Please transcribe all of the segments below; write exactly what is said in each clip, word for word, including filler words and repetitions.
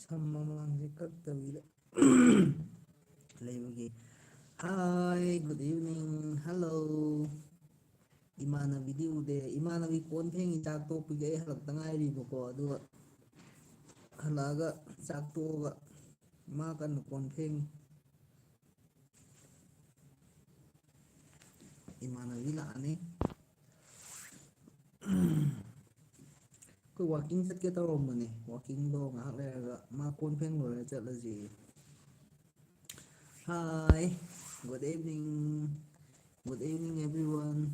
ꯊꯝ ꯃꯃꯥꯡꯁꯦ ꯀꯛꯇꯕꯤꯗ ꯂꯩꯕꯒꯤ꯫ Hi, good evening, hello. ꯏꯃꯥꯟꯅꯕꯤꯗꯤ ꯎꯗꯦ꯫ ꯏꯃꯥꯟꯅꯕꯤ ꯀꯣꯟ ꯐꯦꯡꯉꯤ, ꯆꯥꯛ ꯇꯣꯛꯄꯒꯤ꯫ ꯑꯩ ꯍꯜꯂꯛꯇ ꯉꯥꯏꯔꯤꯕꯀꯣ, ꯑꯗꯨꯒ ꯍꯜꯂꯛꯑꯒ ꯆꯥꯛ ꯇꯣꯛꯑꯒ ꯃꯥ ꯀꯟꯅ ꯀꯣꯟ ꯐꯦꯡꯉꯤ꯫ ꯏꯃꯥꯟꯅꯕꯤ ꯂꯥꯛꯑꯅꯤ꯫ ꯑꯩꯈꯣꯏ walking ꯆꯠꯀꯦ ꯇꯧꯔꯝꯕꯅꯦ꯫ Walkingꯗꯣ ꯉꯥꯏꯍꯥꯛ ꯂꯩꯔꯒ ꯃꯥ ꯀꯣꯟ ꯐꯦꯡ ꯂꯣꯏꯔꯒ ꯆꯠꯂꯁꯤ꯫ Hi, good evening, good evening everyone.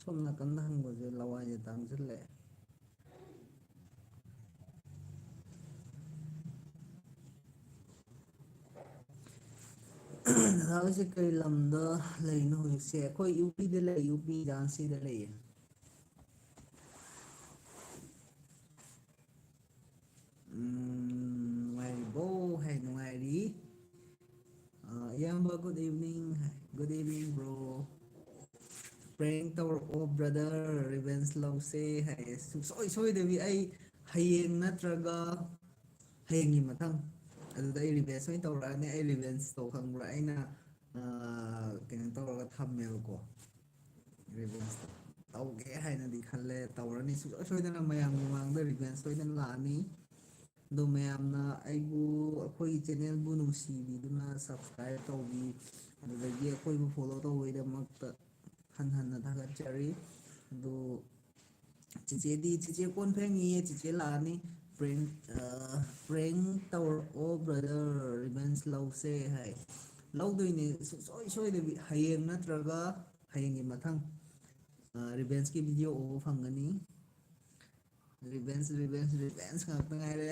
ꯁꯣꯝ ꯅꯥꯀꯟꯗ ꯍꯪꯕꯁꯦ ꯂꯋꯥꯏꯁꯦ ꯇꯥꯡꯁꯤꯜꯂꯛꯑꯦ꯫ ꯗꯗꯥ ꯍꯣꯏꯁꯦ ꯀꯔꯤ ꯂꯝꯗ ꯂꯩꯔꯤꯅꯣ ꯍꯧꯖꯤꯛꯁꯦ? ꯑꯩꯈꯣꯏ UPꯗ ꯂꯩ, UP ꯖꯥꯟꯁꯤꯗ ꯂꯩꯌꯦ꯫ ꯎꯝ, ꯅꯨꯡꯉꯥꯏꯔꯤꯕꯣ? ꯍꯥꯏ, ꯅꯨꯡꯉꯥꯏꯔꯤ꯫ ꯑ, ꯏꯌꯥꯝꯕ, good evening꯫ Good evening, bro꯫ Prank ꯇꯧꯔꯛꯑꯣ, brother, revenge ꯂꯧꯁꯦ ꯍꯥꯏꯌꯦ꯫ ꯁꯨꯡꯁꯣꯏ ꯁꯣꯏꯗꯕꯤ ꯑꯩ ꯍꯌꯦꯡ ꯅꯠꯇ꯭ꯔꯒ ꯍꯌꯦꯡꯒꯤ ꯃꯊꯪ ꯑꯗꯨꯗ ꯑꯩ revenge ꯑꯣꯏꯅ ꯇꯧꯔꯛꯑꯅꯤ꯫ ꯑꯩ revenge ꯇꯧ ꯈꯪꯕ꯭ꯔꯥ? ꯑꯩꯅ, ꯑ, ꯀꯩꯅꯣ ꯇꯧꯔꯒ ꯊꯝꯃꯦꯕꯀꯣ꯫ Revenge ꯇꯧꯒꯦ ꯍꯥꯏꯅꯗꯤ ꯈꯜꯂꯦ, ꯇꯧꯔꯅꯤ꯫ ꯁꯨꯡꯁꯣꯏ ꯁꯣꯏꯗꯅ ꯃꯌꯥꯝꯒꯤ ꯃꯃꯥꯡꯗ revenge ꯁꯣꯏꯗꯅ ꯂꯥꯛꯑꯅꯤ꯫ ꯑꯗꯣ ꯃꯌꯥꯝꯅ ꯑꯩꯕꯨ, ꯑꯩꯈꯣꯏꯒꯤ channelꯕꯨ ꯅꯨꯡꯁꯤꯕꯤꯗꯨꯅ subscribe ꯇꯧꯕꯤ, ꯑꯗꯨꯗꯒꯤ ꯑꯩꯈꯣꯏꯕꯨ follow ꯇꯧꯕꯒꯤꯗꯃꯛꯇ ꯍꯟꯅ ꯍꯟꯅ ꯊꯥꯒꯠꯆꯔꯤ꯫ ꯑꯗꯣ ꯆꯤꯆꯦꯗꯤ, ꯆꯤꯆꯦ ꯀꯣꯟ ꯐꯦꯡꯉꯤꯌꯦ, ꯆꯤꯆꯦ ꯂꯥꯛꯑꯅꯤ꯫ Prank, ꯑ, prank ꯇꯧꯔꯛꯑꯣ, brother, revenge ꯂꯧꯁꯦ ꯍꯥꯏ꯫ ꯂꯧꯗꯣꯏꯅꯦ ꯁꯨꯡꯁꯣꯏ ꯁꯣꯏꯗꯕꯤ, ꯍꯌꯦꯡ ꯅꯠꯇ꯭ꯔꯒ ꯍꯌꯦꯡꯒꯤ ꯃꯊꯪ, ꯑ, revengeꯀꯤ video ꯎꯕ ꯐꯪꯒꯅꯤ꯫ Revenge, revenge, revenge ꯉꯥꯛꯇ ꯉꯥꯏꯔꯦ꯫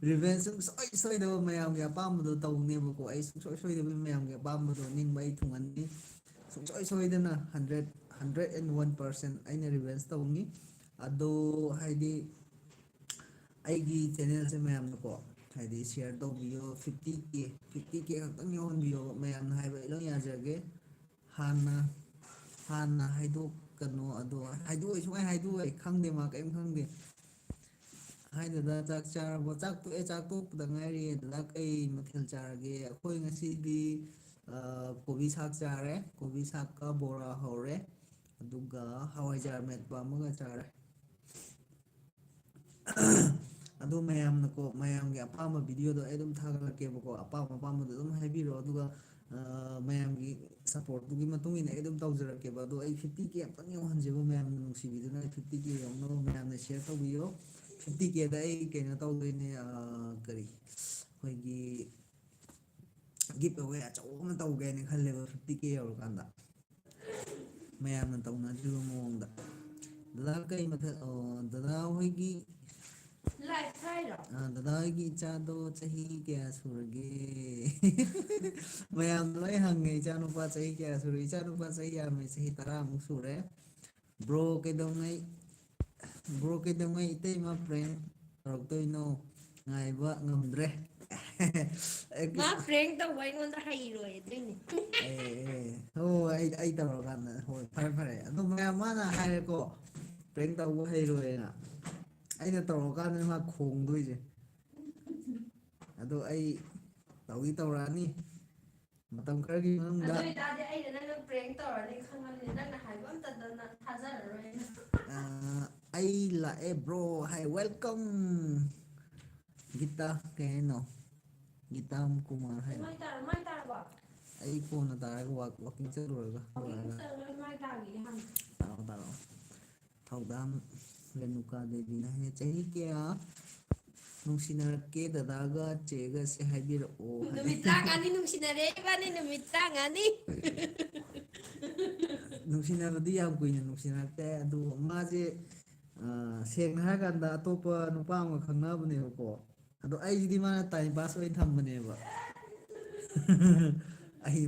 Revenge ꯁꯨꯡꯁꯣꯏ ꯁꯣꯏꯗꯕ, ꯃꯌꯥꯝꯒꯤ ꯑꯄꯥꯝꯕꯗꯣ ꯇꯧꯅꯦꯕꯀꯣ꯫ ꯑꯩ ꯁꯨꯡꯁꯣꯏ ꯁꯣꯏꯗꯕꯤ ꯃꯌꯥꯝꯒꯤ ꯑꯄꯥꯝꯕꯗꯣ, ꯅꯤꯡꯕ ꯑꯩ ꯊꯨꯡꯍꯟꯅꯤ꯫ ꯁꯨꯡꯁꯣꯏ ꯁꯣꯏꯗꯅ hundred, hundred and one percent ꯑꯩꯅ revenge ꯇꯧꯅꯤ꯫ ꯑꯗꯣ ꯍꯥꯏꯗꯤ ꯑꯩꯒꯤ channelꯁꯦ ꯃꯌꯥꯝꯅꯀꯣ, ꯍꯥꯏꯗꯤ share ꯇꯧꯕꯤꯌꯣ, fifty K, fifty K ꯈꯛꯇꯪ ꯌꯧꯍꯟꯕꯤꯌꯣ꯫ ꯃꯌꯥꯝꯅ ꯍꯥꯏꯕ ꯑꯩ ꯂꯣꯏ ꯌꯥꯖꯒꯦ꯫ ꯍꯥꯟꯅ ꯍꯥꯟꯅ ꯍꯥꯏꯗꯣꯛꯀꯅꯣ ꯑꯗꯣ꯫ ꯍꯥꯏꯗꯣꯛꯑꯣꯏ, ꯁꯨꯡꯍꯥꯏ ꯍꯥꯏꯗꯣꯛꯑꯣꯏ꯫ ꯈꯪꯗꯦ, ꯃꯥ ꯀꯔꯤꯝ ꯈꯪꯗꯦ꯫ ꯍꯥꯏ ꯗꯗꯥ, ꯆꯥꯛ ꯆꯥꯔꯕꯣ? ꯆꯥꯛ ꯇꯣꯛꯑꯦ, ꯆꯥꯛ ꯇꯣꯛꯄꯗ ꯉꯥꯏꯔꯤ꯫ ꯗꯗꯥ, ꯀꯩ ꯃꯊꯦꯜ ꯆꯥꯔꯒꯦ? ꯑꯩꯈꯣꯏ ꯉꯁꯤꯗꯤ ꯑ, ꯀꯣꯕꯤ ꯁꯥꯛ ꯆꯥꯔꯦ꯫ ꯀꯣꯕꯤ ꯁꯥꯛꯀ ꯕꯣꯔꯥ ꯍꯧꯔꯦ꯫ ꯑꯗꯨꯒ ꯍꯋꯥꯏꯖꯥꯔ ꯃꯦꯠꯄ ꯑꯃꯒ ꯆꯥꯔꯦ꯫ ꯑꯗꯣ ꯃꯌꯥꯝꯅꯀꯣ, ꯃꯌꯥꯝꯒꯤ ꯑꯄꯥꯝꯕ ꯚꯤꯗꯤꯑꯣꯗꯣ ꯑꯩ ꯑꯗꯨꯝ ꯊꯥꯒꯠꯂꯛꯀꯦꯕꯀꯣ꯫ ꯑꯄꯥꯝꯕ ꯑꯄꯥꯝꯕꯗꯣ ꯑꯗꯨꯝ ꯍꯥꯏꯕꯤꯔꯛꯑꯣ꯫ ꯑꯗꯨꯒ ꯑ, ꯃꯌꯥꯝꯒꯤ ꯁꯞꯄꯣꯔꯠꯇꯨꯒꯤ ꯃꯇꯨꯡ ꯏꯟꯅ ꯑꯩ ꯑꯗꯨꯝ ꯇꯧꯖꯔꯛꯀꯦꯕ꯫ ꯑꯗꯣ ꯑꯩ ꯐꯤꯐꯇꯤ ꯀꯦ ꯑꯝꯇꯪ ꯌꯧꯍꯟꯖꯦꯕ, ꯃꯌꯥꯝꯅ ꯅꯨꯡꯁꯤꯕꯤꯗꯨꯅ꯫ ꯑꯩ ꯐꯤꯐꯇꯤ ꯀꯦ ꯌꯧꯅꯕ ꯃꯌꯥꯝꯅ ꯁꯤꯌꯔ ꯇꯧꯕꯤꯌꯣ꯫ ꯐꯤꯐꯇꯤ ꯀꯦꯗ ꯑꯩ ꯀꯩꯅꯣ ꯇꯧꯗꯣꯏꯅꯦ, ꯑ, ꯀꯔꯤ, ꯑꯩꯈꯣꯏꯒꯤ ꯒꯤꯐ ꯑꯦꯋꯦ ꯑꯆꯧꯕ ꯑꯃ ꯇꯧꯒꯦ ꯍꯥꯏꯅ ꯈꯜꯂꯦꯕ, ꯐꯤꯐꯇꯤ ꯀꯦ ꯌꯧꯔꯀꯥꯟꯗ꯫ ꯃꯌꯥꯝꯅ ꯇꯧꯅꯗ꯭ꯔꯤꯕ ꯃꯑꯣꯡꯗ꯫ ꯗꯗꯥ, ꯀꯩ ꯃꯊꯦꯜ? ꯑꯣ, ꯗꯗꯥ ꯍꯣꯏꯒꯤ, ꯂꯥꯏ ꯊꯥꯏꯔꯣ? ꯑ, ꯗꯗꯥ ꯍꯣꯏꯒꯤ ꯏꯆꯥꯗꯣ ꯆꯍꯤ ꯀꯌꯥ ꯁꯨꯔꯒꯦ? ꯃꯌꯥꯝꯅ ꯂꯣꯏ ꯍꯪꯉꯦ, "ꯏꯆꯥꯅꯨꯄꯥ ꯆꯍꯤ ꯀꯌꯥ ꯁꯨꯔꯦ?" ꯏꯆꯥꯅꯨꯄꯥ ꯆꯍꯤ ꯌꯥꯝꯃꯦ, ꯆꯍꯤ ꯇꯔꯥꯃꯨꯛ ꯁꯨꯔꯦ꯫ ꯕ꯭ꯔꯣ, ꯀꯩꯗꯧꯉꯩ, ꯕ꯭ꯔꯣ, ꯀꯩꯗꯧꯉꯩ ꯏꯇꯩꯃ ꯄ꯭ꯔꯦꯡ ꯇꯧꯔꯛꯇꯣꯏꯅꯣ? ꯉꯥꯏꯕ ꯉꯝꯗ꯭ꯔꯦ꯫ ꯃꯥ ꯄ꯭ꯔꯦꯡ ꯇꯧꯕ ꯑꯩꯉꯣꯟꯗ ꯍꯩꯔꯣꯏ ꯑꯗꯨꯏꯅꯦ꯫ ꯑꯦ, ꯑꯦ, ꯍꯣꯏ, ꯍꯣꯏ, ꯑꯩ, ꯑꯩ ꯇꯧꯔꯀꯥꯟꯗ, ꯍꯣꯏ, ꯐꯔꯦ, ꯐꯔꯦ꯫ ꯑꯗꯣ ꯃꯌꯥꯝ ꯃꯥꯅ ꯍꯥꯏꯔꯦꯀꯣ, ꯄ꯭ꯔꯦꯡ ꯇꯧꯕ ꯍꯩꯔꯣꯏꯅ꯫ ꯑꯩꯅ ꯇꯧꯔꯀꯥꯟꯗꯅꯦ ꯃꯥ ꯈꯣꯡꯗꯣꯏꯁꯦ꯫ ꯑꯗꯣ ꯑꯩ ꯇꯧꯗꯤ ꯇꯧꯔꯛꯑꯅꯤ꯫ ꯃꯇꯝ ꯈꯔꯒꯤ ꯃꯅꯨꯡꯗ꯫ ꯑꯗꯨ ꯑꯣꯏꯇꯥꯔꯗꯤ ꯑꯩꯅ ꯅꯪꯅ ꯄ꯭ꯔꯦꯡ ꯇꯧꯔꯅꯤ ꯈꯪꯉꯕꯅꯤ, ꯅꯪꯅ ꯍꯥꯏꯕ ꯑꯝꯇꯗ ꯅꯪ ꯊꯥꯖꯔꯔꯣꯏ ꯑꯩꯅ꯫ ꯑ, ꯑꯩ ꯂꯥꯛꯑꯦ ꯕ꯭ꯔꯣ ꯍꯥꯏ, welcome꯫ ꯒꯤꯇꯥ, ꯀꯩ ꯍꯥꯏꯅꯣ? ꯒꯤꯇꯥꯝ ꯀꯨꯃꯥꯔ ꯍꯥꯏ꯫ ꯃꯥꯏ ꯇꯥꯔ-, ꯃꯥꯏ ꯇꯥꯔꯕꯣ? ꯑꯩ ꯀꯣꯟꯅ ꯇꯥꯔꯒ ꯋꯥꯛ-, ꯋꯥꯛꯀꯤꯡ ꯆꯠꯂꯨꯔꯒ ꯋꯥꯛꯀꯤꯡ ꯍꯜꯂꯛꯑꯒ꯫ ꯆꯠꯂꯒ ꯃꯥꯏ ꯇꯥꯒꯦ ꯍꯥꯟꯅ꯫ ꯇꯥꯔꯣ, ꯇꯥꯔꯣ꯫ ꯊꯧꯗꯥꯝ ꯔꯦꯅꯨꯀꯥ ꯗꯦꯕꯤꯅ ꯍꯥꯏꯅ, "ꯆꯍꯤ ꯀꯌꯥ ꯅꯨꯡꯁꯤꯅꯔꯛꯀꯦ ꯗꯗꯥꯒ ꯆꯦꯒꯁꯦ ꯍꯥꯏꯕꯤꯔꯛꯑꯣ" ꯍꯥꯏ꯫ ꯅꯨꯃꯤꯠ ꯇꯔꯥꯃꯉꯥꯅꯤ ꯅꯨꯡꯁꯤꯅꯔꯦ ꯏꯕꯥꯅꯤ, ꯅꯨꯃꯤꯠ ꯇꯔꯥꯃꯉꯥꯅꯤ꯫ ꯅꯨꯡꯁꯤꯅꯕꯗꯤ ꯌꯥꯝ ꯀꯨꯏꯅ ꯅꯨꯡꯁꯤꯅꯔꯛꯇꯦ, ꯑꯗꯨ ꯃꯥꯁꯦ, ꯑ, ꯁꯦꯡꯅ ꯍꯥꯏꯔꯀꯥꯟꯗ ꯑꯇꯣꯞꯄ ꯅꯨꯄꯥ ꯑꯃꯒ ꯈꯪꯅꯕꯅꯦꯕꯀꯣ꯫ ꯑꯗꯣ ꯑꯩꯁꯤꯗꯤ ꯃꯥꯅ ꯇꯥꯏꯝ ꯄꯥꯁ ꯑꯣꯏꯅ ꯊꯝꯕꯅꯦꯕ꯫ ꯑꯩ,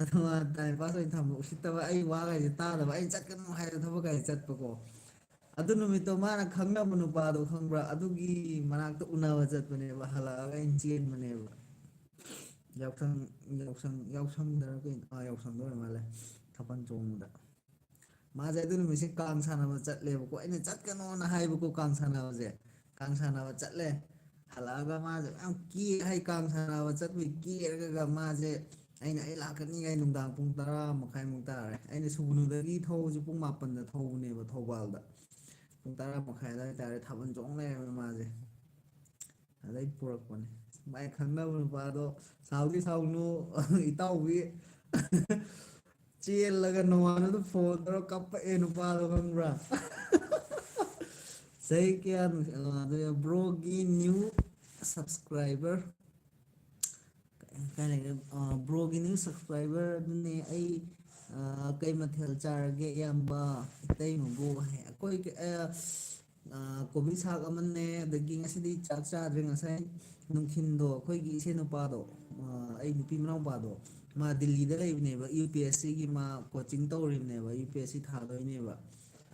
ꯑꯗꯣ ꯃꯥꯅ ꯇꯥꯏꯝ ꯄꯥꯁ ꯑꯣꯏꯅ ꯊꯝꯕ, ꯎꯁꯤꯠꯇꯕ, ꯑꯩ ꯋꯥꯒꯁꯦ ꯇꯥꯗꯕ, ꯑꯩ ꯆꯠꯀꯅꯨ ꯍꯥꯏꯕ ꯊꯕꯛꯀꯁꯦ ꯆꯠꯄꯀꯣ꯫ ꯑꯗꯨ ꯅꯨꯃꯤꯠꯇꯣ ꯃꯥꯅ ꯈꯪꯅꯕ ꯅꯨꯄꯥꯗꯣ ꯈꯪꯕ꯭ꯔꯥ? ꯑꯗꯨꯒꯤ ꯃꯅꯥꯛꯇ ꯎꯅꯕ ꯆꯠꯄꯅꯦꯕ, ꯍꯜꯂꯛꯑꯒ ꯑꯩꯅ ꯆꯦꯟꯕꯅꯦꯕ꯫ ꯌꯥꯎꯁꯪ ꯌꯥꯎꯁꯪ ꯌꯥꯎꯁꯪꯗꯔ ꯀꯩꯅꯣ? ꯑꯥ, ꯌꯥꯎꯁꯪꯗ ꯑꯣꯏꯔ ꯃꯥꯜꯂꯦ꯫ ꯊꯥꯕꯜ ꯆꯣꯡꯕꯗ ꯃꯥꯁꯦ ꯑꯗꯨ ꯅꯨꯃꯤꯠꯁꯦ ꯀꯥꯡ ꯁꯥꯟꯅꯕ ꯆꯠꯂꯦꯕꯀꯣ꯫ ꯑꯩꯅ ꯆꯠꯀꯅꯣꯅ ꯍꯥꯏꯕꯀꯣ ꯀꯥꯡ ꯁꯥꯟꯅꯕꯁꯦ꯫ ꯀꯥꯡ ꯁꯥꯟꯅꯕ ꯆꯠꯂꯦ꯫ ꯍꯜꯂꯛꯑꯒ ꯃꯥꯁꯦ ꯌꯥꯝ ꯀꯦ ꯍꯥꯏ꯫ ꯀꯥꯡ ꯁꯥꯟꯅꯕ ꯆꯠꯄꯒꯤ ꯀꯦꯔꯒ ꯃꯥꯁꯦ, ꯑꯩꯅ ꯑꯩ ꯂꯥꯛꯀꯅꯤ ꯍꯥꯏ꯫ ꯅꯨꯡꯗꯥꯡ ꯄꯨꯡ ꯇꯔꯥ ꯃꯈꯥꯏꯃꯨꯛ ꯇꯥꯔꯦ꯫ ꯑꯩꯅ ꯁꯨꯒꯨꯅꯨꯗꯒꯤ ꯊꯧꯕꯁꯦ ꯄꯨꯡ ꯃꯥꯄꯟꯗ ꯊꯧꯕꯅꯦꯕ ꯊꯧꯕꯥꯜꯗ꯫ ꯄꯨꯡ ꯇꯔꯥ ꯃꯈꯥꯏ ꯑꯗꯨꯋꯥꯏ ꯇꯥꯔꯦ꯫ ꯊꯥꯕꯜ ꯆꯣꯡ ꯂꯩꯔꯝꯃꯦ ꯃꯥꯁꯦ꯫ ꯑꯗꯩ ꯄꯨꯔꯛꯄꯅꯦ꯫ ꯃꯥꯏ ꯈꯪꯅꯕ ꯅꯨꯄꯥꯗꯣ ꯁꯥꯎꯗꯤ ꯁꯥꯎꯅꯨ, ꯏꯇꯥꯎꯕꯤ꯫ ꯆꯦꯜꯂꯒ ꯅꯣꯡꯉꯥꯟꯕꯗ ꯐꯣꯟ ꯇꯧꯔ ꯀꯞꯄꯛꯑꯦ ꯅꯨꯄꯥꯗꯣ, ꯈꯪꯕ꯭ꯔꯥ? ꯆꯍꯤ ꯀꯌꯥꯅꯣ? ꯑ, ꯑꯗꯨꯒ ꯕ꯭ꯔꯣꯒꯤ ꯅ꯭ꯌꯨ ꯁꯕꯁꯀ꯭ꯔꯥꯏꯕꯔ꯫ ꯀꯥꯏ ꯂꯩꯒꯦ? ꯑ, ꯕ꯭ꯔꯣꯒꯤ ꯅ꯭ꯌꯨ ꯁꯕꯁꯀ꯭ꯔꯥꯏꯕꯔ ꯑꯗꯨꯅꯦ ꯑꯩ꯫ ꯑ, ꯀꯩ ꯃꯊꯦꯜ ꯆꯥꯔꯒꯦ ꯏꯌꯥꯝꯕ? ꯏꯇꯩꯃꯕꯨ ꯍꯥꯏ꯫ ꯑꯩꯈꯣꯏ, ꯑ, ꯑ, ꯀꯣꯕꯤ ꯁꯥꯛ ꯑꯃꯅꯦ, ꯑꯗꯒꯤ ꯉꯁꯤꯗꯤ ꯆꯥꯛ ꯆꯥꯗ꯭ꯔꯦ꯫ ꯉꯁꯥꯏ ꯅꯨꯡꯊꯤꯟꯗꯣ ꯑꯩꯈꯣꯏꯒꯤ ꯏꯆꯦ ꯅꯨꯄꯥꯗꯣ, ꯑ, ꯑꯩ ꯅꯨꯄꯤ ꯃꯅꯥꯎꯄꯥꯗꯣ, ꯃꯥ ꯗꯤꯜꯂꯤꯗ ꯂꯩꯕꯅꯦꯕ, ꯌꯨ ꯄꯤ ꯑꯦꯁ ꯁꯤꯒꯤ ꯃꯥ coaching ꯇꯧꯔꯤꯕꯅꯦꯕ, U P S C ꯊꯥꯗꯣꯏꯅꯦꯕ꯫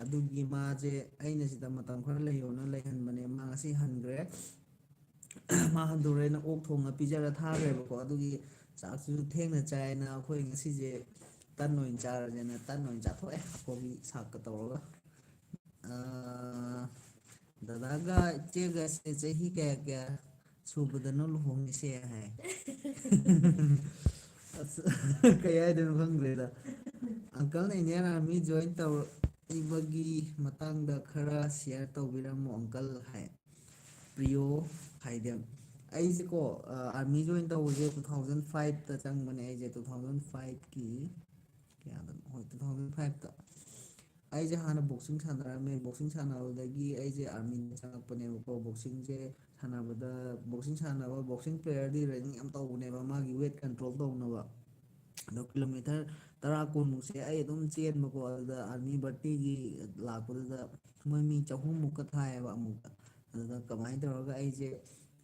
ꯑꯗꯨꯒꯤ ꯃꯥꯁꯦ ꯑꯩꯅ ꯁꯤꯗ ꯃꯇꯝ ꯈꯔ ꯂꯩꯌꯣꯅ ꯂꯩꯍꯟꯕꯅꯦ꯫ ꯃꯥ ꯉꯁꯤ ꯍꯟꯈ꯭ꯔꯦ꯫ ꯃꯥ ꯍꯟꯗꯣꯔꯦꯅ ꯑꯣꯛ ꯊꯣꯡꯉ ꯄꯤꯖꯔ ꯊꯥꯈ꯭ꯔꯦꯕꯀꯣ꯫ ꯑꯗꯨꯒꯤ ꯆꯥꯛꯁꯤꯁꯨ ꯊꯦꯡꯅ ꯆꯥꯏꯅ ꯑꯩꯈꯣꯏ ꯉꯁꯤꯁꯦ ꯇꯟ ꯑꯣꯏꯅ ꯆꯥꯔꯁꯦꯅ ꯇꯟ ꯑꯣꯏꯅ ꯆꯥꯊꯣꯛꯑꯦ, ꯀꯣꯕꯤ ꯁꯥꯛꯀ ꯇꯧꯔꯒ꯫ ꯑꯥ, ꯗꯗꯥꯒ ꯏꯆꯦꯒꯁꯦ ꯆꯍꯤ ꯀꯌꯥ ꯀꯌꯥ ꯁꯨꯕꯗꯅꯣ ꯂꯨꯍꯣꯡꯉꯤꯁꯦ ꯍꯥꯏ꯫ ꯑꯁ, ꯀꯩ ꯍꯥꯏꯗꯣꯏꯅꯣ ꯈꯪꯗ꯭ꯔꯦꯗ꯫ ꯑꯪꯀꯜꯅ ꯏꯟꯗꯤꯌꯥꯟ ꯑꯥꯔꯃꯤ ꯖꯣꯏꯟ ꯇꯧꯔꯛꯏꯕꯒꯤ ꯃꯇꯥꯡꯗ ꯈꯔ ꯁꯤꯌꯔ ꯇꯧꯕꯤꯔꯝꯃꯣ ꯑꯪꯀꯜ ꯍꯥꯏ꯫ ꯄ꯭ꯔꯤꯌꯣ ꯈꯥꯏꯗꯦꯝ꯫ ꯑꯩꯁꯦꯀꯣ, ꯑꯥꯔꯃꯤ ꯖꯣꯏꯟ ꯇꯧꯕꯁꯦ ꯇꯨ ꯊꯥꯎꯖꯟ ꯐꯥꯏꯚꯇ ꯆꯪꯕꯅꯦ꯫ ꯑꯩꯁꯦ ꯇꯨ ꯊꯥꯎꯖꯟ ꯐꯥꯏꯚꯀꯤ ꯀꯌꯥꯗꯅꯣ? ꯍꯣꯏ, ꯇꯨ ꯊꯥꯎꯖꯟ ꯐꯥꯏꯚꯇ꯫ ꯑꯩꯁꯦ ꯍꯥꯟꯅ ꯕꯣꯛꯁꯤꯡ ꯁꯥꯟꯅꯔꯝꯃꯦ꯫ ꯕꯣꯛꯁꯤꯡ ꯁꯥꯟꯅꯕꯗꯒꯤ ꯑꯩꯁꯦ ꯑꯥꯔꯃꯤꯗ ꯆꯪꯉꯛꯄꯅꯦꯕꯀꯣ꯫ ꯕꯣꯛꯁꯤꯡꯁꯦ ꯁꯥꯟꯅꯕꯗ, ꯕꯣꯛꯁꯤꯡ ꯁꯥꯟꯅꯕ, ꯕꯣꯛꯁꯤꯡ ꯄ꯭ꯂꯦꯌꯔꯗꯤ ꯔꯟꯅꯤꯡ ꯌꯥꯝ ꯇꯧꯕꯅꯦꯕ, ꯃꯥꯒꯤ ꯋꯦꯠ ꯀꯟꯇ꯭ꯔꯣꯜ ꯇꯧꯅꯕ꯫ ꯑꯗꯣ ꯀꯤꯂꯣꯃꯤꯇꯔ ꯇꯔꯥ ꯀꯨꯟꯃꯨꯛꯁꯦ ꯑꯩ ꯑꯗꯨꯝ ꯆꯦꯟꯕꯀꯣ꯫ ꯑꯗꯨꯗ ꯑꯥꯔꯃꯤ ꯚꯔꯇꯤꯒꯤ ꯂꯥꯛꯄꯗꯨꯗ ꯃꯣꯏ ꯃꯤ ꯆꯍꯨꯝꯃꯨꯛꯀ ꯊꯥꯏꯌꯦꯕ ꯑꯃꯨꯛꯇ꯫ ꯑꯗꯨꯗ ꯀꯃꯥꯏꯅ ꯇꯧꯔꯒ ꯑꯩꯁꯦ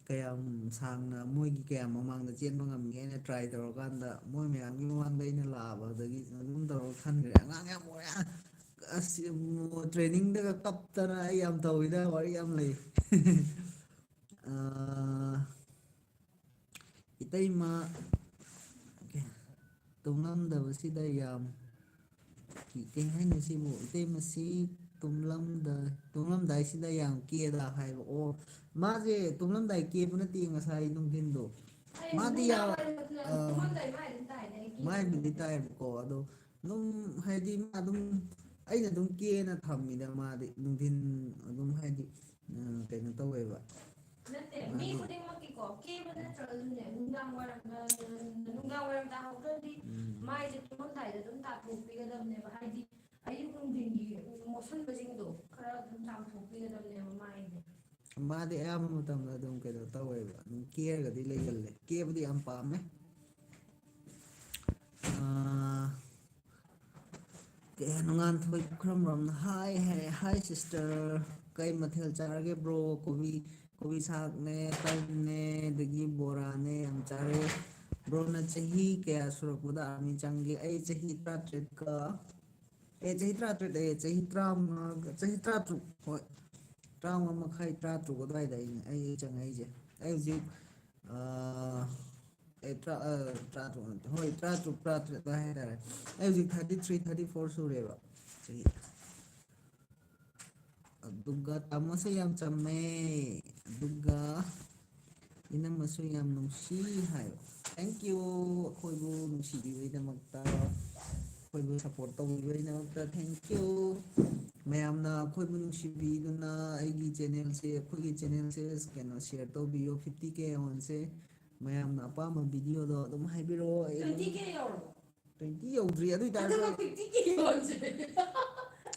ꯀꯌꯥꯝ ꯁꯥꯡꯅ, ꯃꯣꯏꯒꯤ ꯀꯌꯥꯝ ꯃꯃꯥꯡꯗ ꯆꯦꯟꯕ ꯉꯝꯒꯦꯅ ꯇ꯭ꯔꯥꯏ ꯇꯧꯔꯀꯥꯟꯗ, ꯃꯣꯏ ꯃꯌꯥꯝꯒꯤ ꯃꯃꯥꯡꯗ ꯑꯩꯅ ꯂꯥꯛꯑꯕ꯫ ꯑꯗꯒꯤ ꯑꯗꯨꯝ ꯇꯧꯔꯒ ꯈꯟꯈ꯭ꯔꯦ, ꯑꯉꯥꯡ ꯌꯥꯝ ꯑꯣꯏꯔꯦ꯫ ꯑꯁ, ꯇ꯭ꯔꯦꯅꯤꯡꯗꯒ ꯀꯞꯇꯅ ꯑꯩ ꯌꯥꯝ ꯇꯧꯋꯤꯗ, ꯋꯥꯔꯤ ꯌꯥꯝ ꯂꯩ꯫ ꯑꯥ, ꯏꯇꯩꯃ ꯇꯨꯝꯂꯝꯗꯕꯁꯤꯗ ꯌꯥꯝ ꯀꯤ-, ꯀꯩ ꯍꯥꯏꯅꯤ ꯁꯤꯕꯨ? ꯏꯇꯩꯃꯁꯤ ꯇꯨꯝꯂꯝꯗ-, ꯇꯨꯝꯂꯝꯗꯥꯏꯁꯤꯗ ꯌꯥꯝ ꯀꯦꯗ ꯍꯥꯏꯕ꯫ ꯑꯣ, ꯃꯥꯁꯦ ꯇꯨꯝꯂꯝꯗꯥꯏ ꯀꯦꯕ ꯅꯠꯇꯦ, ꯉꯁꯥꯏ ꯅꯨꯡꯊꯤꯟꯗꯣ꯫ ꯃꯥꯗꯤ ꯌꯥ-, ꯑ, ꯃꯥꯏꯕꯨꯗꯤ ꯇꯥꯏꯕꯀꯣ, ꯑꯗꯣ ꯑꯗꯨꯝ ꯍꯥꯏꯗꯤ ꯃꯥ ꯑꯗꯨꯝ, ꯑꯩꯅ ꯑꯗꯨꯝ ꯀꯦꯅ ꯊꯝꯃꯤꯗ ꯃꯥꯗꯤ꯫ ꯅꯨꯡꯊꯤꯟ ꯑꯗꯨꯝ ꯍꯥꯏꯗꯤ, ꯑ, ꯀꯩꯅꯣ ꯇꯧꯋꯦꯕ꯫ ꯅꯠꯇꯦ, ꯃꯤ ꯃꯥꯗꯤ ꯈꯨꯗꯤꯡꯃꯛꯀꯤꯀꯣ, ꯀꯦꯕ ꯅꯠꯇ꯭ꯔꯒꯁꯨꯅꯦ, ꯅꯨꯡꯗꯥꯡ ꯋꯥꯏꯔꯝꯗ, ꯅꯨꯡꯗꯥꯡ ꯋꯥꯏꯔꯝ ꯇꯥꯍꯧꯗ꯭ꯔꯗꯤ ꯎꯝ꯫ ꯃꯥꯏꯁꯦ ꯇꯨꯝꯃꯝꯗꯥꯏꯗ ꯑꯗꯨꯝ ꯇꯥꯊꯣꯛꯄꯤꯒꯗꯕꯅꯦꯕ꯫ ꯍꯥꯏꯗꯤ ꯑꯌꯨꯛ ꯅꯨꯡꯊꯤꯟꯒꯤ ꯃꯣꯠꯁꯟꯕꯁꯤꯡꯗꯣ ꯈꯔ ꯑꯗꯨꯝ ꯆꯥꯝꯊꯣꯛꯄꯤꯒꯗꯕꯅꯦꯕ ꯃꯥꯏꯁꯦ꯫ ꯃꯥꯗꯤ ꯑꯌꯥꯝꯕ ꯃꯇꯝꯗ ꯑꯗꯨꯝ ꯀꯩꯅꯣ ꯇꯧꯋꯦꯕ, ꯑꯗꯨꯝ ꯀꯦꯔꯒꯗꯤ ꯂꯩꯒꯜꯂꯦ, ꯀꯦꯕꯗꯤ ꯌꯥꯝ ꯄꯥꯝꯃꯦ꯫ ꯑꯥ, ꯀꯩ ꯍꯥꯏꯅꯣ, ꯉꯥꯟꯊꯣꯏ ꯄꯨꯈ꯭ꯔꯝꯕꯝꯅ ꯍꯥꯏ ꯍꯥꯏ, "Hi sister, ꯀꯩ ꯃꯊꯦꯜ ꯆꯥꯔꯒꯦ bro?" ꯀꯣꯕꯤ, ꯀꯣꯕꯤ ꯁꯥꯛꯅꯦ, ꯇꯟꯅꯦ, ꯑꯗꯒꯤ ꯕꯣꯔꯥꯅꯦ ꯌꯥꯝ ꯆꯥꯔꯦ꯫ Broꯅ ꯆꯍꯤ ꯀꯌꯥ ꯁꯨꯔꯛꯄꯗ army ꯆꯪꯒꯦ? ꯑꯩ ꯆꯍꯤ ꯇꯔꯥꯇꯔꯦꯠꯀ, ꯑꯦ, ꯆꯍꯤ ꯇꯔꯥꯇꯔꯦꯠ, ꯑꯦ, ꯆꯍꯤ ꯇꯔꯥꯃꯉꯥꯒ, ꯆꯍꯤ ꯇꯔꯥꯇꯔꯨꯛ, ꯍꯣꯏ, ꯇꯔꯥꯃꯉꯥ ꯃꯈꯥꯏ, ꯇꯔꯥꯇꯔꯨꯛ ꯑꯗꯨꯋꯥꯏꯗ ꯑꯩꯅ, ꯑꯩ ꯆꯪꯉꯛꯏꯁꯦ꯫ ꯑꯩ ꯍꯧꯖꯤꯛ, ꯑꯥ, ꯑꯦ, ꯇꯔꯥ-, ꯑ, ꯇꯔꯥꯇꯔꯨꯛ ꯅꯠꯇꯦ, ꯍꯣꯏ, ꯇꯔꯥꯇꯔꯨꯛ, ꯇꯔꯥꯇꯔꯦꯠ ꯑꯗꯨꯋꯥꯏ ꯍꯥꯏꯇꯥꯔꯦ꯫ ꯑꯩ ꯍꯧꯖꯤꯛ thirty three, thirty four ꯁꯨꯔꯦꯕ ꯆꯍꯤ꯫ ꯑꯗꯨꯒ ꯇꯥꯃꯣꯁꯦ ꯌꯥꯝ ꯆꯝꯃꯦ, ꯑꯗꯨꯒ ꯏꯅꯝꯃꯁꯨ ꯌꯥꯝ ꯅꯨꯡꯁꯤ ꯍꯥꯏ꯫ Thank you, ꯑꯩꯈꯣꯏꯕꯨ ꯅꯨꯡꯁꯤꯕꯤꯕꯒꯤꯗꯃꯛꯇ, ꯑꯩꯈꯣꯏꯕꯨ support ꯇꯧꯕꯤꯕꯒꯤꯗꯃꯛꯇ thank you꯫ ꯃꯌꯥꯝꯅ ꯑꯩꯈꯣꯏꯕꯨ ꯅꯨꯡꯁꯤꯕꯤꯗꯨꯅ ꯑꯩꯒꯤ channelꯁꯦ, ꯑꯩꯈꯣꯏꯒꯤ channelꯁꯦ ꯀꯩꯅꯣ share ꯇꯧꯕꯤꯌꯣ, fifty K ꯌꯧꯍꯟꯁꯦ꯫ ꯃꯌꯥꯝꯅ ꯑꯄꯥꯝꯕ videoꯗꯣ ꯑꯗꯨꯝ ꯍꯥꯏꯕꯤꯔꯛꯑꯣ, ꯑꯩ ꯑꯗꯨꯝ twenty K ꯌꯧꯔꯕꯣ? Twenty ꯌꯧꯗ꯭ꯔꯤ, ꯑꯗꯨ ꯑꯣꯏꯇꯥꯔꯁꯨ ꯑꯗꯨꯒ fifty K ꯌꯧꯍꯟꯁꯦ꯫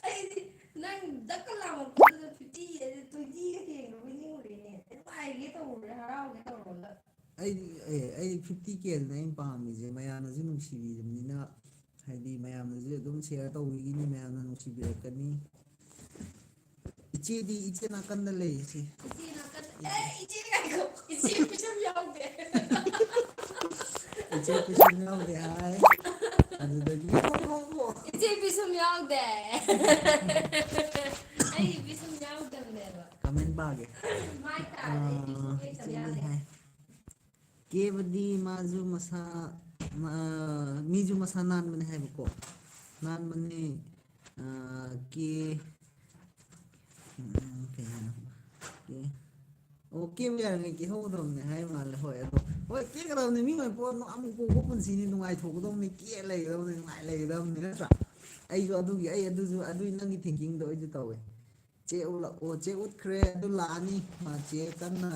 ꯑꯩꯗꯤ ꯅꯪ ꯗꯛꯀ ꯂꯥꯎꯔꯛꯄꯗꯨꯗ fifty, twenty ꯍꯦꯟꯈ꯭ꯔꯕꯣꯏ ꯅꯤꯡꯉꯨꯔꯦꯅꯦ꯫ ꯑꯩ ꯅꯨꯡꯉꯥꯏꯒꯦ ꯇꯧꯔꯨꯔꯦ, ꯍꯔꯥꯎꯒꯦ ꯇꯧꯔꯨꯔꯒ꯫ ꯑꯩꯗꯤ, ꯑꯦ, ꯑꯩꯗꯤ fifty Kꯗꯨꯅꯦ ꯑꯩꯅ ꯄꯥꯝꯃꯤꯁꯦ꯫ ꯃꯌꯥꯝꯅꯁꯨ ꯅꯨꯡꯁꯤꯕꯤꯕꯅꯤꯅ, ꯍꯥꯏꯗꯤ ꯃꯌꯥꯝꯅꯁꯨ ꯑꯗꯨꯝ share ꯇꯧꯕꯤꯒꯅꯤ, ꯃꯌꯥꯝꯅ ꯅꯨꯡꯁꯤꯕꯤꯔꯛꯀꯅꯤ꯫ ꯏꯆꯦꯗꯤ, ꯏꯆꯦ ꯅꯥꯀꯟꯗ ꯂꯩ, ꯏꯆꯦ꯫ ꯏꯆꯦ ꯅꯥꯀꯟꯗ, ꯑꯦ, ꯏꯆꯦ ꯉꯥꯏꯈꯣ, ꯏꯆꯦ ꯄꯤꯁꯨꯝ ꯌꯥꯎꯗꯦ꯫ ꯏꯆꯦ ꯄꯤꯁꯨꯝ ꯌꯥꯎꯗꯦ ꯍꯥꯏ꯫ ꯑꯗꯨꯗꯒꯤ ꯏꯆꯦ ꯄꯤꯁꯨꯝ ꯌꯥꯎꯗꯦ꯫ ꯑꯩ ꯄꯤꯁꯨꯝ ꯌꯥꯎꯗꯕꯅꯦꯕ꯫ Comment ꯄꯥꯒꯦ꯫ ꯃꯥꯏ ꯇꯥꯔꯦ, ꯑꯥ, ꯄꯤꯁꯨꯝ ꯌꯦꯛꯇꯕ ꯏꯆꯦꯗꯤ ꯌꯥꯗꯦ꯫ ꯍꯥꯏ꯫ ꯀꯦꯕꯗꯤ ꯃꯥꯁꯨ ꯃꯁꯥ, ꯃꯥ-, ꯃꯤꯁꯨ ꯃꯁꯥ ꯅꯥꯟꯕꯅꯦ ꯍꯥꯏꯕꯀꯣ꯫ ꯅꯥꯟꯕꯅꯦ, ꯑ, ꯀꯦ-, ꯎꯝ, ꯀꯩ ꯍꯥꯏꯅꯣ? ꯀꯦ-, ꯑꯣ, ꯀꯦꯕ ꯌꯥꯔꯤꯉꯩ ꯀꯦꯍꯧꯒꯗꯕꯅꯦ ꯍꯥꯏ ꯃꯥꯜꯂꯦ꯫ ꯍꯣꯏ, ꯑꯗꯣ, ꯍꯣꯏ, ꯀꯦꯒꯗꯕꯅꯤ꯫ ꯃꯤ ꯑꯣꯏꯅ ꯄꯣꯠ ꯑꯃꯨꯛ ꯄꯣꯛꯄ ꯄꯨꯟꯁꯤꯅꯤ, ꯅꯨꯡꯉꯥꯏꯊꯣꯛꯀꯗꯕꯅꯤ, ꯀꯦ ꯂꯩꯒꯗꯕꯅꯤ, ꯅꯨꯡꯉꯥꯏ ꯂꯩꯒꯗꯕꯅꯤ, ꯅꯠꯇ꯭ꯔꯥ? ꯑꯩꯁꯨ ꯑꯗꯨꯒꯤ, ꯑꯩ ꯑꯗꯨꯁꯨ, ꯑꯗꯨꯒꯤ ꯅꯪꯒꯤ thinking ꯗꯣ ꯑꯩꯁꯨ ꯇꯧꯋꯦ꯫ ꯆꯦ ꯎꯠꯂꯛꯑꯣ, ꯆꯦ ꯎꯠꯈ꯭ꯔꯦ꯫ ꯑꯗꯨ ꯂꯥꯛꯑꯅꯤ꯫ ꯃꯥ ꯆꯦ ꯀꯟꯅ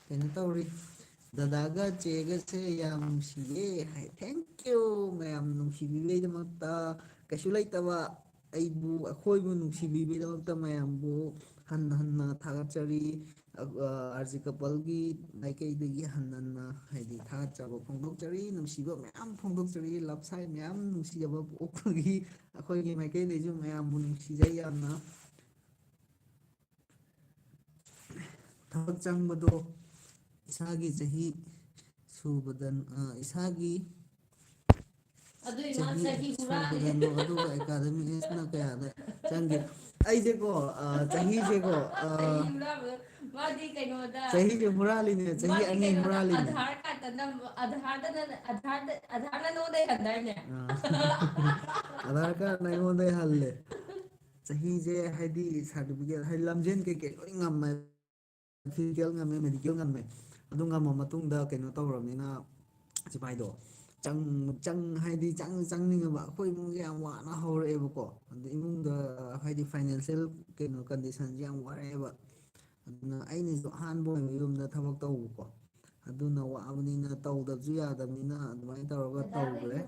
ꯀꯩꯅꯣ ꯇꯧꯔꯤ꯫ ꯗꯗꯥꯒ ꯆꯦꯒꯁꯦ ꯌꯥꯝ ꯅꯨꯡꯁꯤꯌꯦ ꯍꯥꯏ꯫ Thank you ꯃꯌꯥꯝ ꯅꯨꯡꯁꯤꯕꯤꯕꯩꯗꯃꯛꯇ꯫ ꯀꯩꯁꯨ ꯂꯩꯇꯕ, ꯑꯩꯕꯨ, ꯑꯩꯈꯣꯏꯕꯨ ꯅꯨꯡꯁꯤꯕꯤꯕꯩꯗꯃꯛꯇ ꯃꯌꯥꯝꯕꯨ ꯍꯟꯅ ꯍꯟꯅ ꯊꯥꯒꯠꯆꯔꯤ꯫ ꯑ, ꯑꯥꯔ ꯖꯤ ꯀꯄꯜꯒꯤ ꯃꯥꯏꯀꯩꯗꯒꯤ ꯍꯟꯅ ꯍꯟꯅ, ꯍꯥꯏꯗꯤ, ꯊꯥꯒꯠꯆꯕ ꯐꯣꯡꯗꯣꯛꯆꯔꯤ, ꯅꯨꯡꯁꯤꯕ ꯃꯌꯥꯝ ꯐꯣꯡꯗꯣꯛꯆꯔꯤ, love sign ꯃꯌꯥꯝ, ꯅꯨꯡꯁꯤꯖꯕ ꯄꯣꯛꯄꯒꯤ ꯑꯩꯈꯣꯏꯒꯤ ꯃꯥꯏꯀꯩꯗꯩꯁꯨ ꯃꯌꯥꯝꯕꯨ ꯅꯨꯡꯁꯤꯖꯩ ꯌꯥꯝꯅ꯫ ꯊꯕꯛ ꯆꯪꯕꯗꯣ ꯏꯁꯥꯒꯤ ꯆꯍꯤ ꯁꯨꯕꯗ, ꯑ, ꯏꯁꯥꯒꯤ ꯑꯗꯨꯏ ꯃꯥ ꯆꯍꯤ ꯆꯍꯤ ꯍꯨꯔꯥꯜꯂꯤ꯫ ꯁꯨꯕꯗꯅꯣ, ꯑꯗꯨꯒ academic age ꯅ ꯀꯌꯥꯗ ꯆꯪꯒꯦ? ꯑꯩꯁꯦꯀꯣ, ꯑ, ꯆꯍꯤꯁꯦꯀꯣ, ꯑ, ꯆꯍꯤ ꯍꯨꯔꯥꯟꯕ-, ꯃꯥꯗꯤ ꯀꯩꯅꯣꯗ, ꯆꯍꯤꯁꯦ ꯍꯨꯔꯥꯜꯂꯤꯅꯦ, ꯆꯍꯤ ꯃꯥꯗꯤ ꯑꯅꯤ ꯀꯩꯅꯣꯗ ꯍꯨꯔꯥꯜꯂꯤꯅꯦ꯫ ꯑꯙꯥꯔ ꯀꯥꯔꯠꯇ ꯅꯝꯕ, ꯑꯙꯥꯔꯗ ꯅ-, ꯑꯙꯥꯔꯗ, ꯑꯙꯥꯔꯅ ꯅꯉꯣꯟꯗꯩ ꯍꯟꯗꯥꯏꯅꯦ? ꯑ꯫ ꯑꯙꯥꯔ ꯀꯥꯔꯠꯅ ꯑꯩꯉꯣꯟꯗꯩ ꯍꯜꯂꯦ꯫ ꯆꯍꯤꯁꯦ, ꯍꯥꯏꯗꯤ, certificate, ꯍꯥꯏꯗꯤ, ꯂꯝꯖꯦꯟ ꯀꯩꯀꯩ ꯂꯣꯏ ꯉꯝꯃꯦ꯫ Physical ꯉꯝꯃꯦ, medical ꯉꯝꯃꯦ꯫ ꯑꯗꯨ ꯉꯝꯃ ꯃꯇꯨꯡꯗ ꯀꯩꯅꯣ ꯇꯧꯔꯕꯅꯤꯅ, ꯁꯤꯐꯥꯏꯗꯣ ꯆꯪ-, ꯆꯪ-, ꯍꯥꯏꯗꯤ ꯆꯪ-, ꯆꯪꯅꯤꯡꯉꯕ꯫ ꯑꯩꯈꯣꯏ ꯏꯃꯨꯡꯁꯦ ꯌꯥꯝ ꯋꯥꯅ ꯍꯧꯔꯛꯑꯦꯕꯀꯣ꯫ ꯑꯗ ꯏꯃꯨꯡꯗ, ꯍꯥꯏꯗꯤ, financial ꯀꯩꯅꯣ condition ꯁꯦ ꯌꯥꯝ ꯋꯥꯔꯛꯑꯦꯕ꯫ ꯑꯗꯨꯅ ꯑꯩꯅꯁꯨ ꯑꯍꯥꯟꯕ ꯑꯣꯏꯕ ꯌꯨꯝꯗ ꯊꯕꯛ ꯇꯧꯕꯀꯣ꯫ ꯑꯗꯨꯅ ꯋꯥꯕꯅꯤꯅ ꯇꯧꯗꯕꯁꯨ ꯌꯥꯗꯕꯅꯤꯅ ꯑꯗꯨꯃꯥꯏꯅ ꯇꯧꯔꯒ ꯇꯧꯈ꯭ꯔꯦ꯫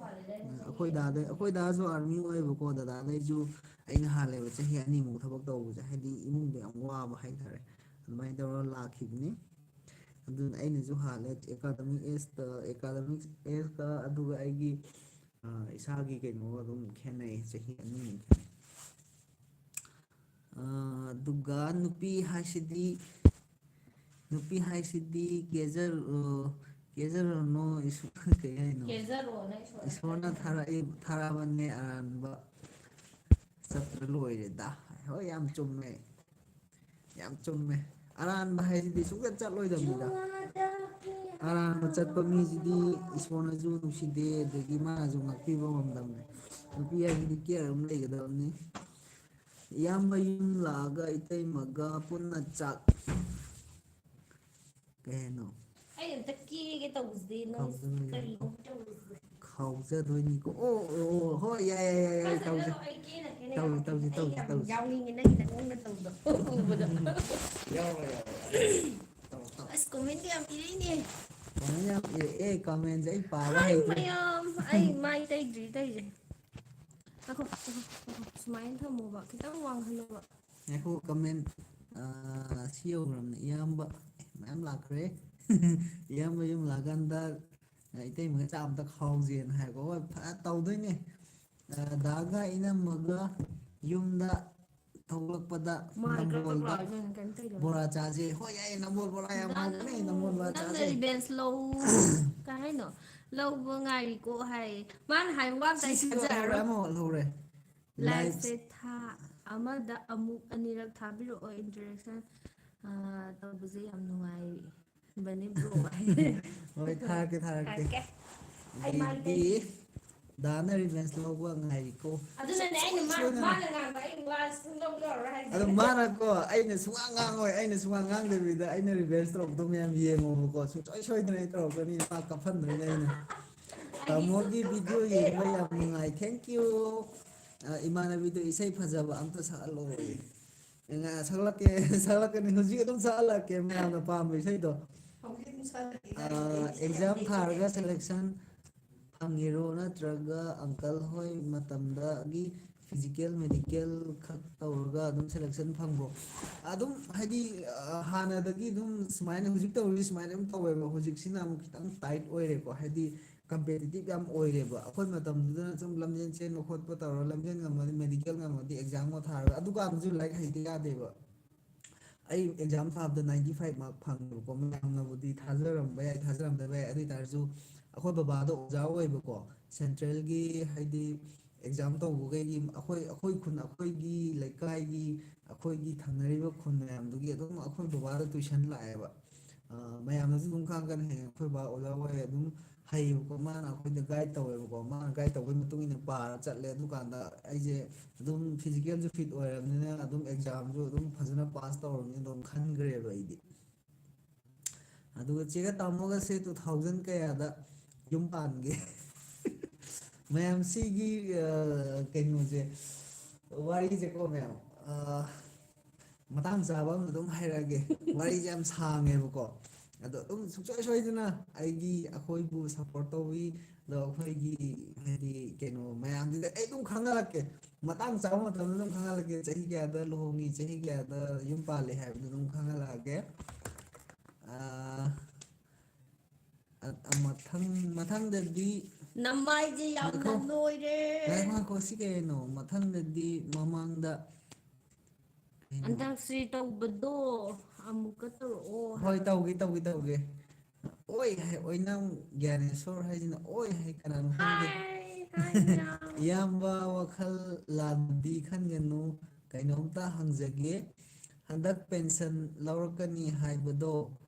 ꯑꯩꯈꯣꯏ ꯗꯥꯗ-, ꯑꯩꯈꯣꯏ ꯗꯥꯁꯨ army ꯑꯣꯏꯌꯦꯕꯀꯣ, ꯗꯗꯥꯗꯩꯁꯨ ꯑꯩꯅ ꯍꯥꯜꯂꯦꯕ ꯆꯍꯤ ꯑꯅꯤꯃꯨꯛ ꯊꯕꯛ ꯇꯧꯕꯁꯦ, ꯍꯥꯏꯗꯤ ꯏꯃꯨꯡꯗ ꯌꯥꯝ ꯋꯥꯕ ꯍꯥꯏꯇꯥꯔꯦ꯫ ꯑꯗꯨꯃꯥꯏꯅ ꯇꯧꯔꯒ ꯂꯥꯛꯈꯤꯕꯅꯤ꯫ ꯑꯗꯨꯅ ꯑꯩꯅꯁꯨ ꯍꯥꯜꯂꯦ, academic age ꯇ, academic age ꯀ ꯑꯗꯨꯒ ꯑꯩꯒꯤ, ꯑ, ꯏꯁꯥꯒꯤ ꯀꯩꯅꯣꯒ ꯑꯗꯨꯝ ꯈꯦꯠꯅꯩ, ꯆꯍꯤ ꯑꯅꯤꯃꯨꯛ ꯈꯦꯠꯅꯩ꯫ ꯑ, ꯑꯗꯨꯒ ꯅꯨꯄꯤ ꯍꯥꯏꯁꯤꯗꯤ, ꯅꯨꯄꯤ ꯍꯥꯏꯁꯤꯗꯤ ꯀꯦꯖꯔ-, ꯑ, ꯀꯦꯖꯔꯅꯣ, ꯏꯁ-, ꯀꯩ ꯍꯥꯏꯅꯣ? ꯀꯦꯖꯔꯣꯅ ꯏꯁꯣꯔꯅ ꯏꯁꯣꯔꯅ ꯊꯥꯔꯛꯏ, ꯊꯥꯔꯛꯑꯕꯅꯦ ꯑꯔꯥꯟꯕ ꯆꯠꯇ꯭ꯔ ꯂꯣꯏꯔꯦꯗ꯫ ꯍꯣꯏ, ꯌꯥꯝ ꯆꯨꯝꯃꯦ꯫ ꯌꯥꯝ ꯆꯨꯝꯃꯦ꯫ ꯑꯔꯥꯟꯕ ꯍꯥꯏꯁꯤꯗꯤ ꯁꯨꯡꯆꯠ ꯆꯠꯂꯣꯏꯗꯕꯅꯤꯗ꯫ ꯑꯔꯥꯟꯕ ꯆꯠꯄ ꯃꯤꯁꯤꯗꯤ ꯏꯁꯣꯔꯅꯁꯨ ꯅꯨꯡꯁꯤꯗꯦ, ꯑꯗꯒꯤ ꯃꯥꯅꯁꯨ ꯉꯥꯛꯄꯤꯕ ꯉꯝꯗꯕꯅꯦ꯫ ꯅꯨꯄꯤ ꯍꯥꯏꯁꯤꯗꯤ ꯀꯦꯌꯔ ꯑꯃ ꯂꯩꯒꯗꯕꯅꯤ꯫ ꯏꯌꯥꯝꯕ ꯌꯨꯝ ꯂꯥꯛꯑꯒ ꯏꯇꯩꯃꯒ ꯄꯨꯟꯅ ꯆꯥꯛ, ꯀꯩ ꯍꯥꯏꯅꯣ? ꯑꯩ ꯑꯝꯇ ꯀꯦꯒꯦ ꯇꯧꯕꯁꯤꯗꯤ ꯅꯪ ꯈꯥꯎꯖꯗꯣꯏꯅꯤ꯫ ꯀꯔꯤꯅꯣ ꯇꯧꯔꯤꯁꯦ? ꯈꯥꯎꯖꯗꯣꯏꯅꯤꯀꯣ꯫ ꯑꯣ, ꯑꯣ, ꯑꯣ, ꯍꯣꯏ, ꯌꯥꯏ, ꯌꯥꯏ, ꯌꯥꯏ, ꯌꯥꯏ, ꯇꯧꯁꯦ꯫ ꯇꯧꯁꯦ꯫ ꯑꯩ ꯀꯦꯅ ꯀꯦꯅ ꯇꯧꯁꯦ, ꯌꯥꯎꯒꯦ꯫ ꯇꯧꯁꯦ, ꯑꯩ ꯇꯧꯁꯦ, ꯌꯥꯝ ꯇꯧꯁꯦ꯫ ꯌꯥꯎꯅꯤꯡꯉꯦ ꯅꯪꯒꯤ ꯅꯪꯅ ꯇꯧꯕꯗꯣ ꯎꯕꯗ꯫ ꯌꯥꯎꯔꯣꯏ, ꯌꯥꯎꯔꯣꯏ, ꯌꯥꯎꯔꯣꯏ꯫ ꯇꯧꯔꯣ, ꯇꯧꯔꯣ꯫ ꯑꯁ, ꯀꯣꯃꯦꯟꯗꯤ ꯌꯥꯝ ꯄꯤꯔꯛꯏꯅꯦ꯫ ꯀꯣꯃꯦꯟ ꯌꯥꯝ ꯄꯤꯔꯛꯑꯦ, ꯀꯣꯃꯦꯟꯁꯦ ꯑꯩ ꯄꯥꯕ ꯍꯥꯏ ꯍꯩꯇ꯭ꯔꯦ꯫ ꯃꯌꯥꯝ, ꯑꯩ ꯃꯥꯏ ꯇꯩꯗ꯭ꯔꯤ ꯇꯩꯁꯦ꯫ ꯉꯥꯏꯈꯣ, ꯉꯥꯏꯈꯣ, ꯉꯥꯏꯈꯣ꯫ ꯁꯨꯃꯥꯏꯅ ꯊꯝꯃꯣꯕ, ꯈꯤꯇꯪ ꯋꯥꯡꯍꯜꯂꯣꯕ꯫ ꯉꯥꯏꯈꯣ, ꯀꯃꯦꯟ, ꯑꯥ, ꯁꯤ ꯌꯧꯈ꯭ꯔꯕꯅꯦ꯫ ꯏꯌꯥꯝꯕ, ꯑꯦ, ꯃꯌꯥꯝ ꯂꯥꯛꯈ꯭ꯔꯦ꯫ ꯏꯌꯥꯝꯕ ꯌꯨꯝ ꯂꯥꯛꯀꯥꯟꯗ, ꯑ, ꯏꯇꯩꯃꯒ ꯆꯥꯛ ꯑꯝꯇ ꯈꯥꯎꯁꯦꯅ ꯍꯥꯏꯀꯣ꯫ ꯍꯣꯏ, ꯐ-, ꯇꯧꯗꯣꯏꯅꯦ꯫ ꯑ, ꯗꯥꯒ ꯏꯅꯝꯃꯒ ꯌꯨꯝꯗ ꯊꯣꯛꯂꯛꯄꯗ ꯃꯥꯏ ꯀꯛ ꯀꯛ ꯅꯝꯕꯣꯜꯗ ꯂꯥꯎꯔꯤꯗꯨꯅ ꯀꯩꯅꯣ ꯇꯧꯔꯤꯗꯣ? ꯕꯣꯔꯥ ꯆꯥꯁꯦ꯫ ꯍꯣꯏ, ꯌꯥꯏꯌꯦ, ꯅꯝꯕꯣꯜ ꯕꯣꯔꯥ ꯌꯥꯝ ꯅꯪ, ꯍꯥꯎꯕꯅꯦ, ꯅꯝꯕꯣꯜ ꯕꯣꯔꯥ ꯅꯪꯅ ꯆꯥꯁꯦ꯫ ꯔꯤꯚꯦꯟꯁ ꯂꯧ-, ꯀꯩ ꯍꯥꯏꯅꯣ? ꯂꯧꯕ ꯉꯥꯏꯔꯤꯀꯣ ꯍꯥꯏ꯫ ꯃꯥꯅ ꯍꯥꯏꯕ ꯋꯥ ꯑꯝꯇ ꯑꯩ ꯁꯤ ꯁꯤ ꯂꯣꯏꯔꯦ, ꯊꯥꯖꯔꯔꯣꯏ꯫ ꯑꯃ ꯍꯣꯠꯍꯧꯔꯦ꯫ ꯂꯥꯏꯐꯁꯦ ꯂꯥꯏꯐ ꯊꯥ ꯑꯃꯗ ꯑꯃꯨꯛ ꯑꯅꯤꯔꯛ ꯊꯥꯕꯤꯔꯛꯑꯣ, interaction, ꯑ, ꯇꯧꯕꯁꯦ ꯌꯥꯝ ꯅꯨꯡꯉꯥꯏꯕꯅꯦ, bro꯫ ꯍꯣꯏ, ꯊꯥꯔꯛꯀꯦ, ꯊꯥꯔꯛꯀꯦ꯫ ꯊꯥꯔꯛꯀꯦ꯫ ꯑꯩ ꯃꯥꯏ ꯑꯗꯩꯗꯤ ꯇꯩ- ꯗꯥꯅ ꯔꯤꯚꯦꯟꯁ ꯂꯧꯕ ꯉꯥꯏꯔꯤꯀꯣ꯫ ꯑꯗꯨꯅꯅꯦ ꯑꯩꯅ ꯃꯥ-, ꯁꯨꯡꯁꯣꯏ ꯁꯣꯏꯗꯅ꯫ ꯃꯥꯅ ꯉꯥꯡꯕ ꯑꯩ ꯋꯥ ꯁꯨꯡꯂꯧ ꯂꯧꯔꯔꯣꯏ ꯍꯥꯏꯁꯦ꯫ ꯑꯗꯣ ꯃꯥꯅꯀꯣ, ꯑꯩꯅ ꯁꯨꯡꯉꯥꯡ ꯉꯥꯡꯉꯣꯏ, ꯑꯩꯅ ꯁꯨꯡꯉꯥꯡ ꯉꯥꯡꯗꯕꯤꯗ ꯑꯩꯅ ꯔꯤꯚꯦꯟꯁ ꯇꯧꯔꯛꯄꯗꯣ ꯃꯌꯥꯝ ꯌꯦꯡꯉꯣꯕꯀꯣ, ꯁꯨꯡꯁꯣꯏ ꯁꯣꯏꯗꯅ ꯑꯩ ꯇꯧꯔꯛꯀꯅꯤ, ꯃꯥ ꯀꯞꯍꯟꯗꯣꯏꯅꯦ ꯑꯩꯅ꯫ ꯑꯩꯗꯤ ꯇꯥꯃꯣꯒꯤ ꯁꯨꯡ-, video ꯌꯦꯡꯕ ꯌꯥꯝ ꯅꯨꯡꯉꯥꯏ, thank you꯫ ꯑ, ꯏꯃꯥꯟꯅꯕꯤꯗꯣ ꯏꯁꯩ ꯐꯖꯕ ꯑꯝꯇ ꯁꯛꯍꯜꯂꯣꯌꯦ꯫ ꯉꯥ-, ꯁꯛꯂꯛꯀꯦ, ꯁꯛꯂꯛꯀꯅꯤ, ꯍꯧꯖꯤꯛ ꯑꯗꯨꯝ ꯁꯛꯍꯜꯂꯛꯀꯦ ꯃꯌꯥꯝꯅ ꯄꯥꯝꯕ ꯏꯁꯩꯗꯣ꯫ ꯍꯧꯖꯤꯛ ꯑꯗꯨꯝ ꯁꯛꯍꯜꯂꯛꯀꯦ꯫ ꯑ, exam ꯊꯥꯔꯒ selection ꯐꯪꯉꯤꯔꯣ, ꯅꯠꯇ꯭ꯔꯒ uncle ꯍꯣꯏ ꯃꯇꯝꯗꯒꯤ physical, medical ꯈꯛ ꯇꯧꯔꯒ ꯑꯗꯨꯝ selection ꯐꯪꯕ꯭ꯔꯣ? ꯑꯗꯨꯝ ꯍꯥꯏꯗꯤ, ꯑ, ꯍꯥꯟꯅꯗꯒꯤ ꯑꯗꯨꯝ ꯁꯨꯃꯥꯏꯅ ꯍꯧꯖꯤꯛ ꯇꯧꯔꯤꯁꯤ ꯁꯨꯃꯥꯏꯅ ꯑꯗꯨꯝ ꯇꯧꯋꯦꯕ꯫ ꯍꯧꯖꯤꯛꯁꯤꯅ ꯑꯃꯨꯛ ꯈꯤꯇꯪ tight ꯑꯣꯏꯔꯦꯀꯣ, ꯍꯥꯏꯗꯤ competitive ꯌꯥꯝ ꯑꯣꯏꯔꯦꯕ꯫ ꯑꯩꯈꯣꯏ ꯃꯇꯝꯗꯨꯗꯅ ꯁꯨꯝ ꯂꯝꯖꯦꯟ ꯆꯦꯟꯕ ꯈꯣꯠꯄ ꯇꯧꯔꯒ ꯂꯝꯖꯦꯟ ꯉꯝꯃꯗꯤ, medical ꯉꯝꯃꯗꯤ examꯒ ꯊꯥꯔꯒ, ꯑꯗꯨꯀꯥꯟꯗꯁꯨ ꯂꯥꯏꯔꯤꯛ ꯍꯩꯇ ꯌꯥꯗꯦꯕ꯫ ꯑꯩ exam ꯊꯥꯕꯗ ninety five mark ꯐꯪꯉꯦꯕꯀꯣ꯫ ꯃꯌꯥꯝꯅꯕꯨꯗꯤ ꯊꯥꯖꯔꯝꯕ ꯌꯥꯏ, ꯊꯥꯖꯔꯝꯗꯕ ꯌꯥꯏ꯫ ꯑꯗꯨ ꯑꯣꯏ ꯇꯥꯔꯁꯨ ꯑꯩꯈꯣꯏ ꯕꯕꯥꯗꯣ ꯑꯣꯖꯥ ꯑꯣꯏꯕꯀꯣ, centralꯒꯤ, ꯍꯥꯏꯗꯤ exam ꯇꯧꯕꯈꯩꯒꯤ ꯑꯩꯈꯣꯏ, ꯑꯩꯈꯣꯏ ꯈꯨꯟ, ꯑꯩꯈꯣꯏꯒꯤ ꯂꯩꯀꯥꯏꯒꯤ, ꯑꯩꯈꯣꯏꯒꯤ ꯊꯪꯅꯔꯤꯕ ꯈꯨꯟ ꯃꯌꯥꯝꯗꯨꯒꯤ ꯑꯗꯨꯝ ꯑꯩꯈꯣꯏ ꯕꯕꯥꯗ tuition ꯂꯥꯛꯑꯦꯕ꯫ ꯃꯌꯥꯝꯅꯁꯨ ꯑꯗꯨꯝ ꯈꯪꯉꯛꯀꯅꯤ, ꯍꯌꯦꯡ ꯑꯩꯈꯣꯏ ꯕꯥ ꯑꯣꯖꯥ ꯑꯣꯏ ꯑꯗꯨꯝ ꯍꯩꯌꯦꯕꯀꯣ, ꯃꯥꯅ ꯑꯩꯈꯣꯏꯗ ꯒꯥꯏꯗ ꯇꯧꯋꯦꯕꯀꯣ, ꯃꯥꯅ ꯒꯥꯏꯗ ꯇꯧꯕꯒꯤ ꯃꯇꯨꯡ ꯏꯟꯅ ꯄꯥꯔ ꯆꯠꯂꯦ꯫ ꯑꯗꯨꯀꯥꯟꯗ ꯑꯩꯁꯦ ꯑꯗꯨꯝ ꯐꯤꯖꯤꯀꯦꯜꯁꯨ ꯐꯤꯠ ꯑꯣꯏꯔꯕꯅꯤꯅ ꯑꯗꯨꯝ ꯑꯦꯛꯖꯥꯝꯁꯨ ꯑꯗꯨꯝ ꯐꯖꯅ ꯄꯥꯁ ꯇꯧꯔꯕꯅꯤꯅ ꯑꯗꯨꯝ ꯈꯟꯈ꯭ꯔꯦꯕ ꯑꯩꯗꯤ꯫ ꯑꯗꯨꯒ ꯆꯦꯒ ꯇꯥꯃꯣꯒꯁꯦ two thousand ꯀꯌꯥꯗ ꯌꯨꯝ ꯄꯥꯟꯒꯦ? ꯃꯌꯥꯝ ꯁꯤꯒꯤ ꯀꯩꯅꯣꯁꯦ, ꯋꯥꯔꯤꯁꯦꯀꯣ ꯃꯌꯥꯝ, ꯃꯇꯥꯡ ꯆꯥꯕ ꯑꯃ ꯑꯗꯨꯝ ꯍꯥꯏꯔꯛꯑꯒꯦ꯫ ꯋꯥꯔꯤꯁꯦ ꯌꯥꯝ ꯁꯥꯡꯉꯦꯕꯀꯣ꯫ ꯑꯗꯣ ꯑꯗꯨꯝ ꯁꯨꯡꯁꯣꯏ ꯁꯣꯏꯗꯅ ꯑꯩꯒꯤ, ꯑꯩꯈꯣꯏꯕꯨ ꯁꯞꯄꯣꯔꯠ ꯇꯧꯕꯤ, ꯑꯗꯣ ꯑꯩꯈꯣꯏꯒꯤ ꯍꯥꯏꯗꯤ ꯀꯩꯅꯣ ꯃꯌꯥꯝꯗꯨꯗ ꯑꯩ ꯑꯗꯨꯝ ꯈꯪꯍꯜꯂꯛꯀꯦ꯫ ꯃꯇꯥꯡ ꯆꯥꯕ ꯃꯇꯝꯗ ꯑꯗꯨꯝ ꯈꯪꯍꯜꯂꯛꯀꯦ꯫ ꯆꯍꯤ ꯀꯌꯥꯗ ꯂꯨꯍꯣꯡꯉꯤ, ꯆꯍꯤ ꯀꯌꯥꯗ ꯌꯨꯝ ꯄꯥꯜꯂꯤ ꯍꯥꯏꯕꯗꯨ ꯑꯗꯨꯝ ꯈꯪꯍꯜꯂꯛꯑꯒꯦ꯫ ꯑꯥ, ꯑ-, ꯑ-, ꯃꯊꯪ, ꯃꯊꯪꯗꯗꯤ ꯅꯃꯥꯏꯁꯦ ꯌꯥꯝꯅ ꯉꯥꯏꯈꯣ꯫ ꯅꯣꯏꯔꯦ꯫ ꯉꯥꯏꯈꯣ, ꯉꯥꯏꯈꯣ, ꯁꯤ ꯀꯩꯅꯣ? ꯃꯊꯪꯗꯗꯤ ꯃꯃꯥꯡꯗ ꯀꯩꯅꯣ? ꯑꯟꯇꯥꯛꯁꯤ ꯇꯧꯕꯗꯣ ꯑꯃꯨꯛꯀ ꯇꯧꯔꯛꯑꯣ ꯍꯣꯏ, ꯍꯥꯏꯕ꯫ ꯇꯧꯒꯦ, ꯇꯧꯒꯦ, ꯇꯧꯒꯦ꯫ ꯑꯣꯏ ꯍꯥꯏ, ꯑꯣꯏꯅꯥꯝ ꯒ꯭ꯌꯥꯅꯦꯁꯣꯔ ꯍꯥꯏꯁꯤꯅ ꯑꯣꯏ ꯍꯥꯏ ꯀꯅꯥꯅꯣ ꯈꯪꯗꯦ꯫ ꯍꯥꯏ, ꯍꯥꯏ, ꯌꯥꯝ꯫ ꯏꯌꯥꯝꯕ, ꯋꯥꯈꯜ ꯂꯥꯟꯗꯤ ꯈꯟꯒꯅꯨ, ꯀꯩꯅꯣꯝꯇ ꯍꯪꯖꯒꯦ꯫ ꯍꯟꯗꯛ ꯄꯦꯟꯁꯟ ꯂꯧꯔꯛꯀꯅꯤ ꯍꯥꯏꯕꯗꯣ,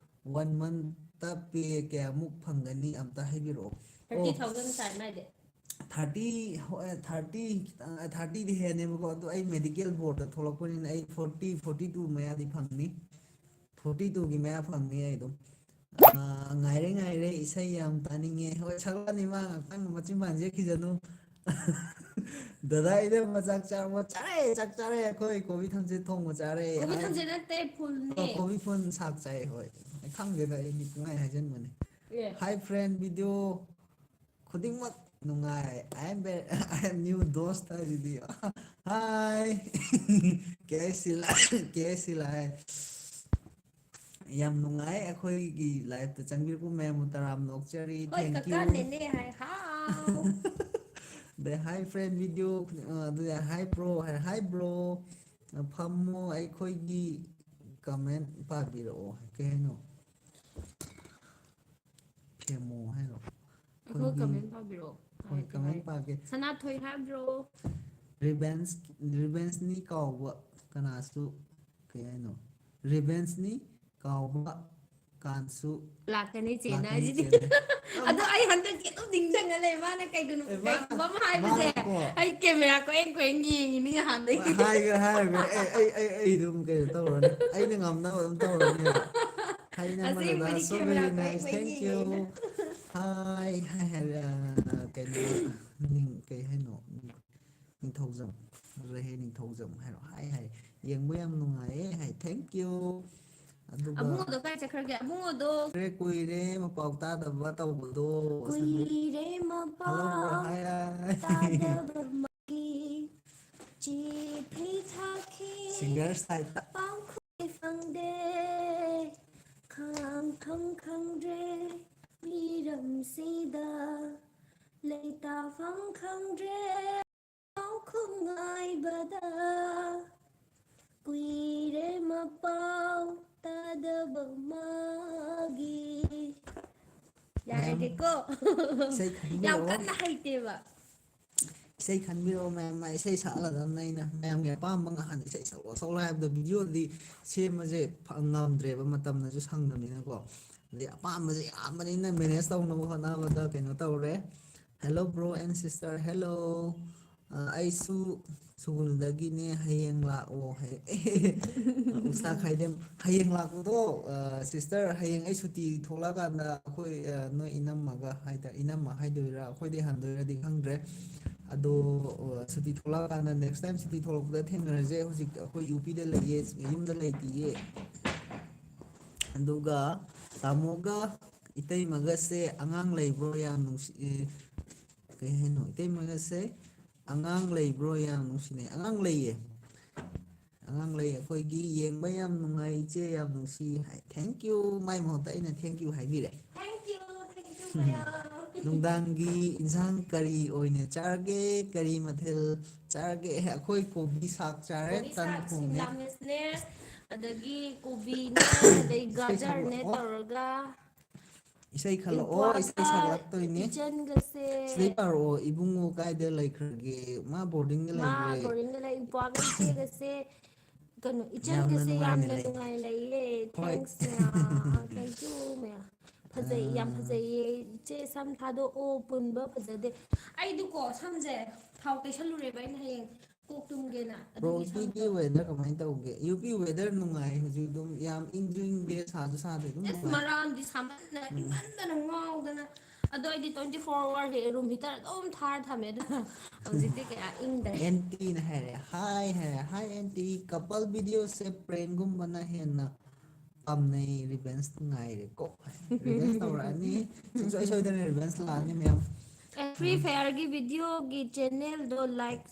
ꯋꯥꯟ ꯃꯟꯇ ꯄꯦ ꯀꯌꯥꯃꯨꯛ ꯐꯪꯒꯅꯤ ꯑꯝꯇ ꯍꯥꯏꯕꯤꯔꯛꯑꯣ꯫ ꯑꯣ꯫ Thirty thousand ꯇꯥꯏ ꯃꯥꯏꯗꯤ꯫ Thirty, ꯍꯣꯏ, thirty ꯈꯤꯇꯪ, thirtyꯗꯤ ꯍꯦꯟꯅꯦꯕꯀꯣ, ꯑꯗꯣ ꯑꯩ ꯃꯦꯗꯤꯀꯦꯜ ꯕꯣꯔꯗꯇ ꯊꯣꯛꯂꯛꯄꯅꯤꯅ ꯑꯩ forty, forty two ꯃꯌꯥꯗꯤ ꯐꯪꯅꯤ꯫ Forty twoꯒꯤ ꯃꯌꯥ ꯐꯪꯅꯤ ꯑꯩ ꯑꯗꯨꯝ꯫ ꯑꯥ, ꯉꯥꯏꯔꯦ, ꯉꯥꯏꯔꯦ, ꯏꯁꯩ ꯌꯥꯝ ꯇꯥꯅꯤꯡꯉꯦ꯫ ꯍꯣꯏ, ꯁꯛꯂꯛꯑꯅꯤ ꯃꯥ ꯉꯥꯛꯇꯪ ꯃꯆꯤꯟ ꯕꯥꯟꯖꯦ ꯈꯤꯖꯅꯨ꯫ ꯗꯗꯥ, ꯏꯕꯦꯝꯃ, ꯆꯥꯛ ꯆꯥꯔꯕꯣ? ꯆꯥꯔꯦ, ꯆꯥꯛ ꯆꯥꯔꯦ꯫ ꯑꯩꯈꯣꯏ ꯀꯣꯕꯤ ꯊꯝꯆꯦꯠ ꯊꯣꯡꯕ ꯆꯥꯔꯦ꯫ ꯀꯣꯕꯤ ꯍꯥꯏ-, ꯊꯝꯆꯦꯠ ꯅꯠꯇꯦ, ꯐꯨꯜꯅꯦ꯫ ꯑꯣ, ꯀꯣꯕꯤ ꯐꯨꯜ ꯁꯥꯛ ꯆꯥꯏ, ꯍꯣꯏ꯫ ꯑꯩ ꯈꯪꯗꯦꯗ, ꯑꯩꯗꯤ ꯄꯨꯡꯍꯥꯏ ꯍꯥꯏꯖꯟꯕꯅꯦ꯫ ꯑꯦ꯫ Hi friend, video ꯈꯨꯗꯤꯡꯃꯛ ꯅꯨꯡꯉꯥꯏ꯫ I am very, I am new dose ꯍꯥꯏꯁꯤꯗꯤ꯫ Hi꯫ ꯀꯦ ꯑꯦꯁ ꯁꯤ ꯂꯥꯏ, ꯀꯦ ꯑꯦꯁ ꯁꯤ ꯂꯥꯏ꯫ ꯌꯥꯝ ꯅꯨꯡꯉꯥꯏ ꯑꯩꯈꯣꯏꯒꯤ liveꯇ ꯆꯪꯕꯤꯔꯛꯄ ꯃꯌꯥꯝꯕꯨ ꯇꯔꯥꯝꯅ ꯑꯣꯛꯆꯔꯤ꯫ ꯍꯣꯏ, Thank you꯫ ꯀꯀꯥ ꯅꯦꯅꯦ ꯍꯥꯏ, ꯍꯥꯎ꯫ ꯑꯗꯩ hi friend video, ꯑ, ꯑꯗꯨꯗ hi bro ꯍꯥꯏ, hi bro꯫ ꯐꯝꯃꯣ ꯑꯩꯈꯣꯏꯒꯤ comment ꯄꯥꯕꯤꯔꯛꯑꯣ꯫ ꯀꯩ ꯍꯥꯏꯅꯣ? ꯐꯦꯃꯣ ꯍꯥꯏꯔꯣ? ꯑꯩꯈꯣꯏ ꯑꯩꯈꯣꯏꯒꯤ comment ꯄꯥꯕꯤꯔꯛꯑꯣ꯫ ꯍꯣꯏ, ꯍꯥꯏꯒꯦ comment ꯍꯥꯏ꯫ ꯄꯥꯒꯦ꯫ ꯁꯅꯥꯊꯣꯏ ꯍꯥꯏꯕ꯭ꯔꯣ? Revenge, revengeꯅꯤ ꯀꯥꯎꯕ ꯀꯅꯥꯁꯨ, ꯀꯩ ꯍꯥꯏꯅꯣ? Revengeꯅꯤ ꯀꯥꯎꯕ ꯀꯥꯟꯁꯨ ꯂꯥꯛꯀꯅꯤ ꯆꯦꯅ ꯂꯥꯛꯀꯅꯤ ꯍꯥꯏꯁꯤꯗꯤ꯫ ꯆꯦꯅ꯫ ꯑꯗꯣ ꯑꯩ ꯍꯟꯗꯛꯀꯤ ꯑꯗꯨꯝ ꯅꯤꯡꯁꯤꯡꯉ ꯂꯩ, ꯃꯥꯅ ꯀꯩꯒꯨꯝꯕ ꯑꯦ, ꯃꯥ- ꯀꯩꯒꯨꯝꯕ ꯑꯃ ꯍꯥꯏꯕꯁꯦ꯫ ꯃꯥꯅꯀꯣ꯫ ꯑꯩ ꯀꯦꯃꯦꯔꯥ ꯀꯣꯏꯌꯦꯡ ꯀꯣꯏꯌꯦꯡ ꯌꯦꯡꯉꯤꯅꯤ ꯍꯥꯟꯅꯗꯒꯤ꯫ ꯍꯥꯏꯈ꯭ꯔꯦ, ꯍꯥꯏꯈ꯭ꯔꯦ꯫ ꯑꯦ, ꯑꯩ ꯑꯩ ꯑꯩ ꯑꯗꯨꯝ ꯀꯩꯅꯣ ꯇꯧꯔꯅꯤ, ꯑꯩꯅ ꯉꯝꯅꯕ ꯑꯗꯨꯝ ꯇꯧꯔꯅꯤ꯫ ꯍꯥꯏꯅ ꯑꯁꯦꯡꯕꯗꯤ ꯃꯗꯨꯗ so camera very nice, ꯀꯣꯏꯌꯦꯡ thank you꯫ ꯌꯦꯡꯉꯤꯅ꯫ Hi, hi, hi, ꯑ, ꯀꯩꯅꯣ, ꯅꯤꯡ- ꯀꯩ ꯍꯥꯏꯅꯣ? ꯅꯤꯡꯊꯧꯖꯝ, ꯔꯍꯦ ꯅꯤꯡꯊꯧꯖꯝ ꯍꯥꯏꯔꯣ꯫ Hi, hi, ꯌꯦꯡꯕ ꯌꯥꯝ ꯅꯨꯡꯉꯥꯏꯌꯦ꯫ Hi, thank you꯫ ꯑꯗꯨꯒ ꯑꯕꯨꯡꯉꯣꯗꯣ ꯀꯥꯏ ꯆꯠꯈ꯭ꯔꯒꯦ? ꯑꯕꯨꯡꯉꯣꯗꯣ ꯀꯨꯏꯔꯦ, ꯀꯨꯏꯔꯦ ꯃꯄꯥꯎ ꯇꯥꯗꯕ ꯇꯧꯕꯗꯣ꯫ ꯀꯨꯏꯔꯦ Hello bro, ꯃꯄꯥꯎ hi, hi꯫ ꯇꯥꯗꯕ ꯃꯥꯒꯤ ꯆꯤꯊꯤ ꯊꯥꯈꯤ꯫ Singer side ꯇ꯫ ꯄꯥꯎꯈꯨꯝ ꯐꯪꯗꯦ, ꯈꯪꯐꯝ ꯈꯪꯗ꯭ꯔꯦ ꯃꯤꯔꯝꯁꯤꯗ꯫ ꯂꯩꯇꯥꯐꯝ ꯈꯪꯗ꯭ꯔꯦ ꯄꯥꯎꯈꯨꯝ ꯉꯥꯏꯕꯗ꯫ ꯀꯨꯏꯔꯦ ꯃꯄꯥꯎ ꯇꯥꯗꯕ ꯃꯥꯒꯤ꯫ ꯌꯥꯔꯒꯦꯀꯣ꯫ ꯏꯁꯩ ꯈꯟꯕꯤꯔꯛꯑꯣ꯫ ꯌꯥꯝ ꯀꯟꯅ ꯍꯩꯇꯦꯕ꯫ ꯏꯁꯩ ꯈꯟꯕꯤꯔꯛꯑꯣ ꯃꯌꯥꯝ, ꯃꯌꯥꯝ ꯏꯁꯩ ꯁꯛꯍꯜꯂꯗꯕꯅꯦ ꯑꯩꯅ꯫ ꯃꯌꯥꯝꯒꯤ ꯑꯄꯥꯝꯕ ꯉꯥꯛꯇꯅꯤ꯫ ꯏꯁꯩ ꯁꯛꯂꯣ ꯁꯛꯂꯣ ꯍꯥꯏꯕꯗ video ꯗꯤ ꯁꯦꯝꯕꯁꯦ ꯐ- ꯉꯝꯗ꯭ꯔꯦꯕ, ꯃꯇꯝꯅꯁꯨ ꯁꯪꯗꯕꯅꯤꯅꯀꯣ꯫ ꯑꯗꯩ ꯑꯄꯥꯝꯕꯁꯦ ꯌꯥꯝꯕꯅꯤꯅ manage ꯇꯧꯅꯕ ꯍꯣꯠꯅꯕꯗ ꯀꯩꯅꯣ ꯇꯧꯔꯦ꯫ Hello bro and sister, hello꯫ ꯑ, ꯑꯩꯁꯨ ꯁꯨꯒꯨꯅꯨꯗꯒꯤꯅꯦ, ꯍꯌꯦꯡ ꯂꯥꯛꯑꯣ ꯍꯥꯏ꯫ ꯎꯁꯥ ꯈꯥꯏꯗꯦꯝ, ꯍꯌꯦꯡ ꯂꯥꯛꯄꯗꯣ, ꯑ, sister, ꯍꯌꯦꯡ ꯑꯩ ꯁꯨꯇꯤ ꯊꯣꯛꯂꯛꯑꯀꯥꯟꯗ ꯑꯩꯈꯣꯏ, ꯑ, ꯅꯣꯏ ꯏꯅꯝꯃꯒ ꯍꯥꯏꯇꯥꯔꯦ, ꯏꯅꯝꯃ ꯍꯥꯏꯗꯣꯏꯔꯥ, ꯑꯩꯈꯣꯏꯗꯩ ꯍꯟꯗꯣꯏꯔꯗꯤ ꯈꯪꯗ꯭ꯔꯦ꯫ ꯑꯗꯣ, ꯑ, ꯁꯨꯇꯤ ꯊꯣꯛꯂꯛꯑꯀꯥꯟꯗ, next time ꯁꯨꯇꯤ ꯊꯣꯛꯂꯛꯄꯗ ꯊꯦꯡꯅꯔꯁꯦ꯫ ꯍꯧꯖꯤꯛ ꯑꯩꯈꯣꯏ ꯌꯨ ꯄꯤꯗ ꯂꯩꯌꯦ, ꯌꯨꯝꯗ ꯂꯩꯇꯤꯌꯦ꯫ ꯑꯗꯨꯒ ꯇꯥꯃꯣꯒ ꯏꯇꯩꯃꯒꯁꯦ ꯑꯉꯥꯡ ꯂꯩꯕ꯭ꯔꯣ? ꯌꯥꯝ ꯅꯨꯡꯁꯤ-, ꯑꯦ, ꯀꯩ ꯍꯥꯏꯅꯣ? ꯏꯇꯩꯃꯒꯁꯦ ꯑꯉꯥꯡ ꯂꯩꯕ꯭ꯔꯣ? ꯌꯥꯝ ꯅꯨꯡꯁꯤꯅꯩ꯫ ꯑꯉꯥꯡ ꯂꯩꯌꯦ꯫ ꯑꯉꯥꯡ ꯂꯩ꯫ ꯑꯩꯈꯣꯏꯒꯤ ꯌꯦꯡꯕ ꯌꯥꯝ ꯅꯨꯡꯉꯥꯏ ꯏꯆꯦ, ꯌꯥꯝ ꯅꯨꯡꯁꯤ ꯍꯥꯏ꯫ Thank you꯫ ꯃꯥꯏ ꯃꯍꯨꯠꯇ ꯑꯩꯅ thank you ꯍꯥꯏꯕꯤꯔꯦ꯫ Thank you, thank you ꯃꯌꯥꯝ꯫ ꯅꯨꯡꯗꯥꯡꯒꯤ ꯏꯟꯁꯥꯡ ꯀꯔꯤ ꯑꯣꯏꯅ ꯆꯥꯔꯒꯦ? ꯀꯔꯤ ꯃꯊꯦꯜ ꯆꯥꯔꯒꯦ? ꯑꯦ, ꯑꯩꯈꯣꯏ ꯀꯣꯕꯤ ꯁꯥꯛ ꯆꯥꯔꯦ, ꯀꯣꯕꯤ ꯇꯟ ꯁꯥꯛ, ꯊꯣꯡꯉꯦ꯫ ꯁꯤꯝꯂꯥ ꯃꯤꯔꯆꯅꯦ, ꯑꯗꯒꯤ ꯀꯣꯕꯤꯅꯦ, ꯑꯗꯩ ꯏꯁꯩ ꯒꯥꯖꯔꯅꯦ ꯁꯛꯂꯛꯑꯣ꯫ ꯇꯧꯔꯒ ꯏꯁꯩ ꯈꯜꯂꯛꯑꯣ, ꯏꯁꯩ ꯏꯄ꯭ꯋꯥꯒ ꯁꯛꯂꯛꯇꯣꯏꯅꯦ꯫ ꯏꯆꯟꯒꯁꯦ ꯁꯤꯗꯩ ꯄꯥꯔꯛꯑꯣ, ꯏꯕꯨꯡꯉꯣ ꯀꯥꯏꯗ ꯂꯩꯈ꯭ꯔꯒꯦ? ꯃꯥ ꯕꯣꯔꯗꯤꯡꯗ ꯃꯥ ꯂꯩꯈ꯭ꯔꯦ꯫ ꯕꯣꯔꯗꯤꯡꯗ ꯂꯩ꯫ ꯏꯄ꯭ꯋꯥꯒ ꯏꯆꯦꯒꯁꯦ ꯀꯩꯅꯣ, ꯏꯆꯟꯒꯁꯦ ꯌꯥꯝꯅ ꯅꯨꯡꯉꯥꯏꯅ ꯂꯩꯌꯦ꯫ Thanks ꯃꯌꯥꯝ, thank you ꯃꯌꯥꯝ꯫ ꯐꯖꯩ, ꯌꯥꯝ ꯐꯖꯩꯌꯦ꯫ ꯏꯆꯦ ꯁꯝ ꯊꯥꯗꯣꯛꯑꯣ, ꯄꯨꯟꯕ ꯐꯖꯗꯦ꯫ ꯑꯩꯗꯤꯀꯣ ꯁꯝꯁꯦ ꯊꯥꯎ ꯇꯩꯁꯜꯂꯨꯔꯦꯕ ꯑꯩꯅ ꯍꯌꯦꯡ ꯀꯣꯛ ꯇꯨꯝꯒꯦꯅ꯫ ꯕ꯭ꯔꯣ, UP ꯒꯤ weather ꯀꯃꯥꯏꯅ ꯇꯧꯒꯦ? UP weather ꯅꯨꯡꯉꯥꯏ ꯍꯧꯖꯤꯛ ꯑꯗꯨꯝ, ꯌꯥꯝ ꯏꯪꯁꯨ ꯏꯪꯗꯦ, ꯁꯥꯁꯨ ꯁꯥꯗꯦ, ꯑꯗꯨꯝ ꯑꯁ, ꯅꯨꯡꯉꯥꯏ꯫ ꯃꯔꯥꯝꯗꯤ ꯁꯥꯃꯟꯗꯅ, ꯏꯪꯃꯟꯗꯅ ꯉꯥꯎꯗꯅ꯫ ꯑꯗꯣ ꯑꯩꯗꯤ twenty four hour ꯁꯦ room heater ꯑꯗꯨꯝ ꯊꯥꯔ ꯊꯝꯃꯦ, ꯑꯗꯨꯅ ꯍꯧꯖꯤꯛꯇꯤ ꯀꯌꯥ ꯏꯪꯗ꯭ꯔꯦ꯫ ꯑꯦꯟꯇꯤꯅ ꯍꯥꯏꯔꯦ, "Hi" ꯍꯥꯏꯔꯦ, "Hi ꯑꯦꯟꯇꯤ, couple video ꯁꯦ prank ꯒꯨꯝꯕꯅ ꯍꯦꯟꯅ ꯄꯥꯝꯅꯩ, revenge ꯉꯥꯏꯔꯦꯀꯣ꯫" Revenge ꯇꯧꯔꯛꯑꯅꯤ, ꯁꯨꯡꯁꯣꯏ ꯁꯣꯏꯗꯅ revenge ꯂꯥꯛꯑꯅꯤ ꯃꯌꯥꯝ꯫ ꯑꯦ, Free Fire ꯒꯤ video ꯒꯤ channel ꯗꯣ like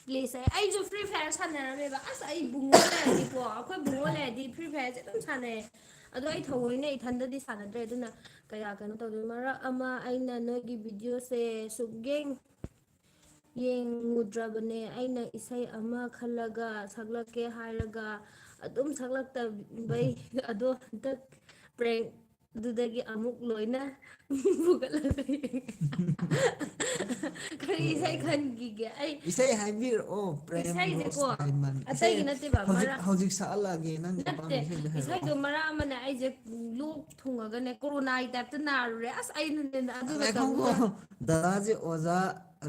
please꯫ ꯑꯩꯁꯨ Free Fire ꯁꯥꯟꯅꯔꯝꯃꯦꯕ꯫ ꯑꯁ, ꯑꯩ ꯕꯨꯡꯉꯣ ꯂꯩꯔꯗꯤꯀꯣ, ꯑꯩꯈꯣꯏ ꯕꯨꯡꯉꯣ ꯂꯩꯔꯗꯤ Free Fire ꯁꯦ ꯑꯗꯨꯝ ꯁꯥꯟꯅꯩ꯫ ꯑꯗꯣ ꯑꯩ ꯊꯑꯣꯏꯅ ꯏꯊꯟꯗꯗꯤ ꯁꯥꯟꯅꯗ꯭ꯔꯦ, ꯑꯗꯨꯅ ꯀꯌꯥ ꯀꯩꯅꯣ ꯇꯧꯗꯦ꯫ ꯃꯔꯛ ꯑꯃ ꯑꯩꯅ ꯅꯣꯏꯒꯤ video ꯁꯦ ꯁꯨꯛꯌꯦꯡ ꯌꯦꯡꯉꯨꯗ꯭ꯔꯕꯅꯦ꯫ ꯑꯩꯅ ꯏꯁꯩ ꯑꯃ ꯈꯜꯂꯒ ꯁꯛꯂꯛꯀꯦ ꯍꯥꯏꯔꯒ ꯑꯗꯨꯝ ꯁꯛꯂꯛꯇꯕꯩ꯫ ꯑꯗꯣ ꯍꯟꯗꯛ prank ꯑꯗꯨꯗꯒꯤ ꯑꯃꯨꯛ ꯂꯣꯏꯅ ꯐꯨꯒꯠꯂꯒ ꯌꯦꯡꯉꯦ꯫ ꯀꯔꯤ ꯏꯁꯩ ꯈꯟꯈꯤꯒꯦ? ꯑꯩ ꯏꯁꯩ ꯍꯥꯏꯕꯤꯔꯛꯑꯣ, ꯄ꯭ꯔꯦꯝ ꯏꯁꯩꯁꯦꯀꯣ, ꯔꯣꯁ ꯗꯥꯏꯃꯟ꯫ ꯏꯁꯩ ꯑꯇꯩꯒꯤ ꯅꯠꯇꯦꯕ, ꯍꯧꯖꯤꯛ, ꯃꯔꯛ-, ꯍꯧꯖꯤꯛ ꯁꯛꯍꯜꯂꯛꯑꯒꯦ, ꯅꯪ ꯅꯠꯇꯦ, ꯑꯄꯥꯝꯕ ꯏꯁꯩꯗꯣ ꯍꯥꯏꯔꯛꯑꯣ꯫ ꯏꯁꯩꯗꯣ ꯃꯔꯛ ꯑꯃꯅ ꯑꯩꯁꯦ ꯂꯣꯛ ꯊꯨꯡꯉꯒꯅꯦ, ꯀꯣꯔꯣꯅꯥꯒꯤ type ꯇ ꯅꯥꯔꯨꯔꯦ꯫ ꯑꯁ, ꯑꯩꯅꯅꯦ ꯑꯗꯨ ꯉꯥꯏꯈꯣꯀꯣ, ꯃꯇꯝꯗꯨꯗ ꯗꯗꯥꯁꯦ ꯑꯣꯖꯥ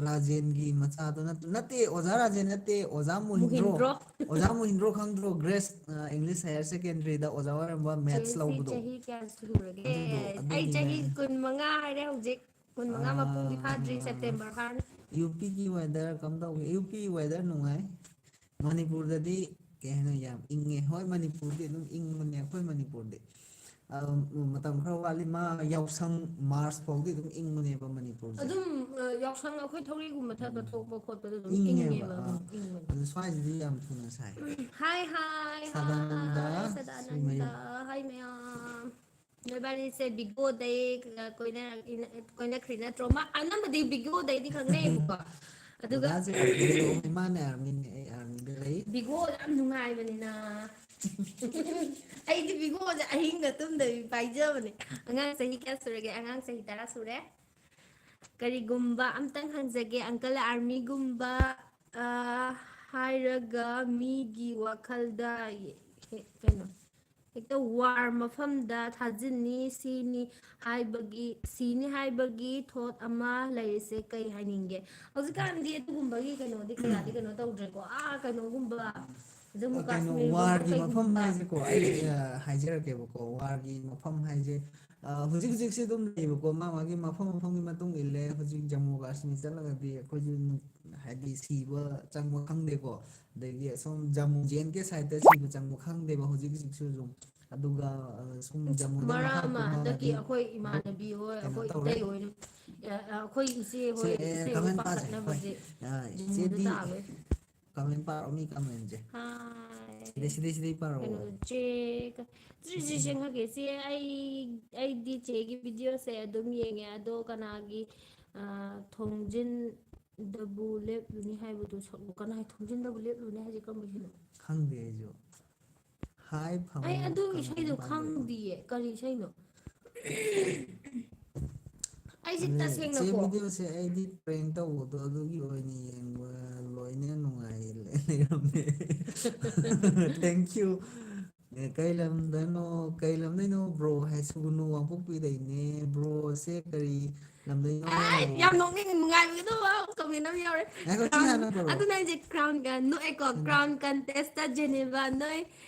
ꯔꯥꯖꯦꯟꯒꯤ ꯃꯆꯥꯗꯣ ꯅꯠꯇ꯭ꯔꯣ? ꯅꯠꯇꯦ, ꯑꯣꯖꯥ ꯔꯥꯖꯦꯟ ꯅꯠꯇꯦ, ꯑꯣꯖꯥ ꯃꯣꯍꯤꯟꯗ꯭ꯔꯣ꯫ ꯃꯣꯍꯤꯟꯗ꯭ꯔꯣ꯫ ꯑꯣꯖꯥ ꯃꯣꯍꯤꯟꯗ꯭ꯔꯣ ꯈꯪꯗ꯭ꯔꯣ? ꯒ꯭ꯔꯦꯁ, ꯑ, English Higher Secondary ꯗ ꯑꯣꯖꯥ ꯑꯣꯏꯔꯝꯕ, maths ꯆꯦꯁꯤ ꯂꯧꯕꯗꯣ꯫ ꯆꯍꯤ ꯀꯌꯥ ꯁꯨꯔꯒꯦ? ꯑꯗꯨꯗꯣ, ꯑꯩ ꯑꯗꯨꯒꯤꯅꯦ꯫ ꯆꯍꯤ ꯀꯨꯟꯃꯉꯥ ꯍꯥꯏꯔꯦ ꯍꯧꯖꯤꯛ꯫ ꯀꯨꯟꯃꯉꯥ ꯃꯄꯨꯡꯗꯤ ꯐꯥꯗ꯭ꯔꯤ, ꯑꯥ, September ꯐꯥꯔꯅꯤ꯫ UP ꯒꯤ weather ꯀꯝꯗꯧꯒꯦ? UP weather ꯅꯨꯡꯉꯥꯏ꯫ ꯃꯅꯤꯄꯨꯔꯗꯗꯤ ꯀꯩ ꯍꯥꯏꯅꯣ, ꯌꯥꯝ ꯏꯪꯉꯦ꯫ ꯍꯣꯏ, ꯃꯅꯤꯄꯨꯔꯗꯤ ꯑꯗꯨꯝ ꯏꯪꯕꯅꯦ, ꯑꯩꯈꯣꯏ ꯃꯅꯤꯄꯨꯔꯗꯤ꯫ ꯑ, ꯃꯇꯝ ꯈꯔ ꯋꯥꯠꯂꯤ, ꯃꯥ ꯌꯥꯎꯁꯪ, March ꯐꯥꯎꯗꯤ ꯑꯗꯨꯝ ꯏꯪꯕꯅꯦꯕ ꯃꯅꯤꯄꯨꯔꯁꯦ꯫ ꯑꯗꯨꯝ, ꯑ, ꯌꯥꯎꯁꯪ ꯑꯩꯈꯣꯏ ꯊꯧꯔꯤꯒꯨꯝꯕ ꯊꯛꯄ ꯎꯝ꯫ ꯊꯣꯛꯄ ꯈꯣꯠꯄꯗ ꯑꯗꯨꯝ ꯏꯪꯉꯦꯕ, ꯏꯪꯉꯦꯕ, ꯑꯥ꯫ ꯑꯗꯨꯝ ꯏꯪꯕꯅꯦ꯫ ꯑꯗꯨ ꯁ꯭ꯋꯥꯏꯁꯤꯗꯤ ꯌꯥꯝ ꯊꯨꯅ ꯁꯥꯏ꯫ Hi, hi, Sadananda hi, Sadananda, ꯁꯤꯃꯌꯨꯝ꯫ Hi ꯃꯌꯥꯝ꯫ ꯅꯣꯏꯕꯥꯅꯤꯁꯦ ꯕꯤꯒꯣꯗꯩ ꯀꯣꯏꯅꯔꯛ-, ꯀꯣꯏꯅꯈ꯭ꯔꯤ ꯅꯠꯇ꯭ꯔꯣ? ꯃꯥ ꯑꯅꯝꯕꯗꯤ ꯕꯤꯒꯣꯗꯩꯗꯤ ꯈꯪꯅꯩꯌꯦꯕꯀꯣ꯫ ꯑꯗꯨꯒ ꯗꯗꯥꯁꯦ army ꯗ ꯂꯩ, ꯃꯥꯅ army ꯅꯦ, ꯑꯩ army ꯗ ꯂꯩ꯫ ꯕꯤꯒꯣ ꯌꯥꯝ ꯅꯨꯡꯉꯥꯏꯕꯅꯤꯅ꯫ ꯑꯩꯗꯤ ꯕꯤꯒꯣꯁꯦ ꯑꯍꯤꯡꯒ ꯇꯨꯝꯗꯕꯤ ꯄꯥꯏꯖꯕꯅꯦ꯫ ꯑꯉꯥꯡ ꯆꯍꯤ ꯀꯌꯥ ꯁꯨꯔꯒꯦ? ꯑꯉꯥꯡ ꯆꯍꯤ ꯇꯔꯥ ꯁꯨꯔꯦ꯫ ꯀꯔꯤꯒꯨꯝꯕ ꯑꯝꯇꯪ ꯍꯪꯖꯒꯦ, uncle, army ꯒꯨꯝꯕ, ꯑ, ꯍꯥꯏꯔꯒ ꯃꯤꯒꯤ ꯋꯥꯈꯜꯗ ꯍꯦ-, ꯀꯩꯅꯣ, ꯍꯦꯛꯇ ꯋꯥꯔ ꯃꯐꯝꯗ ꯊꯥꯖꯤꯟꯅꯤ, ꯁꯤꯅꯤ ꯍꯥꯏꯕꯒꯤ, ꯁꯤꯅꯤ ꯍꯥꯏꯕꯒꯤ ꯊꯣꯠ ꯑꯃ ꯂꯩꯔꯤꯁꯦ ꯀꯩ ꯍꯥꯏꯅꯤꯡꯒꯦ? ꯍꯧꯖꯤꯛꯀꯥꯟꯗꯤ ꯑꯗꯨꯒꯨꯝꯕꯒꯤ ꯀꯩꯅꯣꯗꯤ ꯀꯌꯥꯗꯤ ꯀꯩꯅꯣ ꯇꯧꯗ꯭ꯔꯦꯀꯣ꯫ ꯑꯥ, ꯀꯩꯅꯣꯒꯨꯝꯕ, ꯖꯃꯨ ꯀꯩꯅꯣ, ꯀꯥꯁꯃꯤꯔꯒꯨꯝꯕ, ꯋꯥꯔꯒꯤ ꯃꯐꯝ ꯀꯩꯒꯨꯝꯕ꯫ ꯍꯥꯏꯁꯦꯀꯣ, ꯑꯩ, ꯑ, ꯍꯥꯏꯖꯔꯛꯀꯦꯕꯀꯣ, ꯋꯥꯔꯒꯤ ꯃꯐꯝ ꯍꯥꯏꯁꯦ, ꯑ, ꯍꯧꯖꯤꯛ ꯍꯧꯖꯤꯛꯁꯦ ꯑꯗꯨꯝ ꯂꯩꯌꯦꯕꯀꯣ, ꯃꯥ ꯃꯥꯒꯤ ꯃꯐꯝ ꯃꯐꯝꯒꯤ ꯃꯇꯨꯡ ꯏꯜꯂꯦ꯫ ꯍꯧꯖꯤꯛ ꯖꯃꯨ ꯀꯥꯁꯃꯤꯔ ꯆꯠꯂꯒꯗꯤ ꯑꯩꯈꯣꯏꯁꯨ ꯅꯨ-, ꯍꯥꯏꯗꯤ ꯁꯤꯕ ꯆꯪꯕ ꯈꯪꯗꯦꯀꯣ꯫ ꯑꯗꯒꯤ ꯑꯁꯣꯝ ꯖꯃꯨ ꯖꯦ ꯑꯦꯟ ꯀꯦ ꯁꯥꯏꯠꯇ ꯁꯤꯕ ꯆꯪꯕ ꯈꯪꯗꯦꯕ ꯍꯧꯖꯤꯛ ꯍꯧꯖꯤꯛꯁꯨ ꯑꯗꯨꯝ꯫ ꯑꯗꯨꯒ, ꯑ, ꯁꯨꯝ ꯖꯃꯨꯗ ꯃꯔꯛ ꯃꯍꯥꯛ ꯑꯃ ꯀꯨꯝꯃꯛꯑꯗꯤ ꯍꯟꯗꯛꯀꯤ ꯑꯩꯈꯣꯏ ꯑꯃꯨꯛ ꯏꯃꯥꯟꯅꯕꯤ ꯍꯣꯏ, ꯀꯩꯅꯣ ꯑꯩꯈꯣꯏ ꯇꯧꯔꯦ꯫ ꯏꯇꯩ ꯍꯣꯏ, ꯑ, ꯑ, ꯑꯩꯈꯣꯏ ꯏꯆꯦ ꯁꯦ, ꯍꯣꯏ, ꯑꯦ, ꯏꯇꯩ ꯍꯣꯏ ꯀꯃꯦꯟ ꯄꯥꯁꯦ, ꯍꯣꯏ꯫ ꯄꯥꯈꯠꯅꯕꯁꯦ ꯑ, ꯖꯃꯨꯗ ꯏꯆꯦꯗꯤ ꯇꯥꯕꯩ꯫ ꯀꯃꯦꯟ ꯄꯥꯔꯛꯑꯣ, ꯃꯤ ꯀꯃꯦꯟꯁꯦ꯫ ꯍꯥꯏ꯫ ꯁꯤꯗꯩ, ꯁꯤꯗꯩ, ꯁꯤꯗꯩ ꯄꯥꯔꯛꯑꯣ꯫ ꯀꯩꯅꯣ, ꯆꯦ, ꯀ-, ꯆꯦ, ꯆꯦ, ꯆꯦ, ꯉꯥꯏꯈꯣ, ꯆꯦ, ꯑꯩ, ꯑꯩꯗꯤ ꯆꯦꯒꯤ ꯚꯤꯗꯤꯑꯣꯁꯦ ꯑꯗꯨꯝ ꯌꯦꯡꯉꯦ, ꯑꯗꯣ ꯀꯅꯥꯒꯤ, ꯑ, ꯊꯣꯡꯖꯤꯟꯗꯕꯨ ꯂꯦꯞꯂꯨꯅꯤ ꯍꯥꯏꯕꯗꯨ ꯁꯛꯂꯛꯑꯣ꯫ ꯀꯅꯥꯒꯤ ꯊꯣꯡꯖꯤꯟꯗꯕꯨ ꯂꯦꯞꯂꯨꯅꯤ ꯍꯥꯏꯁꯦ ꯀꯔꯝꯕ ꯏꯁꯩꯅꯣ? ꯈꯪꯗꯦ ꯑꯩꯁꯨ꯫ ꯍꯥꯏ ꯑꯩ ꯐꯪꯉꯤ ꯑꯗꯨ ꯀꯃꯦꯟ ꯏꯁꯩꯗꯣ ꯄꯥꯔꯛꯑꯣ꯫ ꯈꯪꯗꯤꯌꯦ꯫ ꯀꯔꯤ ꯏꯁꯩꯅꯣ? ꯑꯩꯁꯦ ꯑꯗꯨꯅꯦ, ꯆꯦ ꯇꯁꯦꯡꯅꯀꯣ꯫ ꯚꯤꯗꯤꯑꯣꯁꯦ ꯑꯩꯗꯤ ꯄ꯭ꯔꯦꯡ ꯇꯧꯕꯗꯣ ꯑꯗꯨꯒꯤ ꯑꯣꯏꯅ ꯌꯦꯡꯕ ꯂꯣꯏꯅ ꯅꯨꯡꯉꯥꯏꯌꯦ ꯂꯩꯔꯝꯃꯦ꯫ Thank you꯫ ꯑꯦ, ꯀꯩ ꯂꯝꯗꯅꯣ, ꯀꯩ ꯂꯝꯗꯩꯅꯣ ꯕ꯭ꯔꯣ ꯍꯥꯏ? ꯁꯨꯒꯨꯅꯨ ꯋꯥꯡꯄꯣꯛꯄꯤꯗꯩꯅꯦ꯫ ꯕ꯭ꯔꯣꯁꯦ ꯀꯔꯤ ꯂꯝꯗꯩꯅꯣ? ꯑꯥꯏ, ꯌꯥꯝ ꯅꯣꯛꯅꯤꯡꯉꯦ, ꯅꯨꯡꯉꯥꯏꯕꯒꯤꯗꯣ ꯋꯥ ꯀꯃꯦꯟ ꯑꯃ ꯌꯥꯎꯔꯦ꯫ ꯉꯥꯏꯈꯣ, ꯁꯤ ꯀ꯭ꯔꯥꯎꯟ, ꯍꯥꯟꯅ ꯄꯥꯔꯛꯑꯣ꯫ ꯑꯗꯨꯅ ꯑꯩꯁꯦ ꯀ꯭ꯔꯥꯎꯟ ꯀꯟ-, ꯅꯣꯛꯑꯦꯀꯣ, ꯎꯝ꯫ ꯀ꯭ꯔꯥꯎꯟ ꯀꯟꯇꯦꯁꯇ ꯖꯦꯅꯦꯕꯥ ꯅꯣꯏ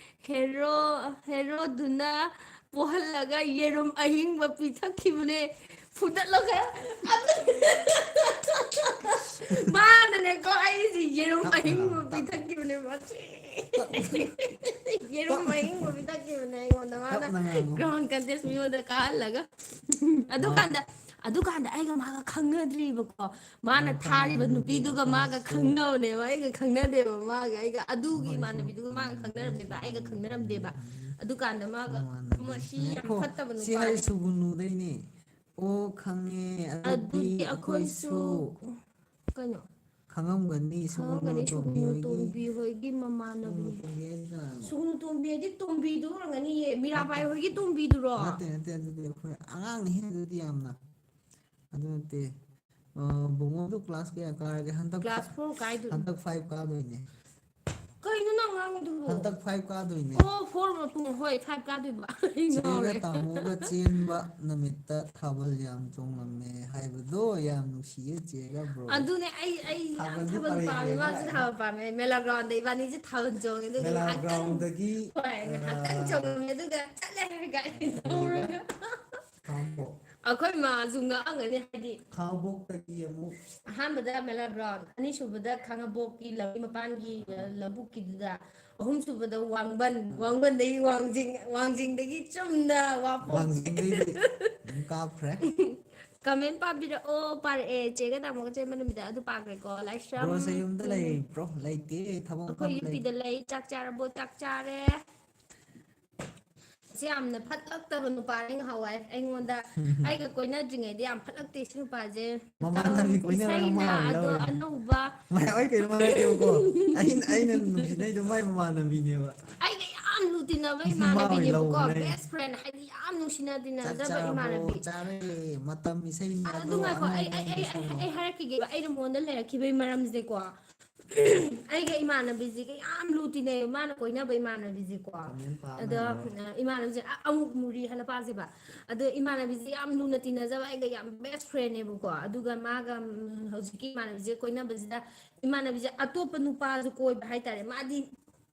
ꯍꯦꯔꯣ, ꯍꯦꯔꯣꯗꯨꯅ ꯄꯣꯍꯜꯂꯒ ꯌꯦꯔꯨꯝ ꯑꯍꯤꯡꯕ ꯄꯤꯊꯛꯈꯤꯕꯅꯦ꯫ ꯐꯨꯗꯠꯂꯣ ꯈꯔ꯫ ꯃꯥꯅꯅꯦꯀꯣ, ꯑꯩꯁꯦ ꯌꯦꯔꯨꯝ ꯇꯞꯅ ꯑꯍꯤꯡꯕ ꯉꯥꯡꯉꯣ, ꯇꯞꯅ꯫ ꯄꯤꯊꯛꯈꯤꯕꯅꯦ ꯃꯥꯁꯦ꯫ ꯇꯞꯅ꯫ ꯌꯦꯔꯨꯝ ꯇꯞꯅ꯫ ꯑꯍꯤꯡꯕ ꯄꯤꯊꯛꯈꯤꯕꯅꯦ ꯑꯩꯉꯣꯟꯗ꯫ ꯃꯥꯅ ꯇꯞꯅ ꯉꯥꯡꯉꯣ꯫ ꯀ꯭ꯔꯥꯎꯟ ꯀꯟꯇꯦꯁ ꯃꯤꯉꯣꯟꯗ ꯀꯥꯍꯜꯂꯒ꯫ ꯃꯥ ꯑꯗꯨꯀꯥꯟꯗ, ꯑꯗꯨꯀꯥꯟꯗ ꯑꯩꯒ ꯃꯥꯒ ꯈꯪꯅꯗ꯭ꯔꯤꯕꯀꯣ꯫ ꯃꯥꯅ ꯃꯥ ꯊꯥꯔꯤꯕ ꯈꯪꯅꯗ꯭ꯔꯤꯕ ꯅꯨꯄꯤꯗꯨꯒ ꯃꯥꯒ ꯑꯩꯈꯣꯏꯁꯨ꯫ ꯈꯪꯅꯕꯅꯦꯕ, ꯑꯩꯒ ꯈꯪꯅꯗꯦꯕ ꯃꯥꯒ ꯑꯩꯒ꯫ ꯑꯗꯨꯒꯤ ꯑꯩꯈꯣꯏꯁꯨ ꯏꯃꯥꯟꯅꯕꯤꯗꯨꯒ ꯃꯥꯒ ꯈꯪꯅꯔꯝꯃꯦꯕ, ꯑꯩꯒ ꯈꯪꯅꯔꯝꯗꯦꯕ꯫ ꯃꯃꯥꯟꯅꯕꯤ꯫ ꯑꯗꯨꯀꯥꯟꯗ ꯃꯥꯒ, ꯃꯃꯥꯟꯅꯕꯤ꯫ ꯃꯁꯤ ꯌꯥꯝ ꯉꯥꯏꯈꯣ, ꯐꯠꯇꯕ ꯁꯤ ꯍꯥꯏ ꯅꯨꯄꯥꯅꯦ꯫ ꯁꯨꯒꯨꯅꯨꯗꯩꯅꯦ꯫ ꯑꯣ, ꯈꯪꯉꯦ꯫ ꯑꯗꯨꯗꯤ ꯑꯗꯨꯗꯤ ꯑꯩꯈꯣꯏꯁꯨ ꯑꯩꯈꯣꯏꯁꯨ ꯀꯩꯅꯣ? ꯈꯪꯉꯝꯒꯅꯤ, ꯁꯨꯒꯨꯅꯨ ꯈꯪꯉꯝꯒꯅꯤ, ꯇꯣꯝꯕꯤ ꯁꯨꯒꯨꯅꯨ ꯍꯣꯏꯒꯤ꯫ ꯇꯣꯝꯕꯤ ꯍꯣꯏꯒꯤ ꯁꯨꯒꯨꯅꯨ ꯃꯃꯥꯟꯅꯕꯤꯅꯦ꯫ ꯇꯣꯝꯕꯤ ꯍꯥꯏꯁꯦ ꯀꯅꯥꯅꯣ? ꯁꯨꯒꯨꯅꯨ ꯇꯣꯝꯕꯤ ꯍꯥꯏꯗꯤ ꯇꯣꯝꯕꯤꯗꯨ ꯑꯣꯏꯔꯝꯒꯅꯤꯌꯦ, ꯃꯤꯔꯥꯕꯥꯏ ꯅꯠꯇꯦ꯫ ꯍꯣꯏꯒꯤ ꯇꯣꯝꯕꯤꯗꯨꯔꯣ? ꯅꯠꯇꯦ, ꯅꯠꯇꯦ, ꯑꯗꯨꯗꯤ ꯑꯩꯈꯣꯏ ꯑꯉꯥꯡꯅꯤꯍꯦ ꯑꯗꯨꯗꯤ ꯌꯥꯝꯅ꯫ ꯑꯗꯨ ꯅꯠꯇꯦ꯫ ꯑ, ꯕꯨꯡꯉꯣꯗꯣ ꯀ꯭ꯂꯥꯁ ꯀꯌꯥ ꯀꯥꯔꯒꯦ? ꯍꯟꯗꯛ ꯀ꯭ꯂꯥꯁ ꯐꯣꯔ ꯀꯥꯏꯗꯣꯏꯅꯦ꯫ ꯍꯟꯗꯛ ꯐꯥꯏꯚ ꯀꯥꯗꯣꯏꯅꯦ꯫ ꯀꯩꯅꯣ ꯅꯪ ꯉꯥꯡꯉꯤꯗꯨꯕꯨ? ꯍꯟꯗꯛ ꯐꯥꯏꯚ ꯀꯥꯗꯣꯏꯅꯦ꯫ ꯑꯣ, ꯐꯣꯔ ꯃꯄꯨꯡ, ꯍꯣꯏ, ꯐꯥꯏꯚ ꯀꯥꯗꯣꯏꯕ꯫ ꯑꯩ ꯆꯦꯒ ꯉꯥꯎꯔꯦ꯫ ꯇꯥꯃꯣꯒ ꯆꯦꯟꯕ ꯅꯨꯃꯤꯠꯇ ꯊꯥꯕꯜ ꯌꯥꯝ ꯆꯣꯡꯂꯝꯃꯦ ꯍꯥꯏꯕꯗꯣ ꯌꯥꯝ ꯅꯨꯡꯁꯤꯌꯦ ꯆꯦꯒ ꯕ꯭ꯔꯣꯒ꯫ ꯑꯗꯨꯅꯦ, ꯑꯩ, ꯑꯩ ꯌꯥꯝ ꯊꯥꯕꯜꯗꯤ ꯊꯥꯕꯜ ꯄꯥꯝꯃꯦ, ꯄꯥꯝꯃꯦꯕ꯫ ꯃꯥꯁꯨ ꯊꯥꯕꯜ ꯄꯥꯝꯃꯦ꯫ ꯃꯦꯂꯥ ꯒ꯭ꯔꯥꯎꯟꯗ ꯏꯕꯥꯅꯤꯁꯦ ꯊꯥꯕꯜ ꯆꯣꯡꯉꯦ, ꯑꯗꯨꯒ ꯃꯦꯂꯥ ꯉꯥꯏꯍꯥꯛꯇꯪ, ꯒ꯭ꯔꯥꯎꯟꯗꯒꯤ, ꯍꯣꯏ, ꯉꯥꯏꯍꯥꯛꯇꯪ ꯑ, ꯆꯣꯡꯉꯝꯃꯦ, ꯑꯗꯨꯒ ꯆꯠꯂꯦ ꯒꯥꯔꯤ ꯊꯧꯔꯒ꯫ ꯈꯥꯡꯉꯕꯣꯛ꯫ ꯑꯩꯈꯣꯏ ꯃꯥꯁꯨ ꯉꯛꯑꯝꯒꯅꯤ, ꯍꯥꯏꯗꯤ ꯈꯥꯡꯉꯕꯣꯛꯇꯒꯤ ꯑꯃꯨꯛ ꯑꯍꯥꯟꯕꯗ ꯃꯦꯂꯥ ꯒ꯭ꯔꯥꯎꯟ, ꯑꯅꯤꯁꯨꯕꯗ ꯈꯥꯡꯉꯕꯣꯛꯀꯤ ꯂꯝꯕꯤ ꯃꯄꯥꯟꯒꯤ, ꯑ, ꯂꯧꯕꯨꯛꯀꯤꯗꯨꯗ, ꯑꯍꯨꯝꯁꯨꯕꯗ ꯋꯥꯡꯕꯟ, ꯎꯝ꯫ ꯋꯥꯡꯕꯟꯗꯒꯤ ꯋꯥꯡꯖꯤꯡ, ꯋꯥꯡꯖꯤꯡꯗꯒꯤ ꯆꯨꯝꯅ ꯋꯥꯐꯝ꯫ ꯋꯥꯡꯖꯤꯡꯗꯒꯤꯗꯤ ꯑꯗꯨꯝ ꯀꯥꯞꯈ꯭ꯔꯦ꯫ ꯀꯃꯦꯟ ꯄꯥꯕꯤꯔꯛꯑꯣ, ꯄꯥꯔꯛꯑꯦ꯫ ꯆꯦꯒ ꯇꯥꯃꯣꯒ ꯆꯦꯟꯕ ꯅꯨꯃꯤꯠꯇ ꯑꯗꯨ ꯄꯥꯈ꯭ꯔꯦꯀꯣ꯫ ꯂꯥꯏꯁ꯭ꯔꯝ꯫ ꯕ꯭ꯔꯣꯁꯦ ꯌꯨꯝꯗ ꯎꯝ꯫ ꯂꯩꯕ꯭ꯔꯣ? ꯂꯩꯇꯦ, ꯊꯕꯛ ꯑꯩꯈꯣꯏ ꯃꯐꯝ ꯂꯩ꯫ ꯌꯨ ꯄꯤꯗ ꯂꯩ꯫ ꯆꯥꯛ ꯆꯥꯔꯕꯣ? ꯆꯥꯛ ꯆꯥꯔꯦ꯫ ꯁꯤ ꯌꯥꯝꯅ ꯐꯠꯂꯛꯇꯕ ꯅꯨꯄꯥꯅꯤ ꯉꯍꯥꯟꯋꯥꯏ ꯑꯩꯉꯣꯟꯗ꯫ ꯑꯩꯒ ꯀꯣꯏꯅꯗ꯭ꯔꯤꯉꯩꯗ ꯌꯥꯝ ꯐꯠꯂꯛꯇꯦ ꯁꯤ ꯅꯨꯄꯥꯁꯦ꯫ ꯃꯃꯥꯟꯅꯕꯤ ꯀꯣꯏꯅꯔꯒ ꯏꯁꯩꯅ ꯃꯥ ꯑꯣꯏꯅ ꯑꯗꯣ ꯂꯧꯔꯦ꯫ ꯑꯅꯧꯕ꯫ ꯃꯌꯥꯝ ꯑꯩ ꯀꯩꯅꯣ ꯍꯥꯏꯔꯛꯀꯦꯕꯀꯣ꯫ ꯑꯩꯅ, ꯑꯩꯅ ꯅꯨꯡꯁꯤꯅꯩꯗꯣ ꯃꯥꯏ ꯃꯃꯥꯟꯅꯕꯤꯅꯦꯕ꯫ ꯑꯩꯒ ꯌꯥꯝ ꯂꯨ ꯇꯤꯟꯅꯕ ꯃꯥ ꯑꯣꯏꯅ ꯏꯃꯥꯟꯅꯕꯤꯅꯦꯕꯀꯣ, ꯂꯧꯕꯅꯦ꯫ Best friend ꯍꯥꯏꯗꯤ ꯌꯥꯝ ꯅꯨꯡꯁꯤꯅ ꯆꯥꯛ ꯇꯤꯟꯅꯖꯕ ꯆꯥꯔꯕꯣ? ꯏꯃꯥꯟꯅꯕꯤ꯫ ꯆꯥꯔꯦ꯫ ꯃꯇꯝ ꯏꯁꯩꯅꯤ ꯑꯗꯨ ꯑꯗꯣ ꯉꯥꯏꯈꯣ, ꯑꯩ, ꯑꯅꯧꯕ ꯑꯩ, ꯑꯩ, ꯑꯃꯗꯤ ꯑꯩ, ꯁꯛꯂꯛꯑꯣ꯫ ꯑꯩ ꯍꯥꯏꯔꯛꯈꯤꯒꯦꯕ, ꯑꯩꯅ ꯃꯉꯣꯟꯗ ꯂꯩꯔꯛꯈꯤꯕꯒꯤ ꯃꯔꯝꯁꯦꯀꯣ꯫ ꯑꯩꯒ ꯏꯃꯥꯟꯅꯕꯤꯁꯤꯒ ꯌꯥꯝ ꯂꯨ ꯇꯤꯟꯅꯩꯌꯦꯕ, ꯃꯥꯅ ꯀꯣꯏꯅꯕ ꯏꯃꯥꯟꯅꯕꯤꯁꯦꯀꯣ꯫ ꯀꯃꯦꯟ ꯄꯥ ꯑꯗꯣ, ꯃꯥꯜꯂꯦ꯫ ꯑ, ꯏꯃꯥꯟꯅꯕꯤꯁꯦ ꯑ-, ꯑꯃꯨꯛ ꯃꯨꯔꯤ ꯍꯥꯏꯅ ꯄꯥꯁꯦꯕ꯫ ꯑꯗꯣ ꯏꯃꯥꯟꯅꯕꯤꯁꯦ ꯌꯥꯝ ꯂꯨꯅ ꯇꯤꯟꯅꯖꯕ, ꯑꯩꯒ ꯌꯥꯝ best friend ꯅꯦꯕꯀꯣ꯫ ꯑꯗꯨꯒ ꯃꯥꯒ, ꯎꯝ, ꯍꯧꯖꯤꯛꯀꯤ ꯏꯃꯥꯟꯅꯕꯤꯁꯦ ꯀꯣꯏꯅꯕꯁꯤꯗ ꯏꯃꯥꯟꯅꯕꯤꯁꯦ ꯑꯇꯣꯞꯄ ꯅꯨꯄꯥꯁꯨ ꯀꯣꯏꯕ ꯍꯥꯏꯇꯥꯔꯦ꯫ ꯃꯥꯗꯤ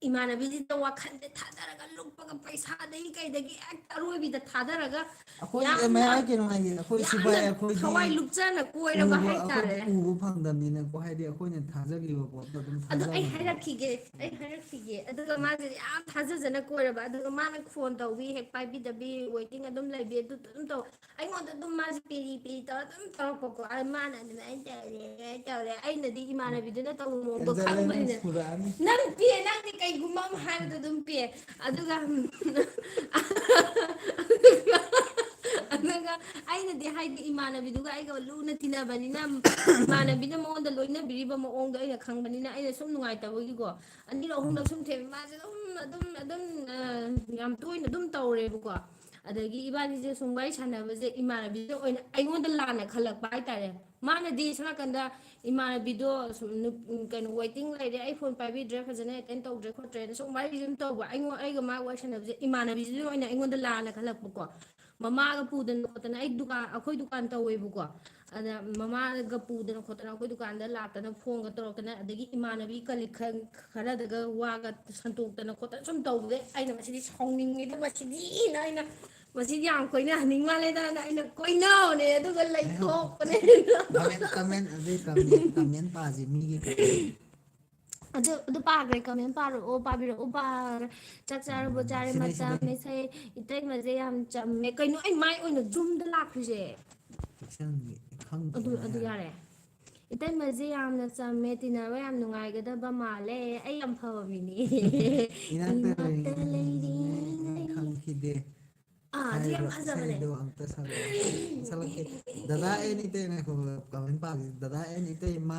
ꯏꯃꯥꯟꯅꯕꯤꯁꯤꯗ ꯋꯥꯈꯜꯁꯦ ꯊꯥꯗꯔꯒ ꯂꯨꯞꯄꯒ ꯄꯩꯁꯥꯗꯒꯤ ꯀꯩꯗꯒꯤ ꯍꯦꯛꯇ ꯑꯔꯣꯏꯕꯤꯗ ꯊꯥꯗꯔꯒ ꯑꯩꯈꯣꯏ ꯌꯥꯝꯅ, ꯃꯌꯥꯏ ꯀꯩꯅꯣ ꯍꯥꯏꯁꯦ, ꯑꯩꯈꯣꯏ ꯌꯥꯝꯅ ꯁꯤꯐꯥꯏ ꯑꯩꯈꯣꯏꯗꯤ ꯊꯋꯥꯏ ꯂꯨꯞꯆꯅ ꯀꯣꯏꯔꯕ ꯎꯕ, ꯍꯥꯏꯇꯥꯔꯦ꯫ ꯑꯩꯈꯣꯏꯗꯤ ꯎꯕ ꯐꯪꯗꯕꯅꯤꯅꯀꯣ, ꯍꯥꯏꯗꯤ ꯑꯩꯈꯣꯏꯅ ꯊꯥꯖꯈꯤꯕ ꯄꯣꯠꯇꯣ ꯑꯗꯨꯝ ꯑꯗꯣ ꯑꯩ ꯊꯥꯖꯕꯅꯦꯕ꯫ ꯍꯥꯏꯔꯛꯈꯤꯒꯦ, ꯑꯩ ꯍꯥꯏꯔꯛꯈꯤꯒꯦ꯫ ꯑꯗꯨꯒ ꯃꯥꯁꯦ ꯌꯥꯝ ꯊꯥꯖꯖꯅ ꯀꯣꯏꯔꯕ, ꯑꯗꯨꯒ ꯃꯥꯅ phone ꯇꯧꯕꯤ ꯍꯦꯛ ꯄꯥꯏꯕꯤꯗꯕꯤ, waiting ꯑꯗꯨꯝ ꯂꯩꯕꯤ, ꯑꯗꯨ ꯑꯗꯨꯝ ꯇꯧ꯫ ꯑꯩꯉꯣꯟꯗ ꯑꯗꯨꯝ ꯃꯥꯁꯦ ꯄꯦꯔꯤ ꯄꯦꯔꯤ ꯇꯧꯔ ꯑꯗꯨꯝ ꯇꯧꯔꯛꯄꯀꯣ꯫ ꯑꯗ ꯃꯥꯅ ꯑꯗꯨꯃꯥꯏꯅ ꯇꯧꯔꯦ, ꯇꯧꯔꯦ꯫ ꯑꯩꯅꯗꯤ ꯏꯃꯥꯟꯅꯕꯤꯗꯨꯅ ꯇꯧꯕ ꯃꯑꯣꯡꯗꯣ ꯈꯪꯕꯅꯤꯅ꯫ ꯅꯪ ꯄꯦ, ꯅꯪꯗꯤ ꯀꯩꯒꯨꯝꯕ ꯑꯃ ꯍꯥꯏꯕꯗ ꯑꯗꯨꯝ ꯄꯦ꯫ ꯑꯗꯨꯒ, ꯑꯗꯨꯒ ꯑꯩꯅꯗꯤ ꯍꯥꯏꯗꯤ ꯏꯃꯥꯟꯅꯕꯤꯗꯨꯒ ꯑꯩꯒ ꯂꯨꯅ ꯇꯤꯟꯅꯕꯅꯤꯅ, ꯏꯃꯥꯟꯅꯕꯤꯅ ꯃꯉꯣꯟꯗ ꯂꯣꯏꯅꯕꯤꯔꯤꯕ ꯃꯑꯣꯡꯗꯣ ꯑꯩꯅ ꯈꯪꯕꯅꯤꯅ, ꯑꯩꯅ ꯁꯨꯝ ꯅꯨꯡꯉꯥꯏꯇꯕꯒꯤꯀꯣ꯫ ꯑꯅꯤꯔꯛ ꯑꯍꯨꯝꯂꯛ ꯁꯨꯝ ꯊꯦꯝꯃꯦ꯫ ꯃꯥꯁꯦ ꯑꯗꯨꯝ, ꯑꯗꯨꯝ, ꯑꯗꯨꯝ, ꯑ, ꯌꯥꯝ ꯇꯣꯏꯅ ꯑꯗꯨꯝ ꯇꯧꯔꯦꯕꯀꯣ꯫ ꯑꯗꯒꯤ ꯏꯕꯥꯅꯤꯁꯦ ꯁꯨꯝ ꯋꯥꯔꯤ ꯁꯥꯟꯅꯕꯁꯦ ꯏꯃꯥꯟꯅꯕꯤꯁꯦ ꯑꯣꯏꯅ ꯑꯩꯉꯣꯟꯗ ꯂꯥꯟꯅ ꯈꯜꯂꯛꯄ ꯍꯥꯏꯇꯥꯔꯦ꯫ ꯃꯥꯅꯗꯤ ꯁꯣꯝ ꯅꯥꯀꯟꯗ ꯏꯃꯥꯟꯅꯕꯤꯗꯣ ꯁꯨꯝ ꯅꯨꯞ-, ꯀꯩꯅꯣ, waiting ꯂꯩꯔꯦ, ꯑꯩ phone ꯄꯥꯏꯕꯤꯗ꯭ꯔꯦ, ꯐꯖꯅ attend ꯇꯧꯗ꯭ꯔꯦ ꯈꯣꯠꯇ꯭ꯔꯦꯅ ꯁꯨꯝ ꯋꯥꯔꯤꯁꯦ ꯑꯗꯨꯝ ꯇꯧꯕ꯫ ꯑꯩꯉꯣꯟ-, ꯑꯩꯒ ꯃꯥꯒ ꯋꯥꯔꯤ ꯁꯥꯟꯅꯕꯁꯦ ꯏꯃꯥꯟꯅꯕꯤꯁꯤꯅ ꯑꯣꯏꯅ ꯑꯩꯉꯣꯟꯗ ꯂꯥꯟꯅ ꯈꯜꯂꯛꯄꯀꯣ꯫ ꯃꯃꯥꯒ ꯄꯨꯗꯅ ꯈꯣꯠꯇꯅ, ꯑꯩ ꯗꯨꯀꯥꯟ, ꯑꯩꯈꯣꯏ ꯗꯨꯀꯥꯟ ꯇꯧꯋꯦꯕꯀꯣ꯫ ꯑꯗ ꯃꯃꯥꯒ ꯄꯨꯗꯅ ꯈꯣꯠꯇꯅ ꯑꯩꯈꯣꯏ ꯗꯨꯀꯥꯟꯗ ꯂꯥꯛꯇꯅ phoneꯒ ꯇꯧꯔꯛꯇꯅ, ꯑꯗꯒꯤ ꯏꯃꯥꯟꯅꯕꯤ colleague ꯈꯔ-, ꯈꯔꯗꯒ ꯋꯥꯒ ꯁꯟꯇꯣꯛꯇꯅ ꯈꯣꯠꯇꯅ ꯁꯨꯝ ꯇꯧꯕꯗꯩ ꯑꯩꯅ ꯃꯁꯤꯗꯤ ꯁꯥꯎꯅꯤꯡꯉꯤꯗ, ꯃꯁꯤꯗꯤꯅ ꯑꯩꯅ, "ꯃꯁꯤꯗꯤ ꯌꯥꯝ ꯀꯣꯏꯅꯍꯟꯅꯤꯡ ꯃꯥꯜꯂꯦꯗꯅ" ꯑꯩꯅ ꯀꯣꯏꯅꯧꯅꯦ, ꯑꯗꯨꯒ ꯂꯩꯊꯣꯛꯄꯅꯦ꯫ Comment, comment, ꯑꯗꯨꯏ comment, comment ꯄꯥꯁꯤ ꯃꯤꯒꯤ comment꯫ ꯑꯗꯨ, ꯑꯗꯨ ꯄꯥꯈ꯭ꯔꯦ, comment ꯄꯥꯔꯛꯑꯣ, ꯄꯥꯕꯤꯔꯛꯑꯣ, ꯄꯥꯈ꯭ꯔꯦ꯫ "ꯆꯥꯛ ꯆꯥꯔꯕꯣ?" ꯎꯝ, "ꯆꯥꯔꯦ, ꯁꯤꯗꯩ, ꯃꯇꯝ ꯁꯤꯗꯩ꯫ ꯏꯁꯩ, ꯏꯇꯩꯃꯁꯦ ꯌꯥꯝ ꯆꯝꯃꯦ"꯫ ꯀꯩꯅꯣ, ꯑꯩ ꯃꯥꯏ ꯑꯣꯏꯅ zoomꯗ ꯂꯥꯛꯈ꯭ꯔꯤꯁꯦ? ꯆꯪꯉꯦ, ꯈꯪꯗꯦ꯫ ꯑꯗꯨ, ꯑꯗꯨ ꯌꯥꯔꯦ꯫ "ꯏꯇꯩꯃꯁꯦ ꯌꯥꯝꯅ ꯆꯝꯃꯦ, ꯇꯤꯟꯅꯕ ꯌꯥꯝ ꯅꯨꯡꯉꯥꯏꯒꯗꯕ ꯃꯥꯜꯂꯦ, ꯑꯩ ꯌꯥꯝ ꯐꯕ ꯃꯤꯅꯦ"꯫ ꯏꯅꯥꯛꯇ ꯏꯅꯥꯛꯇ ꯂꯩꯔꯤ꯫ ꯂꯩꯔꯤ꯫ ꯈꯪꯈꯤꯗꯦ꯫ ꯑꯥ, ꯑꯗꯨ ꯌꯥꯝ ꯍꯥꯏꯔꯤꯕ ꯐꯖꯕꯅꯦ꯫ ꯏꯁꯩꯗꯣ ꯑꯝꯇ ꯁꯛꯂꯛꯑꯣ꯫ ꯁꯛꯂꯛꯀꯦ꯫ ꯗꯗꯥ ꯑꯦꯟ ꯏꯇꯩꯃ, comment ꯄꯥꯕꯤ꯫ ꯗꯗꯥ ꯑꯦꯟ ꯏꯇꯩꯃ,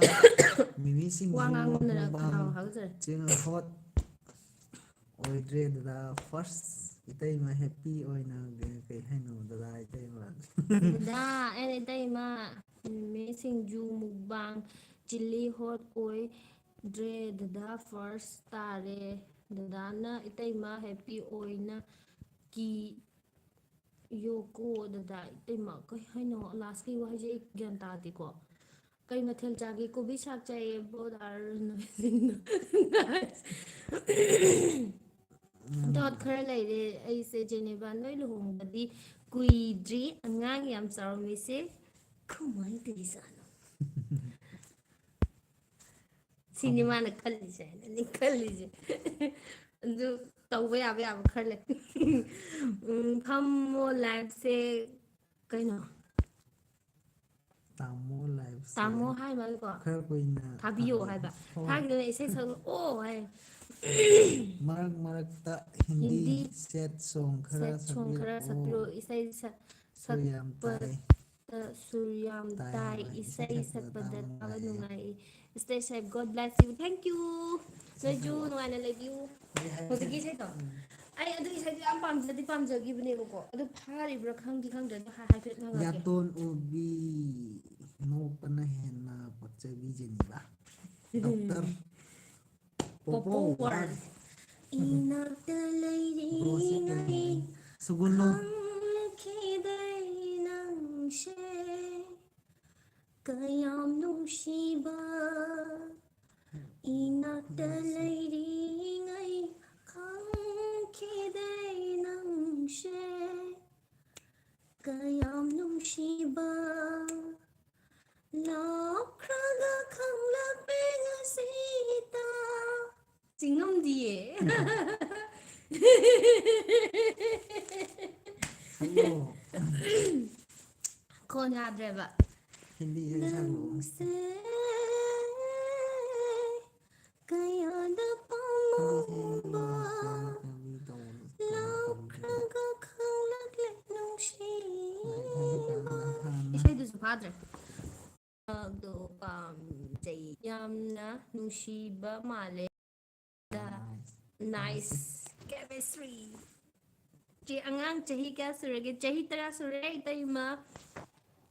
ꯃꯤꯃꯤ ꯁꯤꯡꯖꯨ ꯋꯥ ꯉꯥꯡꯃꯟꯗꯅ ꯃꯨꯛꯕꯥꯡ, ꯈꯅꯥꯎ ꯍꯥꯒꯠꯆꯔꯦ꯫ ꯆꯦꯡ ꯍꯣꯠ ꯑꯣꯏꯗ꯭ꯔꯦ ꯗꯗꯥ꯫ First ꯏꯇꯩꯃ happy ꯑꯣꯏꯅ ꯀꯩ ꯍꯥꯏꯅꯣ ꯗꯗꯥ ꯏꯇꯩꯃ? ꯗꯗꯥ ꯑꯦꯟ ꯏꯇꯩꯃ, ꯃꯤꯃꯤ ꯁꯤꯡꯖꯨ ꯃꯨꯛꯕꯥꯡ, ꯆꯤꯂꯤ ꯍꯣꯠ ꯑꯣꯏꯗ꯭ꯔꯦ ꯗꯗꯥ꯫ First ꯇꯥꯔꯦ꯫ ꯗꯗꯥꯅ ꯏꯇꯩꯃ happy ꯑꯣꯏꯅ ꯀꯤ ꯌꯣꯀꯣ ꯗꯗꯥ꯫ ꯏꯇꯩꯃ, ꯀꯩ ꯍꯥꯏꯅꯣ? Lastꯀꯤ ꯋꯥꯍꯩꯁꯦ ꯑꯩ ꯒ꯭ꯌꯥꯟ ꯇꯥꯗꯦꯀꯣ꯫ "ꯀꯩ ꯃꯊꯦꯜ ꯆꯥꯒꯦ?" "ꯀꯣꯕꯤ ꯁꯥꯛ ꯆꯥꯏꯌꯦ"꯫ Both are nice꯫ Doubt ꯈꯔ ꯂꯩꯔꯦ ꯑꯩꯁꯦ, ꯖꯦꯅꯦꯕꯥ, ꯅꯣꯏ ꯂꯨꯍꯣꯡꯕꯗꯤ ꯀꯨꯏꯗ꯭ꯔꯤ, ꯑꯉꯥꯡ ꯌꯥꯝ ꯆꯥꯎꯔꯝꯃꯤꯁꯦ ꯀꯃꯥꯏꯅ ꯇꯧꯔꯤꯖꯥꯠꯅꯣ? ꯁꯤꯅꯤ ꯃꯥꯅ ꯈꯜꯂꯤꯁꯦ, ꯑꯩꯅꯅꯤ ꯈꯜꯂꯤꯁꯦ꯫ ꯑꯗꯨ ꯇꯧꯕ ꯌꯥꯕ ꯌꯥꯕ ꯈꯔ ꯂꯩ꯫ ꯎꯝ, ꯐꯝꯃꯣ liveꯁꯦ ꯀꯩꯅꯣ? ꯇꯥꯃꯣ liveꯁꯦ ꯇꯥꯃꯣ ꯍꯥꯏ ꯃꯥꯜꯂꯦꯀꯣ? ꯈꯔ ꯀꯨꯏꯅ ꯊꯥꯕꯤꯌꯣ ꯊꯥꯕꯤꯌꯣ꯫ ꯍꯥꯏꯕ꯫ ꯍꯣꯏ꯫ ꯊꯥꯒꯤꯗꯅ ꯏꯁꯩ ꯁꯛꯂꯛꯑꯣ ꯍꯥꯏ꯫ ꯃꯔꯛ ꯃꯔꯛꯇ ꯍꯤꯟꯗꯤ ꯍꯤꯟꯗꯤ sad song ꯈꯔ sad song ꯈꯔ ꯁꯛꯄꯤꯔꯛꯑꯣ꯫ ꯁꯛꯄꯤꯔꯛꯑꯣ꯫ ꯏꯁꯩ ꯁꯛ-, ꯁꯨꯔ ꯌꯥꯝ ꯁꯛꯄ ꯇꯥꯏ꯫ ꯁꯨꯔ ꯌꯥꯝ ꯇꯥꯏ ꯇꯥꯏ, ꯍꯥꯏꯕ꯫ ꯏꯁꯩ ꯏꯁꯩ ꯁꯛꯄꯗ ꯁꯛꯄꯗ ꯇꯥꯕ ꯇꯥꯕ ꯅꯨꯡꯉꯥꯏꯌꯦ꯫ ꯅꯨꯡꯉꯥꯏ꯫ Stay safe, God bless you, thank you꯫ ꯅꯣꯏꯁꯨ ꯅꯨꯡꯉꯥꯏꯅ ꯂꯩꯕꯤꯌꯨ꯫ ꯑꯩ ꯍꯥꯏꯔꯛꯀꯦ꯫ ꯍꯧꯖꯤꯛꯀꯤ ꯏꯁꯩꯗꯣ꯫ ꯎꯝ꯫ ꯑꯩ ꯑꯗꯨ ꯏꯁꯩꯗꯣ ꯌꯥꯝ ꯄꯥꯝꯖꯗꯤ ꯄꯥꯝꯖꯈꯤꯕꯅꯦꯕꯀꯣ, ꯑꯗꯨ ꯐꯥꯔꯤꯕ꯭ꯔꯥ ꯈꯪꯗꯤ ꯈꯪꯗ꯭ꯔꯦ, ꯑꯗꯨ ꯍꯥꯏ- ꯍꯥꯏꯐꯦꯠ ꯉꯥꯡꯉꯛꯀꯦ꯫ ꯌꯥꯇꯣꯟ ꯑꯣꯕꯤ ꯅꯣꯛꯄꯅ ꯍꯦꯟꯅ ꯄꯛꯆꯕꯤ ꯖꯦꯅꯤꯕ꯫ ꯗꯣꯛꯇꯔ ꯄꯣꯄꯣ ꯄꯣꯄꯣ ꯋꯥꯔ꯫ ꯋꯥꯔ꯫ ꯏꯅꯥꯛꯇ ꯕ꯭ꯔꯣꯁꯦ ꯂꯩꯔꯤꯉꯩ ꯀꯩꯅꯣꯅꯦ꯫ ꯁꯨꯒꯨꯅꯨ꯫ ꯈꯪꯈꯤꯗꯦ ꯅꯪꯁꯦ ꯀꯌꯥꯝ ꯅꯨꯡꯁꯤꯕ꯫ ꯏꯅꯥꯛꯇ ꯂꯩꯔꯤꯉꯩ ꯈꯪꯈꯤꯗꯦ ꯅꯪꯁꯦ ꯀꯌꯥꯝ ꯅꯨꯡꯁꯤꯕ꯫ ꯂꯥꯞꯈ꯭ꯔꯒ ꯈꯪꯂꯛꯄꯦ ꯉꯁꯤꯇ꯫ ꯆꯤꯡꯉꯝꯗꯤꯌꯦ꯫ ꯁꯛꯂꯣ꯫ ꯈꯣꯟ ꯌꯥꯗ꯭ꯔꯦꯕ꯫ ꯍꯤꯟꯗꯤ ꯏꯁꯩ ꯁꯛꯂꯣ꯫ ꯅꯪꯁꯦ ꯀꯌꯥꯗ ꯄꯥꯝꯃꯨꯕ꯫ ꯂꯥꯞꯈ꯭ꯔꯒ ꯈꯪꯂꯛꯂꯦ ꯅꯨꯡꯁꯤꯕ꯫ ꯏꯁꯩꯗꯨꯁꯨ ꯐꯥꯗ꯭ꯔꯦ꯫ ꯑꯗꯣ ꯄꯥꯝꯖꯩ ꯌꯥꯝꯅ ꯅꯨꯡꯁꯤꯕ ꯃꯥꯜꯂꯦ꯫ Nice chemistry. ꯆꯦ ꯑꯉꯥꯡ ꯆꯍꯤ ꯀꯌꯥ ꯁꯨꯔꯒꯦ? ꯆꯍꯤ ꯇꯔꯥ ꯁꯨꯔꯦ ꯏꯇꯩꯃ꯫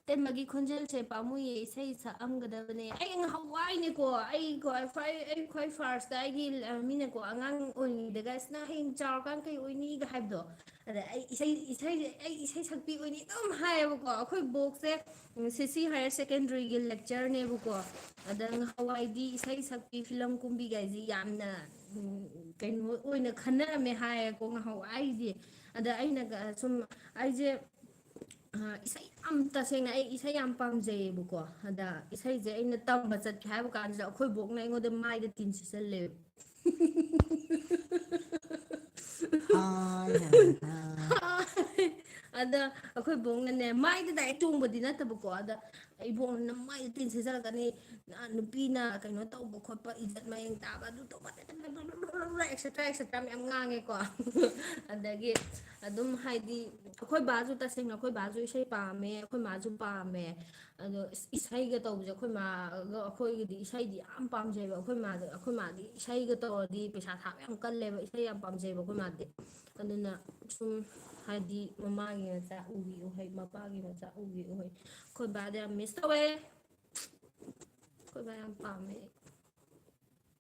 ꯏꯇꯩꯃꯒꯤ ꯈꯣꯟꯖꯦꯜꯁꯦ ꯄꯥꯝꯃꯨꯏꯌꯦ, ꯏꯁꯩ ꯁꯛꯑꯝꯒꯗꯕꯅꯦ꯫ ꯑꯩ ꯉꯍꯥꯟꯋꯥꯏꯅꯦꯀꯣ, ꯑꯩ ꯈ꯭ꯋꯥꯏ ꯑꯩ ꯈ꯭ꯋꯥꯏ ꯐꯥꯔꯁꯇ ꯑꯩꯒꯤ ꯃꯤꯅꯀꯣ ꯑꯉꯥꯡ ꯑꯣꯏꯔꯤꯉꯩꯗꯒ ꯑꯁ ꯅꯪ ꯍꯌꯦꯡ ꯆꯥꯎꯔꯀꯥꯟ ꯀꯩ ꯑꯣꯏꯅꯤꯒ ꯍꯥꯏꯕꯗꯣ꯫ ꯑꯗ ꯑꯩ ꯏꯁꯩ ꯏꯁꯩꯁꯦ ꯑꯩ ꯏꯁꯩ ꯁꯛꯄꯤ ꯑꯣꯏꯅꯤ ꯑꯗꯨꯝ ꯍꯥꯏꯌꯦꯕꯀꯣ꯫ ꯑꯩꯈꯣꯏ ꯕꯣꯛꯁꯦ ꯁꯤ ꯁꯤ ꯍꯥꯌꯔ ꯁꯦꯀꯦꯟꯗꯔꯤꯒꯤ ꯂꯦꯛꯆꯔꯅꯦꯕꯀꯣ꯫ ꯑꯗ ꯉꯍꯥꯟꯋꯥꯏꯗꯤ ꯏꯁꯩ ꯁꯛꯄꯤ ꯐꯤꯂꯝ ꯀꯨꯝꯕꯤꯒꯥꯏꯁꯤ ꯌꯥꯝꯅ ꯎꯝ, ꯀꯩꯅꯣ ꯑꯣꯏꯅ ꯈꯟꯅꯔꯝꯃꯦ ꯍꯥꯏꯌꯦꯀꯣ ꯉꯍꯥꯟꯋꯥꯏꯗꯤ꯫ ꯑꯗ ꯑꯩꯅꯒ ꯁꯨꯝ ꯑꯩꯁꯦ ꯑ, ꯏꯁꯩ ꯌꯥꯝ ꯇꯁꯦꯡꯅ ꯑꯩ ꯏꯁꯩ ꯌꯥꯝ ꯄꯥꯝꯖꯩꯌꯦꯕꯀꯣ꯫ ꯑꯗ ꯏꯁꯩꯁꯦ ꯑꯩꯅ ꯇꯝꯕ ꯆꯠꯀꯦ ꯍꯥꯏꯕ ꯀꯥꯟꯁꯤꯗ ꯑꯩꯈꯣꯏ ꯕꯣꯛꯅ ꯑꯩꯉꯣꯟꯗ ꯃꯥꯏꯗ ꯇꯤꯟ ꯁꯤꯠꯆꯜꯂꯦꯕ꯫ ꯍꯥꯏ ꯍꯥꯏ ꯍꯥꯏ꯫ ꯑꯗ ꯑꯩꯈꯣꯏ ꯕꯣꯛꯅꯅꯦ ꯃꯥꯏꯗ ꯗꯥꯏꯔꯦꯛ ꯆꯣꯡꯕꯗꯤ ꯅꯠꯇꯕꯀꯣ꯫ ꯑꯗ ꯏꯕꯣꯛꯅ ꯃꯥꯏꯗ ꯇꯤꯟ ꯁꯤꯠꯆꯜꯂꯛꯀꯅꯤ꯫ ꯅ-, ꯅꯨꯄꯤꯅ ꯀꯩꯅꯣ ꯇꯧꯕ ꯈꯣꯠꯄ, ꯏꯖꯠ ꯃꯌꯦꯡ ꯇꯥꯕ, ꯑꯗꯨ ꯇꯧꯕ, ꯑꯦꯛꯁꯦꯇ꯭ꯔꯥ ꯑꯦꯛꯁꯦꯇ꯭ꯔꯥ ꯃꯌꯥꯝ ꯉꯥꯡꯉꯦꯀꯣ꯫ ꯑꯗꯒꯤ ꯑꯗꯨꯝ ꯍꯥꯏꯗꯤ ꯑꯩꯈꯣꯏ ꯕꯥꯁꯨ, ꯇꯁꯦꯡꯅ ꯑꯩꯈꯣꯏ ꯕꯥꯁꯨ ꯏꯁꯩ ꯄꯥꯝꯃꯦ, ꯑꯩꯈꯣꯏ ꯃꯥꯁꯨ ꯄꯥꯝꯃꯦ꯫ ꯑꯗꯣ ꯏꯁ-, ꯏꯁꯩꯒ ꯇꯧꯕꯁꯦ ꯑꯩꯈꯣꯏ ꯃꯥꯒ ꯑꯩꯈꯣꯏꯒꯤꯗꯤ ꯏꯁꯩꯗꯤ ꯌꯥꯝ ꯄꯥꯝꯖꯩꯕ꯫ ꯑꯩꯈꯣꯏ ꯃꯥꯗ, ꯑꯩꯈꯣꯏ ꯃꯥꯗꯤ ꯏꯁꯩꯒ ꯇꯧꯔꯗꯤ ꯄꯩꯁꯥ ꯊꯥꯕ ꯌꯥꯝ ꯀꯜꯂꯦꯕ, ꯏꯁꯩ ꯌꯥꯝ ꯄꯥꯝꯖꯩꯕ ꯑꯩꯈꯣꯏ ꯃꯥꯗꯤ꯫ ꯑꯗꯨꯅ ꯁꯨꯝ ꯍꯥꯏꯗꯤ ꯃꯃꯥꯒꯤ ꯃꯆꯥ ꯎꯒꯤ ꯎꯍꯩ, ꯃꯄꯥꯒꯤ ꯃꯆꯥ ꯎꯒꯤ ꯎꯍꯩ꯫ ꯑꯩꯈꯣꯏ ꯕꯥꯗꯤ ꯌꯥꯝ ꯃꯤꯁ ꯇꯧꯋꯦ꯫ ꯑꯩꯈꯣꯏ ꯕꯥ ꯌꯥꯝ ꯄꯥꯝꯃꯦ꯫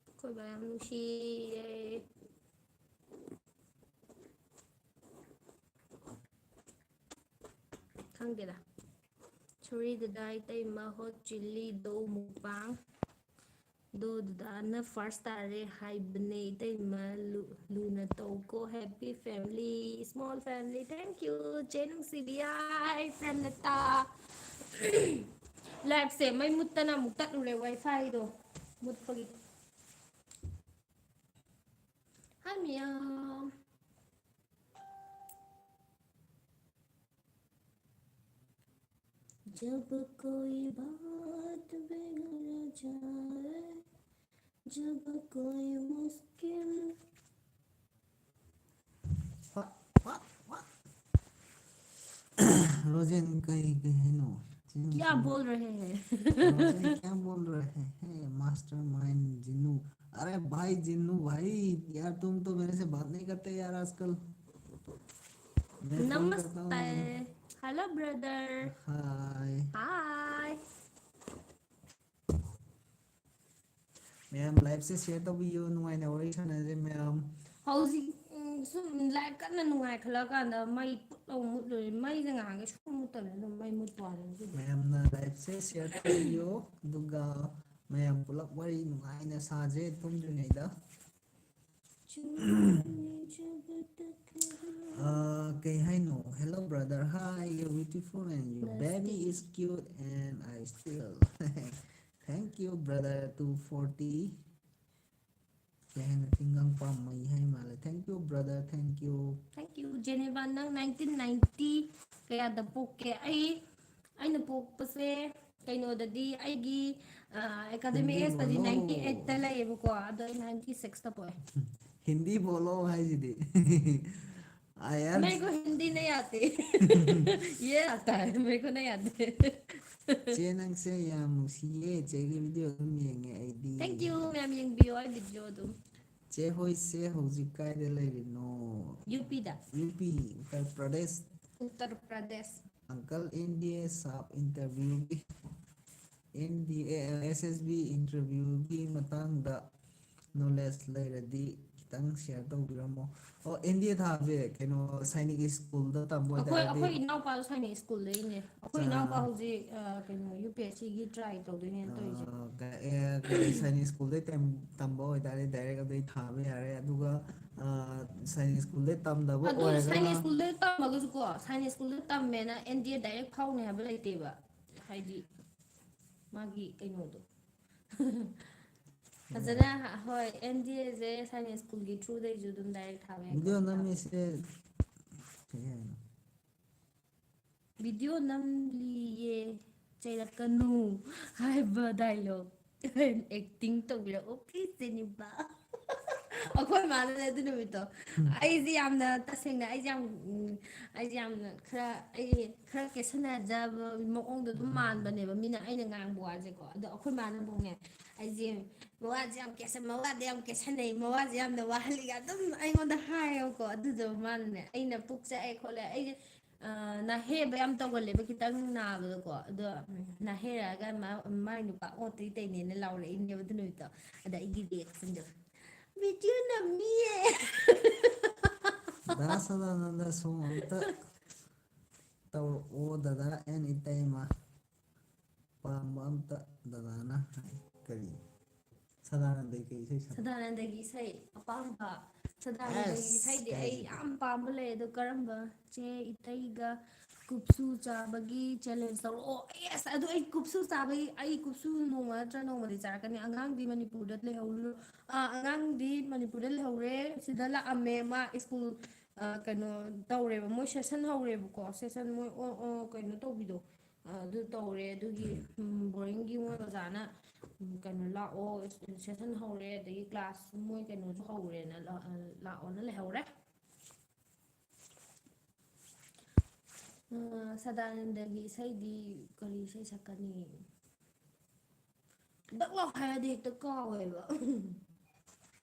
ꯑꯩꯈꯣꯏ ꯕꯥ ꯌꯥꯝ ꯅꯨꯡꯁꯤꯌꯦ꯫ ꯈꯪꯗꯦꯗ꯫ ꯁꯣꯔꯤ ꯗꯗꯥ, ꯏꯇꯩꯃ ꯍꯣꯠ ꯆꯤꯜꯂꯤꯗꯣ ꯃꯨꯛꯕꯥꯡ꯫ ꯑꯗꯣ ꯗꯗꯥꯅ ꯐꯥꯔꯁ ꯇꯥꯔꯦ ꯍꯥꯏꯕꯅꯦ ꯏꯇꯩꯃ, ꯂꯨ-, ꯂꯨꯅ ꯇꯧꯀꯣ꯫ Happy family, small family. Thank you, ꯆꯦ ꯅꯨꯡꯁꯤꯕꯤ꯫ ꯑꯩ ꯄ꯭ꯔꯦꯝꯂꯇꯥ꯫ ꯂꯥꯏꯞꯁꯦ ꯃꯩ ꯃꯨꯠꯇꯅ ꯑꯃꯨꯛ ꯇꯠꯂꯨꯔꯦ, ꯋꯥꯏꯐꯥꯏꯗꯣ ꯃꯨꯠꯄꯒꯤ꯫ ꯍꯥꯏ ꯃꯌꯥꯝ꯫ जब कोई बात बिगड़ जाए, जब कोई मुश्किल। What? What? What? रोजेन कहीं कहीं नो। क्या बोल रहे हैं? रोजेन क्या बोल रहे हैं? Mastermind जिन्नू। अरे भाई जिन्नू भाई, यार तुम तो मेरे से बात नहीं करते यार आजकल। मैं फोन करता हूँ। नमस्ते। Hello brother। Hi। Hi। ꯃꯌꯥꯝ ꯂꯥꯏꯐꯁꯦ ꯁꯤꯌꯔ ꯇꯧꯕꯤꯌꯨ, ꯅꯨꯡꯉꯥꯏꯅ ꯋꯥꯔꯤ ꯁꯥꯟꯅꯁꯦ ꯃꯌꯥꯝ꯫ ꯍꯧꯖꯤꯛ, ꯎꯝ, ꯁꯨꯝ ꯂꯥꯏꯐ ꯀꯟꯅ ꯅꯨꯡꯉꯥꯏꯈꯠꯂꯛꯑꯀꯥꯟꯗ ꯃꯩ ꯄꯨꯠ ꯂꯥꯎ ꯃꯨꯠꯂꯨꯔꯦ꯫ ꯃꯩꯁꯦ ꯉꯥꯏꯍꯥꯛꯀꯤ ꯁꯨꯝ ꯃꯨꯠꯇꯕꯅꯦ, ꯑꯗꯨꯝ ꯃꯩ ꯃꯨꯠꯄ ꯋꯥꯅꯤ ꯉꯁꯤꯗꯤ꯫ ꯃꯌꯥꯝꯅ ꯂꯥꯏꯐꯁꯦ ꯁꯤꯌꯔ ꯇꯧꯕꯤꯌꯨ, ꯑꯗꯨꯒ ꯃꯌꯥꯝ ꯄꯨꯂꯞ ꯋꯥꯔꯤ ꯅꯨꯡꯉꯥꯏꯅ ꯁꯥꯁꯦ ꯇꯨꯝꯗ꯭ꯔꯤꯉꯩꯗ꯫ ꯑ, ꯀꯩ ꯍꯥꯏꯅꯣ? Hello brother, hi, you're beautiful and your baby is cute and I still. Thank you brother, two forty꯫ ꯀꯩ ꯍꯥꯏꯅꯣ? ꯇꯤꯡꯒꯪ ꯄꯥꯝꯃꯩ ꯍꯥꯏ ꯃꯥꯜꯂꯦ꯫ Thank you brother, thank you꯫ Thank you, ꯖꯦꯅꯦꯕꯥ꯫ ꯅꯪ nineteen ninety ꯀꯌꯥꯗ ꯄꯣꯛꯀꯦ? ꯑꯩ, ꯑꯩꯅ ꯄꯣꯛꯄꯁꯦ ꯀꯩꯅꯣꯗꯗꯤ ꯑꯩꯒꯤ, ꯑ, ꯑꯦꯀꯥꯗꯃꯤꯛ ꯑꯦꯖꯇꯗꯤ ninety eightꯇ ꯂꯩꯌꯦꯕꯀꯣ, ꯑꯗꯣ ꯑꯩ ninety sixꯇ ꯄꯣꯛꯑꯦ꯫ ꯍꯤꯟꯗꯤ ꯕꯣꯂꯣ ꯍꯥꯏꯁꯤꯗꯤ꯫ ꯑꯥꯏ ꯑꯦꯝ꯫ ꯃꯦ ꯀꯣ ꯍꯤꯟꯗꯤ ꯅꯍꯤ ꯑꯥꯇꯤ꯫ ꯌꯦ ꯑꯥꯇꯥ ꯍꯦ, ꯃꯦ ꯀꯣ ꯅꯍꯤ ꯑꯥꯇꯤ꯫ ꯆꯦ, ꯅꯪꯁꯦ ꯌꯥꯝ ꯅꯨꯡꯁꯤꯌꯦ꯫ ꯆꯦꯒꯤ ꯚꯤꯗꯤꯑꯣ ꯑꯗꯨꯝ ꯌꯦꯡꯉꯦ ꯑꯩꯗꯤ꯫ Thank you, ꯃꯌꯥꯝ ꯌꯦꯡꯕꯤꯌꯣ ꯑꯩ ꯚꯤꯗꯤꯑꯣ ꯑꯗꯨꯝ꯫ ꯆꯦ ꯍꯣꯏꯁꯦ ꯍꯧꯖꯤꯛ ꯀꯥꯏꯗ ꯂꯩꯔꯤꯅꯣ? ꯌꯨ ꯄꯤꯗ꯫ U P, Uttar Pradesh. Uttar Pradesh. Uncle, N D A ꯁꯥꯞ ꯏꯟꯇꯔꯚ꯭ꯌꯨꯒꯤ, N D A, S S B ꯏꯟꯇꯔꯚ꯭ꯌꯨꯒꯤ ꯃꯇꯥꯡꯗ ꯅꯣꯂꯦꯖ ꯂꯩꯔꯗꯤ ꯈꯤꯇꯪ ꯁꯤꯌꯔ ꯇꯧꯕꯤꯔꯝꯃꯣ꯫ ꯑꯣ, N D A ꯊꯥꯕꯁꯦ ꯀꯩꯅꯣ ꯁꯥꯏꯅꯤꯛ ꯁ꯭ꯀꯨꯜꯗ ꯇꯝꯕ ꯑꯩꯈꯣꯏ, ꯑꯣꯏꯇꯥꯔꯒꯗꯤ ꯑꯩꯈꯣꯏ ꯏꯅꯥꯎꯄꯥꯗꯣ ꯁꯥꯏꯅꯤꯛ ꯁ꯭ꯀꯨꯜꯗꯩꯅꯦ꯫ ꯑꯩꯈꯣꯏ ꯑꯥ꯫ ꯏꯅꯥꯎꯄꯥ ꯍꯧꯖꯤꯛ, ꯑ, ꯀꯩꯅꯣ, ꯌꯨ ꯄꯤ ꯑꯦꯁ ꯁꯤꯒꯤ ꯇ꯭ꯔꯥꯏ ꯇꯧꯗꯣꯏꯅꯦꯅ ꯇꯧꯔꯤꯁꯦ꯫ ꯑꯥ, ꯀ-, ꯑꯦ, ꯀꯩꯅꯣ, ꯁꯥꯏꯅꯤꯛ ꯁ꯭ꯀꯨꯜꯗꯩ ꯇꯝ-, ꯇꯝꯕ ꯑꯣꯏꯇꯥꯔꯗꯤ ꯗꯥꯏꯔꯦꯛ ꯑꯗꯨꯗꯩ ꯊꯥꯕ ꯌꯥꯔꯦ꯫ ꯑꯗꯨꯒ, ꯑꯥ, ꯁꯥꯏꯅꯤꯛ ꯁ꯭ꯀꯨꯜꯗꯩ ꯇꯝꯗꯕ ꯑꯗꯨ ꯑꯣꯏꯔꯒꯅ ꯁꯥꯏꯅꯤꯛ ꯁ꯭ꯀꯨꯜꯗꯩ ꯇꯝꯃꯒꯁꯨꯀꯣ, ꯁꯥꯏꯅꯤꯛ ꯁ꯭ꯀꯨꯜꯗ ꯇꯝꯃꯦꯅ N D A ꯗꯥꯏꯔꯦꯛ ꯐꯥꯎꯅꯤ ꯍꯥꯏꯕ ꯂꯩꯇꯦꯕ꯫ ꯍꯥꯏꯗꯤ ꯃꯥꯒꯤ ꯀꯩꯅꯣꯗꯣ꯫ ꯐꯖꯅ, ꯍꯣꯏ, N D A ꯁꯦ ꯁꯥꯏꯅꯤꯛ ꯁ꯭ꯀꯨꯜꯒꯤ ꯊ꯭ꯔꯨꯗꯩꯁꯨ ꯑꯗꯨꯝ ꯗꯥꯏꯔꯦꯛ ꯊꯥꯕ ꯌꯥꯏꯀꯣ꯫ ꯚꯤꯗꯤꯑꯣ ꯅꯝꯃꯤꯁꯦ ꯀꯩ ꯍꯥꯏꯅꯣ? ꯚꯤꯗꯤꯑꯣ ꯅꯝꯂꯤꯌꯦ, ꯆꯩꯔꯛꯀꯅꯨ ꯍꯥꯏꯕ ꯗꯥꯏꯂꯣꯛ ꯑꯦꯛꯇꯤꯡ ꯇꯧꯕꯤꯔꯛꯑꯣ, ꯄ꯭ꯂꯤꯖ, ꯆꯦꯅꯤꯕ꯫ ꯑꯩꯈꯣꯏ ꯃꯥꯅꯅꯦ ꯑꯗꯨ ꯅꯨꯃꯤꯠꯇꯣ꯫ ꯎꯝ꯫ ꯑꯩꯁꯦ ꯌꯥꯝꯅ, ꯇꯁꯦꯡꯅ, ꯑꯩꯁꯦ ꯌꯥꯝ, ꯎꯝ, ꯑꯩꯁꯦ ꯌꯥꯝꯅ ꯈꯔ, ꯑꯩ ꯈꯔ ꯀꯦꯁꯟꯅꯖꯕ ꯃꯑꯣꯡꯗ ꯑꯗꯨꯝ ꯎꯝ꯫ ꯃꯥꯟꯕꯅꯦꯕ, ꯃꯤꯅ ꯑꯩꯅ ꯉꯥꯡꯕ ꯋꯥꯁꯦꯀꯣ꯫ ꯑꯗꯣ ꯑꯩꯈꯣꯏ ꯃꯥꯅ ꯑꯃꯨꯛꯅꯦ, ꯑꯩꯁꯦ ꯃꯋꯥꯁꯦ ꯌꯥꯝ ꯀꯦꯁꯟ-, ꯃꯋꯥꯗ ꯌꯥꯝ ꯀꯦꯁꯟꯅꯩ, ꯃꯋꯥꯁꯦ ꯌꯥꯝꯅ ꯋꯥꯍꯜꯂꯤꯒ ꯑꯗꯨꯝ ꯑꯩꯉꯣꯟꯗ ꯍꯥꯏꯌꯦꯕꯀꯣ꯫ ꯑꯗꯨꯗꯣ ꯃꯥꯅꯅꯦ, ꯑꯩꯅ ꯄꯨꯛ ꯆꯥꯛꯑꯦ ꯈꯣꯠꯂꯦ, ꯑꯩꯁꯦ, ꯑ, ꯅꯥꯍꯦꯕ ꯌꯥꯝ ꯇꯧꯒꯜꯂꯦꯕ ꯈꯤꯇꯪ ꯅꯥꯕꯗꯀꯣ꯫ ꯑꯗꯣ, ꯎꯝ, ꯅꯥꯍꯦꯔꯛꯑꯒ ꯃꯥ-, ꯃꯥꯏ ꯅꯨꯄꯥ ꯑꯣꯠꯇꯩ ꯇꯩꯅꯦꯅ ꯂꯥꯎꯔꯛꯏꯅꯦꯕ ꯑꯗꯨ ꯅꯨꯃꯤꯠꯇꯣ꯫ ꯑꯗ ꯑꯩꯒꯤ ꯔꯤꯌꯦꯛꯁꯟꯗꯣ, "ꯚꯤꯗꯤꯑꯣ ꯅꯝꯃꯤꯌꯦ!" ꯗꯥ ꯁꯗꯥꯅꯟꯗ ꯁꯣꯡ ꯑꯝꯇ ꯇꯧꯔꯛꯑꯣ ꯗꯗꯥ ꯑꯦꯟ ꯏꯇꯩꯃ꯫ ꯄꯥꯝꯕ ꯑꯝꯇ ꯗꯗꯥꯅ ꯍꯥꯏ꯫ ꯀꯔꯤ? ꯁꯗꯥꯅꯟꯗꯒꯤ ꯀꯩ ꯏꯁꯩ ꯁꯛ-? ꯁꯗꯥꯅꯟꯗꯒꯤ ꯏꯁꯩ ꯑꯄꯥꯝꯕ, ꯁꯗꯥꯅꯟꯗꯒꯤ ꯑꯁ, ꯏꯁꯩꯗꯤ ꯑꯩ ꯀꯥꯏꯗꯒꯤ? ꯌꯥꯝ ꯄꯥꯝꯕ ꯂꯩ꯫ ꯑꯗꯣ ꯀꯔꯝꯕ? ꯆꯦ ꯏꯇꯩꯒ ꯀꯨꯞꯁꯨ ꯆꯥꯕꯒꯤ ꯆꯦꯂꯦꯟꯖ ꯇꯧꯔꯛꯑꯣ꯫ ꯑꯦꯁ, ꯑꯗꯨ ꯑꯩ ꯀꯨꯞꯁꯨ ꯆꯥꯕꯒꯤ, ꯑꯩ ꯀꯨꯞꯁꯨ ꯅꯣꯡꯃ ꯅꯠꯇ꯭ꯔ ꯅꯣꯡꯃꯗꯤ ꯆꯥꯔꯛꯀꯅꯤ꯫ ꯑꯉꯥꯡꯗꯤ ꯃꯅꯤꯄꯨꯔꯗ ꯂꯩꯍꯧꯔ-, ꯑ, ꯑꯉꯥꯡꯗꯤ ꯃꯅꯤꯄꯨꯔꯗ ꯂꯩꯍꯧꯔꯦ꯫ ꯁꯤꯗ ꯂꯥꯛꯑꯝꯃꯦ꯫ ꯃꯥ ꯁ꯭ꯀꯨꯜ, ꯑ, ꯀꯩꯅꯣ ꯇꯧꯔꯦꯕ꯫ ꯃꯣꯏ ꯁꯦꯁꯟ ꯍꯧꯔꯦꯕꯀꯣ꯫ ꯁꯦꯁꯟ ꯃꯣꯏ, ꯑꯣ, ꯑꯣ, ꯀꯩꯅꯣ ꯇꯧꯕꯤꯗꯣ꯫ ꯑꯗꯨ ꯇꯧꯔꯦ꯫ ꯑꯗꯨꯒꯤ, ꯎꯝ, ꯕꯣꯔꯗꯤꯡꯒꯤ ꯃꯣꯏ ꯑꯣꯖꯥꯅ, ꯎꯝ, ꯀꯩꯅꯣ, "ꯂꯥꯛꯑꯣ, ꯁꯦꯁꯟ ꯍꯧꯔꯦ, ꯑꯗꯒꯤ ꯀ꯭ꯂꯥꯁ ꯃꯣꯏ ꯀꯩꯅꯣꯁꯨ ꯍꯧꯔꯦꯅ", ꯂꯥꯛꯑꯣꯅ ꯂꯩꯍꯧꯔꯦ꯫ ꯑ, ꯁꯗꯥꯅꯟꯗꯒꯤ ꯏꯁꯩꯗꯤ ꯀꯔꯤ ꯏꯁꯩ ꯁꯛꯀꯅꯤ? ꯗꯛ ꯂꯥꯎ ꯍꯥꯏꯔꯗꯤ ꯍꯦꯛꯇ ꯀꯥꯎꯋꯦꯕ꯫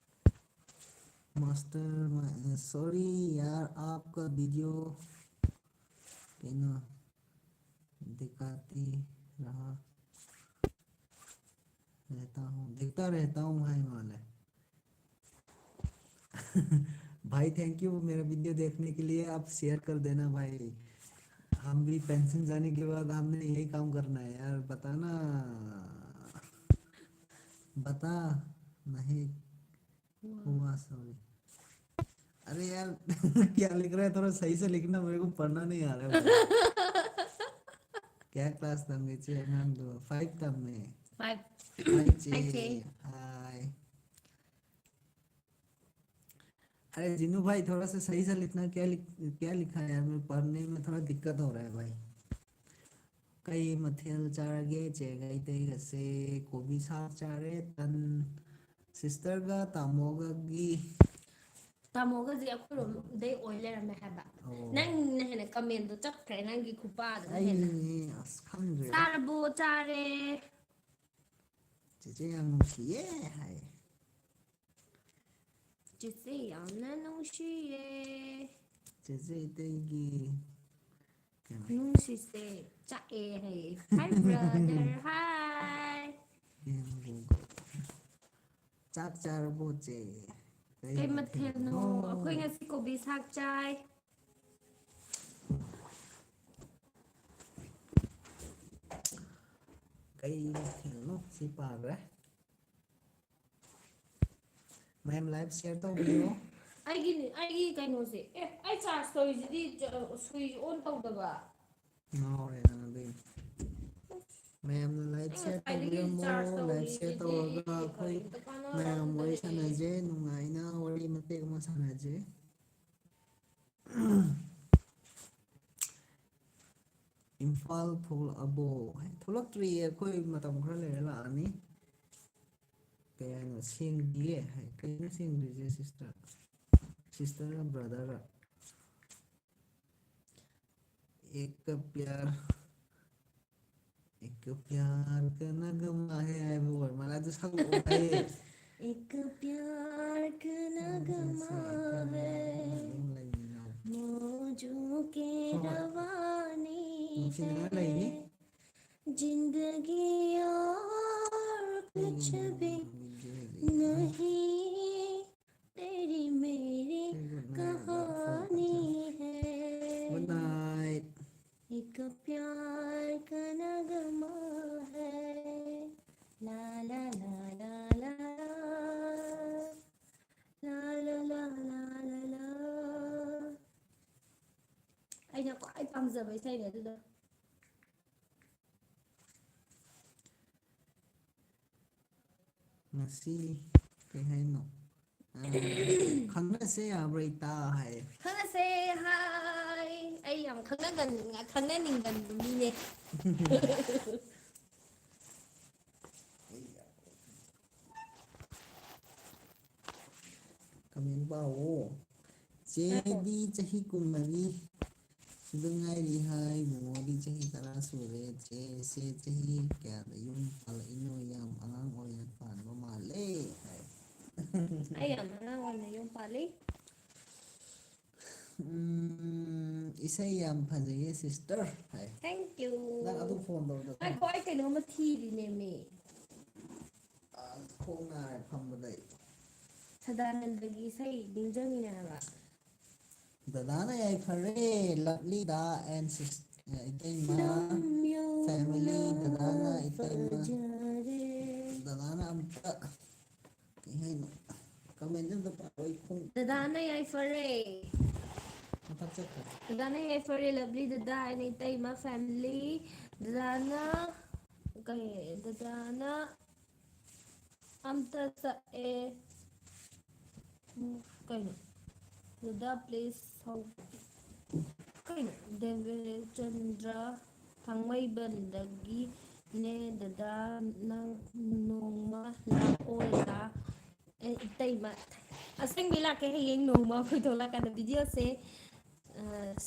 मास्टर, सॉरी यार, आपका वीडियो, कहीं ना, दिखाती रहा, रहता हूँ, देखता रहता हूँ भाई, माले। भाई, थैंक यू मेरा वीडियो देखने के लिए। आप शेयर कर देना भाई, हम भी पेंशन जाने के बाद हमने यही काम करना है यार। बताना, बता, नहीं हुआ, सॉरी। अरे यार, क्या लिख रहा है, थोड़ा सही से लिखना, मेरे को पढ़ना नहीं आ रहा है। क्या क्लास था मेरे से, मैम? दो, फाइव था मैं। Five. हाय चे। हाय चे। हाय। अरे जिनू भाई, थोड़ा सा सही से लिखना, क्या लिख, क्या लिखा है यार, मैं पढ़ने में थोड़ा दिक्कत हो रहा है भाई। ꯀꯩ ꯃꯊꯦꯜ ꯆꯥꯔꯒꯦ ꯆꯦ ꯒꯩꯇꯩꯒꯁꯦ? ꯀꯣꯕꯤ ꯁꯥꯛ ꯆꯥꯔꯦ, ꯇꯟ꯫ ꯁꯤꯁꯇꯔꯒ ꯇꯥꯃꯣꯒꯒꯤ ꯇꯥꯃꯣꯒꯁꯦ ꯑꯩꯈꯣꯏꯔꯣꯝꯗꯩ ꯑꯣꯏ ꯂꯩꯔꯝꯃꯦ ꯍꯥꯏꯕ꯫ ꯑꯣ꯫ ꯅꯪꯅ ꯍꯦꯟꯅ ꯀꯃꯦꯟꯗꯣ ꯆꯠꯈ꯭ꯔꯦ, ꯅꯪꯒꯤ ꯈꯨꯄꯥꯗꯨꯅ ꯍꯦꯟꯅ꯫ ꯑꯩ ꯑꯁ ꯈꯪꯗ꯭ꯔꯦ꯫ ꯆꯥꯔꯕꯣ? ꯆꯥꯔꯦ꯫ ꯆꯦꯆꯦ ꯌꯥꯝ ꯅꯨꯡꯁꯤꯌꯦ ꯍꯥꯏ꯫ ꯆꯦꯆꯦ ꯌꯥꯝꯅ ꯅꯨꯡꯁꯤꯌꯦ꯫ ꯆꯦꯆꯦ ꯏꯇꯩꯒꯤ ꯀꯩꯅꯣ꯫ ꯅꯨꯡꯁꯤꯁꯦ ꯆꯥꯛꯑꯦ ꯍꯥꯏꯌꯦ꯫ Hi brother, hi. ꯆꯥꯛ ꯆꯥꯔꯕꯣ ꯆꯦ? ꯀꯩ ꯃꯊꯦꯜꯅꯣ? ꯑꯩꯈꯣꯏ ꯉꯁꯤ ꯀꯣꯕꯤ ꯁꯥꯛ ꯆꯥꯏ꯫ ꯀꯩ ꯃꯊꯦꯜꯅꯣ? ꯁꯤ ꯄꯥꯈ꯭ꯔꯦ꯫ ꯃꯌꯥꯝ live share ꯇꯧꯕꯤꯌꯣ꯫ ꯑꯩꯒꯤ, ꯑꯩꯒꯤ ꯀꯩꯅꯣꯁꯦ, ꯑꯦ, ꯑꯩ charge ꯇꯧꯔꯤꯁꯤꯗꯤ, ꯆ-, switch on ꯇꯧꯗꯕ꯫ ꯉꯥꯎꯔꯦ ꯅꯪ ꯑꯗꯨꯏꯅꯦ꯫ ꯃꯌꯥꯝꯅ live share ꯇꯧꯕꯤꯔꯝꯃꯣ꯫ Live share ꯇꯧꯔꯒ ꯑꯩꯈꯣꯏ ꯃꯌꯥꯝ ꯋꯥꯔꯤ ꯁꯥꯟꯅꯁꯦ, ꯅꯨꯡꯉꯥꯏꯅ ꯋꯥꯔꯤ ꯃꯇꯦꯛ ꯑꯃ ꯁꯥꯟꯅꯁꯦ꯫ ꯏꯝꯐꯥꯜ ꯊꯣꯛꯂꯛꯑꯕꯣ? ꯊꯣꯛꯂꯛꯇ꯭ꯔꯤꯌꯦ, ꯑꯩꯈꯣꯏ ꯃꯇꯝ ꯈꯔ ꯂꯩꯔ ꯂꯥꯛꯑꯅꯤ꯫ ꯀꯩ ꯍꯥꯏꯅꯣ? ꯁꯦꯡꯗꯤꯌꯦ ꯍꯥꯏ꯫ ꯀꯩꯅꯣ ꯁꯦꯡꯗ꯭ꯔꯤꯁꯦ sister? Sister ꯔ brother ꯔ? एक प्यार, एक प्यार का नगमा है ꯍꯥꯏꯕ ꯑꯣꯏꯔ ꯃꯥꯜꯂꯦ꯫ ꯑꯗꯨ ꯁꯛꯂꯛꯑꯣ ꯍꯥꯏꯌꯦ꯫ एक प्यार का नगमा है, ꯑꯗꯨꯝ ꯂꯩꯃꯤꯟꯅꯧ꯫ मौजों के ꯍꯣꯏ꯫ रवाने ꯅꯨꯡꯁꯤꯅꯅ ꯂꯩꯅꯤ꯫ हैं। जिंदगी और कुछ भी नहीं, तेरी मेरी कहानी है। Good night. एक प्यार का नगमा है। ला ला ला ला ला। ला ला ला ला ला ला꯫ ꯑꯩꯅ ꯈ꯭ꯋꯥꯏ ꯄꯥꯝꯖꯕ ꯏꯁꯩꯅꯦ ꯑꯗꯨꯗꯣ꯫ ꯉꯁꯤ ꯀꯩ ꯍꯥꯏꯅꯣ? ꯑ, ꯈꯪꯅꯁꯦ ꯌꯥꯕ꯭ꯔꯥ ꯏꯇꯥ ꯍꯥꯏ꯫ ꯈꯪꯅꯁꯦ, ꯍꯥꯏ꯫ ꯑꯩ ꯌꯥꯝ ꯈꯪꯅꯒꯟ-, ꯈꯪꯅꯅꯤꯡꯒꯟꯕ ꯃꯤꯅꯦ꯫ Comment ꯄꯥꯎꯑꯣ꯫ ꯆꯦꯗꯤ ꯆꯍꯤ ꯀꯨꯟꯃꯔꯤ ꯁꯨꯗ ꯉꯥꯏꯔꯤ ꯍꯥꯏ, ꯕꯨꯡꯉꯣꯗꯤ ꯆꯍꯤ ꯇꯔꯥ ꯁꯨꯔꯦ꯫ ꯆꯦꯁꯦ ꯆꯍꯤ ꯀꯌꯥꯗ ꯌꯨꯝ ꯄꯥꯜꯂꯛꯏꯅꯣ? ꯌꯥꯝ ꯑꯉꯥꯡ ꯑꯣꯏꯅ ꯄꯥꯟꯕ ꯃꯥꯜꯂꯦ ꯍꯥꯏ꯫ ꯑꯩ ꯌꯥꯝ ꯑꯉꯥꯡ ꯑꯣꯏꯅ ꯌꯨꯝ ꯄꯥꯜꯂꯤ꯫ ꯎꯝ, ꯏꯁꯩ ꯌꯥꯝ ꯐꯖꯩꯌꯦ sister ꯍꯥꯏ꯫ Thank you꯫ ꯅꯪ ꯑꯗꯨ phone ꯇꯧꯕꯗ ꯉꯥꯏꯈꯣ, ꯑꯩ ꯀꯩꯅꯣꯝꯃ ꯊꯤꯔꯤꯅꯦꯃꯤ꯫ ꯑ, ꯈꯣꯡ ꯅꯥꯔꯦ ꯐꯝꯕꯗꯩ꯫ ꯁꯗꯥꯅꯟꯗꯒꯤ ꯏꯁꯩ ꯅꯤꯡꯁꯤꯡꯉꯤꯅꯦ ꯍꯥꯏꯕ꯫ ꯗꯗꯥꯅ ꯌꯥꯏꯐꯔꯦ, lovely ꯗꯥ and sis-, ꯑ, ꯏꯇꯩꯃ, family, ꯗꯗꯥꯅ ꯏꯇꯩꯃ꯫ ꯗꯗꯥꯅ ꯑꯝꯇ ꯀꯩ ꯍꯥꯏꯅꯣ? Comment ꯑꯝꯇ ꯄꯥꯔꯣꯏ ꯈꯣꯡ-, ꯗꯗꯥꯅ ꯌꯥꯏꯐꯔꯦ꯫ ꯃꯊꯛ ꯆꯠꯈ꯭ꯔꯦ꯫ ꯗꯗꯥꯅ ꯌꯥꯏꯐꯔꯦ, lovely ꯗꯗꯥ and ꯏꯇꯩꯃ family꯫ ꯗꯗꯥꯅ ꯀꯩ, ꯗꯗꯥꯅ ꯑꯝꯇ ꯆꯠꯑꯦ꯫ ꯎꯝ, ꯀꯩꯅꯣ? ꯗꯗꯥ please ꯍꯧ-, ꯀꯩꯅꯣ? ꯗꯦꯕꯦꯆꯟꯗ꯭ꯔ ꯊꯥꯡꯃꯩꯕꯟꯗꯒꯤꯅꯦ꯫ ꯗꯗꯥ ꯅꯪ ꯅꯣꯡꯃ ꯂꯥꯛꯑꯣ ꯗꯗꯥ꯫ ꯑꯦ, ꯏꯇꯩꯃ꯫ ꯑꯁꯦꯡꯕꯩ ꯂꯥꯛꯀꯦ ꯍꯌꯦꯡ ꯅꯣꯡꯃ ꯑꯩꯈꯣꯏ ꯊꯣꯛꯂꯛꯀꯥꯟꯗ videoꯁꯦ꯫ ꯑ,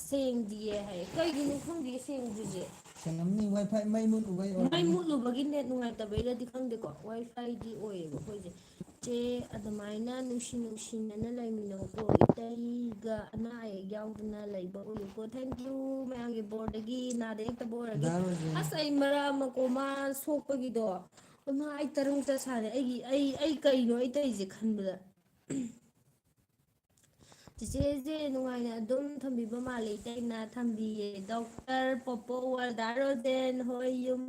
ꯁꯦꯡꯗꯤꯌꯦ ꯍꯥꯏ꯫ ꯀꯩꯒꯤꯅꯣ ꯈꯪꯗꯦ ꯁꯦꯡꯗ꯭ꯔꯤꯁꯦ꯫ ꯁꯦꯡꯉꯝꯅꯤ, ꯋꯥꯏ ꯐꯥꯏ ꯃꯩ ꯃꯨꯠꯂꯨꯕꯩ ꯃꯩ ꯑꯣꯏꯔꯝꯅꯤ꯫ ꯃꯨꯠꯂꯨꯕꯒꯤ ꯅꯦꯠ ꯅꯨꯡꯉꯥꯏꯇꯕꯩꯔꯗꯤ ꯈꯪꯗꯦꯀꯣ, ꯋꯥꯏ ꯐꯥꯏꯗꯤ ꯑꯣꯏꯌꯦꯕ ꯑꯩꯈꯣꯏꯁꯦ꯫ ꯆꯦ, ꯑꯗꯨꯃꯥꯏꯅ ꯅꯨꯡꯁꯤ ꯅꯨꯡꯁꯤꯅꯅ ꯂꯩꯃꯤꯟꯅꯧꯀꯣ, ꯏꯇꯩꯒ ꯑꯅꯥ ꯑꯌꯦꯛ ꯌꯥꯎꯗꯅ ꯂꯩꯕ ꯑꯣꯏꯌꯨꯀꯣ꯫ Thank you ꯃꯌꯥꯝꯒꯤ ꯕꯣꯔꯗꯒꯤ ꯅꯥꯗ ꯌꯦꯛꯇꯕ ꯑꯣꯏꯔꯒꯦ꯫ ꯗꯥ ꯔꯣꯖꯦꯟ꯫ ꯑꯁ, ꯑꯩ ꯃꯔꯛ ꯑꯃ ꯀꯣꯃꯥ ꯁꯣꯛꯄꯒꯤꯗꯣ, ꯀꯣꯃꯥ ꯑꯩ ꯇꯔꯨꯛ ꯆꯠ ꯁꯥꯅꯦ꯫ ꯑꯩꯒꯤ ꯑꯩ ꯑꯩ ꯀꯩꯅꯣ ꯑꯩ ꯇꯧꯔꯤꯁꯦ ꯈꯟꯕꯗ꯫ ꯆꯤꯆꯦꯁꯦ ꯅꯨꯡꯉꯥꯏꯅ ꯑꯗꯨꯝ ꯊꯝꯕꯤꯕ ꯃꯥꯜꯂꯦ, ꯏꯇꯩꯅ ꯊꯝꯕꯤꯌꯦ꯫ ꯗꯣꯛꯇꯔ ꯄꯣꯄꯣ ꯋꯥꯔꯗꯥ ꯔꯣꯖꯦꯟ ꯍꯣꯏ ꯌꯨꯝ,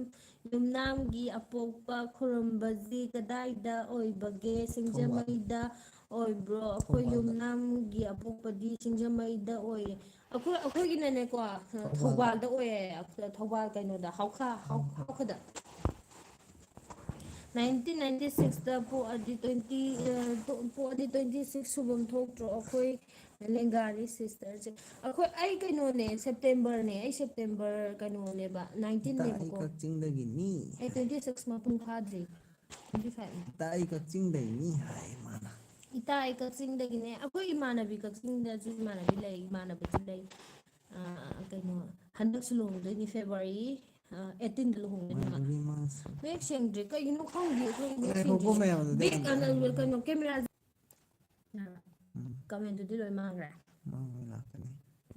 ꯌꯨꯝꯅꯥꯝꯒꯤ ꯑꯄꯣꯛꯄ ꯈꯨꯔꯨꯝꯕꯁꯤ ꯀꯗꯥꯏꯗ ꯑꯣꯏꯕꯒꯦ? ꯁꯤꯡꯖꯃꯩꯗ ꯑꯣꯏꯕ꯭ꯔꯣ? ꯑꯩꯈꯣꯏ ꯊꯧꯕꯥꯜꯗ꯫ ꯌꯨꯝꯅꯥꯝꯒꯤ ꯑꯄꯣꯛꯄꯗꯤ ꯁꯤꯡꯖꯃꯩꯗ ꯑꯣꯏꯌꯦ꯫ ꯑꯩꯈꯣꯏ, ꯑꯩꯈꯣꯏꯒꯤꯅꯅꯦꯀꯣ, ꯊꯧꯕꯥꯜꯗ꯫ ꯊꯧꯕꯥꯜꯗ ꯑꯣꯏꯌꯦ꯫ ꯊꯧꯕꯥꯜ ꯀꯩꯅꯣꯗ, ꯍꯥꯎꯈꯥ, ꯍꯥꯎ-, ꯍꯥꯎꯈꯥꯗ꯫ ꯅꯥꯏꯟꯇꯤꯟ ꯅꯥꯏꯟꯇꯤ ꯁꯤꯛꯁꯇ ꯄꯣꯛꯑꯗꯤ ꯇ꯭ꯋꯦꯟꯇꯤ, ꯑ, ꯇꯣ-, ꯄꯣꯛꯑꯗꯤ ꯇ꯭ꯋꯦꯟꯇꯤ ꯁꯤꯛꯁ ꯁꯨꯐꯝ ꯊꯣꯛꯇ꯭ꯔꯣ? ꯑꯩꯈꯣꯏ ꯂꯦꯡꯒꯥꯅꯤ ꯁꯤꯁꯇꯔꯁꯦ꯫ ꯑꯩꯈꯣꯏ, ꯑꯩ ꯀꯩꯅꯣꯅꯦ, ꯁꯦꯞꯇꯦꯝꯕꯔꯅꯦ꯫ ꯑꯩ ꯁꯦꯞꯇꯦꯝꯕꯔ ꯀꯩꯅꯣꯅꯦꯕ, ꯏꯇꯥ, ꯑꯩ ꯅꯥꯏꯟꯇꯤꯟꯅꯦꯕꯀꯣ꯫ ꯀꯛꯆꯤꯡꯗꯒꯤꯅꯤ ꯑꯩ ꯍꯥꯏ꯫ ꯇ꯭ꯋꯦꯟꯇꯤ ꯁꯤꯛꯁ ꯃꯄꯨꯡ ꯐꯥꯗ꯭ꯔꯤ, ꯇ꯭ꯋꯦꯟꯇꯤ ꯐꯥꯏꯚꯅꯦ꯫ ꯏꯇꯥ, ꯑꯩ ꯀꯛꯆꯤꯡꯗꯒꯤꯅꯤ ꯍꯥꯏ ꯃꯥꯅ꯫ ꯏꯇꯥ, ꯑꯩ ꯀꯛꯆꯤꯡꯗꯒꯤꯅꯦ꯫ ꯑꯩꯈꯣꯏ ꯏꯃꯥꯟꯅꯕꯤ ꯀꯛꯆꯤꯡꯗꯁꯨ ꯏꯃꯥꯟꯅꯕꯤ ꯂꯩ, ꯏꯃꯥꯟꯅꯕꯁꯨ ꯂꯩ꯫ ꯑ, ꯀꯩꯅꯣ, ꯍꯟꯗꯛꯁꯨ ꯂꯨꯍꯣꯡꯗꯣꯏꯅꯤ, ꯐꯦꯕ꯭ꯔꯨꯋꯥꯔꯤ, ꯑ, ꯑꯩꯠꯇꯤꯟꯗ ꯂꯨꯍꯣꯡꯗꯣꯏꯅꯦꯕ꯫ ꯉꯥꯏꯈꯣꯀꯣ ꯃꯌꯥꯝ, ꯑꯗꯨꯗꯤ ꯃꯌꯦꯛ ꯁꯦꯡꯗ꯭ꯔꯦ, ꯀꯩꯒꯤꯅꯣ ꯈꯪꯗꯦ ꯑꯩꯈꯣꯏ ꯃꯌꯦꯛ ꯉꯥꯏꯈꯣꯀꯣ ꯁꯦꯡꯗ꯭ꯔꯤꯁꯦ꯫ ꯃꯌꯥꯝ, ꯑꯗꯨꯗꯤ ꯕꯦꯛ ꯑꯩ ꯑꯅ ꯂꯥꯛꯑꯒꯦ꯫ ꯀꯩꯅꯣ ꯀꯦꯃꯦꯔꯥꯁꯦ꯫ ꯎꯝ꯫ ꯀꯃꯦꯟꯗꯨꯗꯤ ꯂꯣꯏ ꯃꯥꯡꯈ꯭ꯔꯦ꯫ ꯃꯥꯡꯉꯣꯏ, ꯂꯥꯛꯀꯅꯤ꯫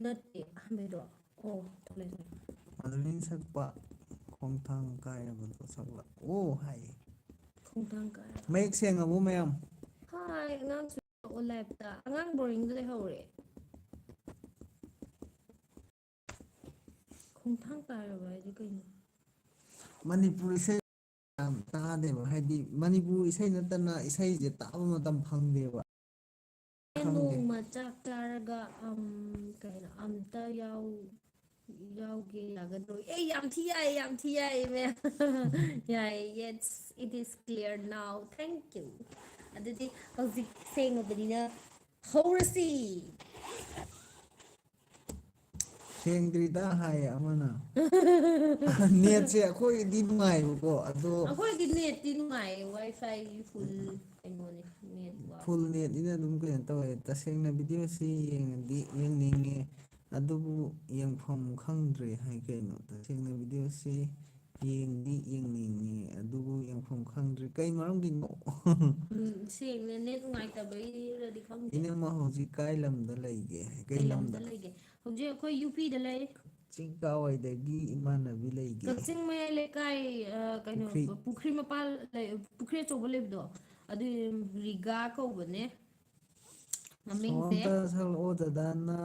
ꯅꯠꯇꯦ, ꯑꯍꯥꯟꯕꯩꯗꯣ꯫ ꯑꯣ, ꯊꯣꯛꯂꯛꯑꯦ, ꯊꯣꯛꯂꯛꯑꯦ꯫ ꯃꯥꯗꯂꯤꯟ ꯁꯛꯄ ꯈꯣꯡꯊꯥꯡ ꯀꯥꯏꯔꯕꯗꯣ ꯁꯛꯂꯛꯑꯣ ꯍꯥꯏꯌꯦ꯫ ꯈꯣꯡꯊꯥꯡ ꯀꯥꯏꯔꯕ꯫ ꯃꯌꯦꯛ ꯁꯦꯡꯉꯕꯣ ꯃꯌꯥꯝ? ꯍꯥꯏ, ꯑꯉꯥꯡꯁꯨ ꯂꯥꯛꯑꯣ ꯂꯥꯏꯞꯇ꯫ ꯑꯉꯥꯡ ꯕꯣꯔꯤꯡꯗ ꯂꯩꯍꯧꯔꯦ꯫ ꯈꯣꯡꯊꯥꯡ ꯀꯥꯏꯔꯕ ꯍꯥꯏꯗꯤ ꯀꯩꯅꯣ? ꯃꯅꯤꯄꯨꯔ ꯏꯁꯩ ꯌꯥꯝ ꯇꯥꯗꯦꯕ, ꯍꯥꯏꯗꯤ ꯃꯅꯤꯄꯨꯔ ꯏꯁꯩ ꯅꯠꯇꯅ ꯏꯁꯩꯁꯦ ꯇꯥꯕ ꯃꯇꯝ ꯐꯪꯗꯦꯕ꯫ ꯈꯪꯗꯦ꯫ ꯅꯣꯡꯃ ꯆꯥꯛ ꯆꯥꯔꯒ, ꯑꯝ, ꯀꯩꯅꯣ, ꯑꯝꯇ ꯌꯥꯎ-, ꯌꯥꯎꯒꯦ ꯌꯥꯒꯗ꯭ꯔꯣ? ꯑꯦ, ꯌꯥꯝ ꯊꯤ ꯌꯥꯏ, ꯌꯥꯝ ꯊꯤ ꯌꯥꯏ, ꯃꯌꯥꯝ꯫ ꯌꯥꯏ, yes, it is clear now. Thank you. ꯑꯗꯨꯗꯤ ꯍꯧꯖꯤꯛ ꯁꯦꯡꯉꯕꯅꯤꯅ ꯍꯧꯔꯁꯤ꯫ ꯁꯦꯡꯗ꯭ꯔꯤꯗ ꯍꯥꯏꯌꯦ ꯑꯃꯅ꯫ ꯅꯦꯠꯁꯦ ꯑꯩꯈꯣꯏꯒꯤꯗꯤ ꯅꯨꯡꯉꯥꯏꯕꯀꯣ, ꯑꯗꯣ ꯑꯩꯈꯣꯏꯗꯤ ꯅꯦꯠꯇꯤ ꯅꯨꯡꯉꯥꯏꯌꯦ, ꯋꯥꯏ ꯐꯥꯏ ꯐꯨꯜ ꯀꯩꯅꯣꯅꯦ, ꯅꯦꯠ ꯋꯥꯏ꯫ ꯐꯨꯜ ꯅꯦꯠꯅꯤꯅ ꯑꯗꯨꯝ ꯀꯩꯅꯣ ꯇꯧꯋꯦ꯫ ꯇꯁꯦꯡꯅ ꯚꯤꯗꯤꯑꯣꯁꯤ ꯌꯦꯡꯉꯗꯤ ꯌꯦꯡꯅꯤꯡꯉꯦ꯫ ꯑꯗꯨꯕꯨ ꯌꯦꯡꯐꯝ ꯈꯪꯗ꯭ꯔꯦ ꯍꯥꯏ ꯀꯩꯅꯣ? ꯇꯁꯦꯡꯅ ꯚꯤꯗꯤꯑꯣꯁꯤ ꯌꯦꯡꯗꯤ ꯌꯦꯡꯅꯤꯡꯉꯤ, ꯑꯗꯨꯕꯨ ꯌꯦꯡꯐꯝ ꯈꯪꯗ꯭ꯔꯦ꯫ ꯀꯩ ꯃꯔꯝꯒꯤꯅꯣ? ꯎꯝ, ꯁꯦꯡꯅ ꯅꯦꯠ ꯅꯨꯡꯉꯥꯏꯇꯕꯩꯔꯗꯤ ꯈꯪꯗꯦ꯫ ꯏꯅꯝꯃ ꯍꯧꯖꯤꯛ ꯀꯥꯏ ꯂꯝꯗ ꯂꯩꯒꯦ? ꯀꯩ ꯀꯩ ꯂꯝꯗ ꯂꯝꯗ? ꯂꯩꯒꯦ? ꯍꯧꯖꯤꯛ ꯑꯩꯈꯣꯏ ꯌꯨ ꯄꯤꯗ ꯂꯩ꯫ ꯆꯤꯡ ꯀꯥꯋꯥꯏꯗꯒꯤ ꯏꯃꯥꯟꯅꯕꯤ ꯂꯩꯒꯦ? ꯀꯛꯆꯤꯡ ꯃꯌꯥꯏ ꯂꯩꯀꯥꯏ, ꯑ, ꯀꯩꯅꯣ, ꯄꯨꯈ꯭ꯔꯤ꯫ ꯄꯨꯈ꯭ꯔꯤ ꯃꯄꯥꯜ ꯂꯩ, ꯄꯨꯈ꯭ꯔꯤ ꯑꯆꯧꯕ ꯂꯩꯕꯗꯣ, ꯑꯗꯨ ꯔꯤꯒꯥ ꯀꯧꯕꯅꯦ꯫ ꯃꯃꯤꯡꯁꯦ꯫ ꯁꯣꯝꯗ ꯁꯛꯂꯛꯑꯣ ꯗꯗꯥꯅ꯫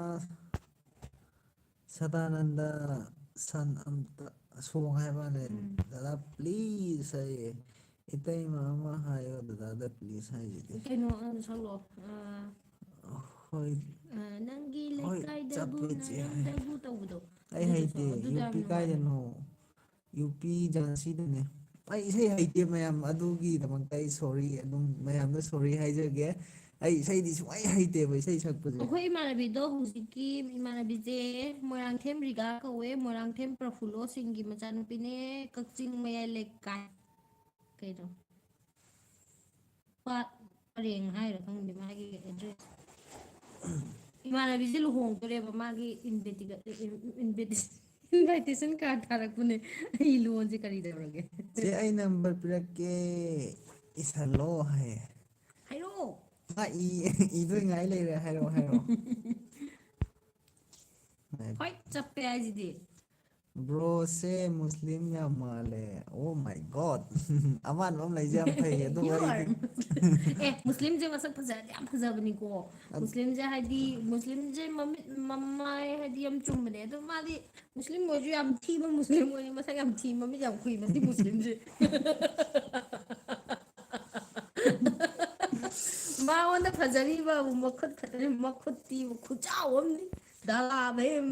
ꯁꯗꯥꯅꯟꯗ ꯁꯟ ꯑꯝꯇ ꯁꯣꯡ ꯍꯥꯏꯕ ꯃꯥꯜꯂꯦ꯫ ꯎꯝ꯫ ꯗꯗꯥ please ꯍꯥꯏꯌꯦ꯫ ꯏꯇꯩꯃ ꯑꯃ ꯍꯥꯏꯌꯣ ꯗꯗꯥꯗ please ꯍꯥꯏꯁꯤꯗꯤ꯫ ꯀꯩꯅꯣ, ꯑ, ꯁꯛꯂꯛꯑꯣ꯫ ꯑ, ꯍꯣꯏ꯫ ꯑ, ꯅꯪꯒꯤ ꯍꯣꯏ, ꯂꯩꯀꯥꯏꯗꯕꯨ ꯆꯞꯄꯦ ꯆꯦ ꯍꯥꯏ꯫ ꯅꯥꯔꯝꯗꯕꯨ ꯇꯧꯕꯗꯣ꯫ ꯑꯩ ꯑꯗꯨꯗꯣ ꯍꯩꯇꯦ꯫ ꯁꯛꯂꯛꯑꯣ꯫ ꯑꯗꯨꯗꯣ ꯌꯥꯝ ꯌꯨ ꯄꯤ ꯅꯨꯡꯉꯥꯏꯕꯅꯦ꯫ ꯀꯥꯏꯗꯅꯣ? ꯌꯨ ꯄꯤ ꯖꯥꯟꯁꯤꯗꯅꯦ꯫ ꯑꯩ ꯏꯁꯩ ꯍꯩꯇꯦ ꯃꯌꯥꯝ, ꯑꯗꯨꯒꯤꯗꯃꯛꯇ ꯑꯩ sorry, ꯑꯗꯨꯝ ꯃꯌꯥꯝꯗ sorry ꯍꯥꯏꯖꯒꯦ꯫ ꯑꯩ ꯏꯁꯩꯗꯤ ꯁꯨꯡꯍꯩ ꯍꯩꯇꯦꯕ, ꯏꯁꯩ ꯁꯛꯄꯁꯦ꯫ ꯑꯩꯈꯣꯏ ꯏꯃꯥꯟꯅꯕꯤꯗꯣ ꯍꯧꯖꯤꯛꯀꯤ ꯏꯃꯥꯟꯅꯕꯤꯁꯦ ꯃꯣꯏꯔꯥꯡꯊꯦꯝ ꯔꯤꯒꯥ ꯀꯧꯋꯦ, ꯃꯣꯏꯔꯥꯡꯊꯦꯝ ꯄ꯭ꯔꯐꯨꯜꯂꯣ ꯁꯤꯡꯒꯤ ꯃꯆꯥꯅꯨꯄꯤꯅꯦ, ꯀꯛꯆꯤꯡ ꯃꯌꯥꯏ ꯂꯩꯀꯥꯏ꯫ ꯀꯩꯅꯣ? ꯄꯥꯠ ꯄꯔꯦꯡ ꯍꯥꯏꯔ ꯈꯪꯗꯦ ꯃꯥꯒꯤ address꯫ ꯏꯃꯥꯟꯅꯕꯤꯁꯦ ꯂꯨꯍꯣꯡꯗꯣꯔꯦꯕ, ꯃꯥꯒꯤ invitation card ꯊꯥꯔꯛꯄꯅꯦ꯫ ꯑꯩ ꯂꯣꯟꯁꯦ ꯀꯔꯤ ꯇꯧꯔꯒꯦ? ꯆꯦ, ꯑꯩ number ꯄꯤꯔꯛꯀꯦ, ꯏꯁꯜꯂꯣ ꯍꯥꯏꯌꯦ꯫ ꯍꯥꯏꯔꯛꯑꯣ꯫ ꯃꯥ ꯏ-, ꯏꯗꯣꯏ ꯉꯥꯏ ꯂꯩꯔꯦ, ꯍꯥꯏꯔꯛꯑꯣ, ꯍꯥꯏꯔꯛꯑꯣ꯫ ꯍꯣꯏ, ꯆꯞꯄꯦ ꯍꯥꯏꯁꯤꯗꯤ꯫ Broꯁꯦ ꯃꯨꯁꯂꯤꯝ ꯌꯥꯝ ꯃꯥꯜꯂꯦ꯫ Oh my God꯫ ꯑꯃꯥꯟꯕ ꯑꯃ ꯂꯩꯁꯦ ꯌꯥꯝ ꯐꯩ, ꯑꯗꯨꯕꯨ You ꯑꯩꯗꯤ are. ꯑꯦ, ꯃꯨꯁꯂꯤꯝꯁꯦ ꯃꯁꯛ ꯐꯖꯔꯗꯤ ꯌꯥꯝ ꯐꯖꯕꯅꯤꯀꯣ꯫ ꯑꯗ- ꯃꯨꯁꯂꯤꯝꯁꯦ ꯍꯥꯏꯗꯤ, ꯃꯨꯁꯂꯤꯝꯁꯦ ꯃꯃꯤꯠ, ꯃꯃꯥꯏ ꯍꯥꯏꯗꯤ ꯌꯥꯝ ꯆꯨꯝꯕꯅꯦ꯫ ꯑꯗꯣ ꯃꯥꯗꯤ ꯃꯨꯁꯂꯤꯝ ꯑꯣꯏꯔꯁꯨ ꯌꯥꯝ ꯊꯤꯕ ꯃꯨꯁꯂꯤꯝ ꯑꯣꯏꯔꯦ, ꯃꯁꯛ ꯌꯥꯝ ꯊꯤ, ꯃꯃꯤꯠ ꯌꯥꯝ ꯈꯨꯏ, ꯃꯁꯤ ꯃꯨꯁꯂꯤꯝꯁꯦ꯫ ꯃꯉꯣꯟꯗ ꯐꯖꯔꯤꯕ ꯃꯈꯨꯠ ꯈꯛꯇꯅꯦ, ꯃꯈꯨꯠꯇꯤ ꯈꯨꯆꯥꯎ ꯑꯃꯅꯤ꯫ ꯗꯥꯂꯥ ꯃꯌꯨꯝ꯫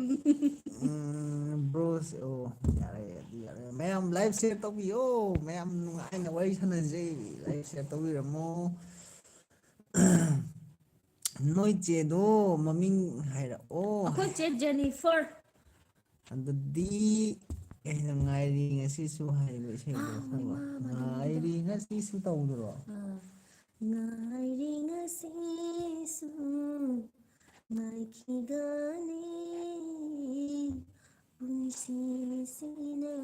ꯎꯝ, Broꯁꯦ, ꯑꯣ, ꯌꯥꯔꯦ, ꯑꯗꯨ ꯌꯥꯔꯦ꯫ ꯃꯌꯥꯝ live share ꯇꯧꯕꯤꯌꯣ, ꯃꯌꯥꯝ ꯅꯨꯡꯉꯥꯏꯅ ꯋꯥꯔꯤ ꯁꯥꯟꯅꯖꯩ, live share ꯇꯧꯕꯤꯔꯝꯃꯣ꯫ ꯅꯣꯏ ꯆꯦꯗꯣ ꯃꯃꯤꯡ ꯍꯥꯏꯔꯛꯑꯣ꯫ ꯑꯩꯈꯣꯏ ꯆꯦ ꯖꯦꯅꯤꯐꯔ꯫ ꯑꯗꯨꯗꯤ ꯀꯩꯅꯣ, ꯉꯥꯏꯔꯤ ꯉꯁꯤꯁꯨ ꯍꯥꯏꯕ ꯏꯁꯩꯗꯣ ꯑꯥ, ꯁꯛꯂꯛꯑꯣ꯫ ꯏꯃꯥ, ꯃꯗꯨꯒꯤꯗꯣ꯫ ꯉꯥꯏꯔꯤ ꯉꯁꯤꯁꯨ ꯇꯧꯗ꯭ꯔꯣ? ꯑꯥ꯫ ꯉꯥꯏꯔꯤ ꯉꯁꯤꯁꯨ ꯉꯥꯏꯈꯤꯒꯅꯤ ꯄꯨꯟꯁꯤꯁꯤꯅ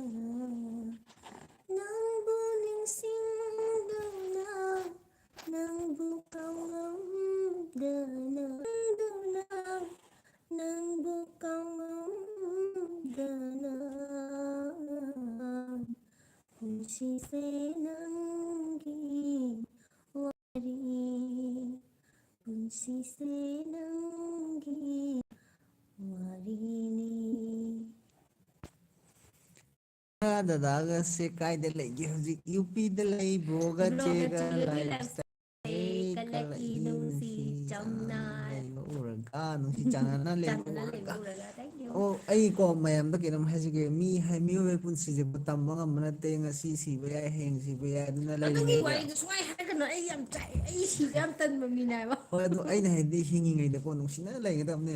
ꯅꯪꯕꯨ ꯅꯤꯡꯁꯤꯡꯗꯨꯅ, ꯅꯪꯕꯨ ꯀꯥꯎꯉꯝꯗꯅ, ꯅꯪꯕꯨ ꯀꯥꯎꯉꯝꯗꯅ꯫ ꯄꯨꯟꯁꯤꯁꯦ ꯅꯪꯒꯤ ꯋꯥꯔꯤ, ꯄꯨꯟꯁꯤꯁꯦ ꯅꯪꯒꯤ ꯋꯥꯔꯤꯅꯤ꯫ ꯗꯗꯥꯒꯁꯦ ꯀꯥꯏꯗ ꯂꯩꯒꯦ ꯍꯧꯖꯤꯛ? ꯌꯨ ꯄꯤꯗ ꯂꯩ, ꯕ꯭ꯔꯣꯒ ꯕ꯭ꯔꯣꯒ ꯆꯦꯒ ꯆꯦꯒꯗꯤ ꯂꯥꯏꯐ ꯂꯥꯏꯐ ꯁ꯭ꯇꯥꯏꯜ ꯁ꯭ꯇꯥꯏꯜ ꯀꯂꯛꯏ ꯀꯂꯛꯏ ꯅꯨꯡꯁꯤ ꯅꯨꯡꯁꯤ ꯆꯝꯅ꯫ ꯆꯝꯅ ꯂꯩꯕ ꯎꯔꯒ, ꯅꯨꯡꯁꯤ ꯆꯥꯟꯅꯅ ꯂꯩꯕ ꯆꯝꯅ ꯂꯩꯕ ꯎꯔꯒ꯫ ꯎꯔꯒ, thank you꯫ ꯑꯣ, ꯑꯩ ꯀꯣ ꯃꯌꯥꯝꯗ ꯀꯩꯅꯣꯝ ꯍꯥꯏꯖꯒꯦ꯫ ꯃꯤ ꯍꯥꯏ, ꯃꯤꯑꯣꯏꯕꯒꯤ ꯄꯨꯟꯁꯤꯁꯦ ꯇꯝꯕ ꯉꯝꯕ ꯅꯠꯇꯦ꯫ ꯉꯁꯤ ꯁꯤꯕ ꯌꯥꯏ, ꯍꯌꯦꯡ ꯁꯤꯕ ꯌꯥꯏ, ꯑꯗꯨꯅ ꯑꯗꯨꯒꯤ ꯂꯩꯔꯤꯉꯩꯗ ꯋꯥꯔꯤꯗꯣ ꯁꯨꯡꯍꯥꯏ ꯍꯥꯏꯔꯛꯀꯅꯨ꯫ ꯑꯩ ꯌꯥꯝ ꯆꯥꯛꯑꯦ꯫ ꯑꯩ ꯁꯤꯕ ꯌꯥꯝ ꯇꯟꯕ ꯃꯤꯅꯦ ꯍꯥꯏꯕ꯫ ꯍꯣꯏ, ꯑꯗꯣ ꯑꯩꯅ ꯍꯥꯏꯗꯤ ꯍꯤꯡꯉꯤꯉꯩꯗꯀꯣ ꯅꯨꯡꯁꯤꯅꯅ ꯂꯩꯒꯗꯕꯅꯦ꯫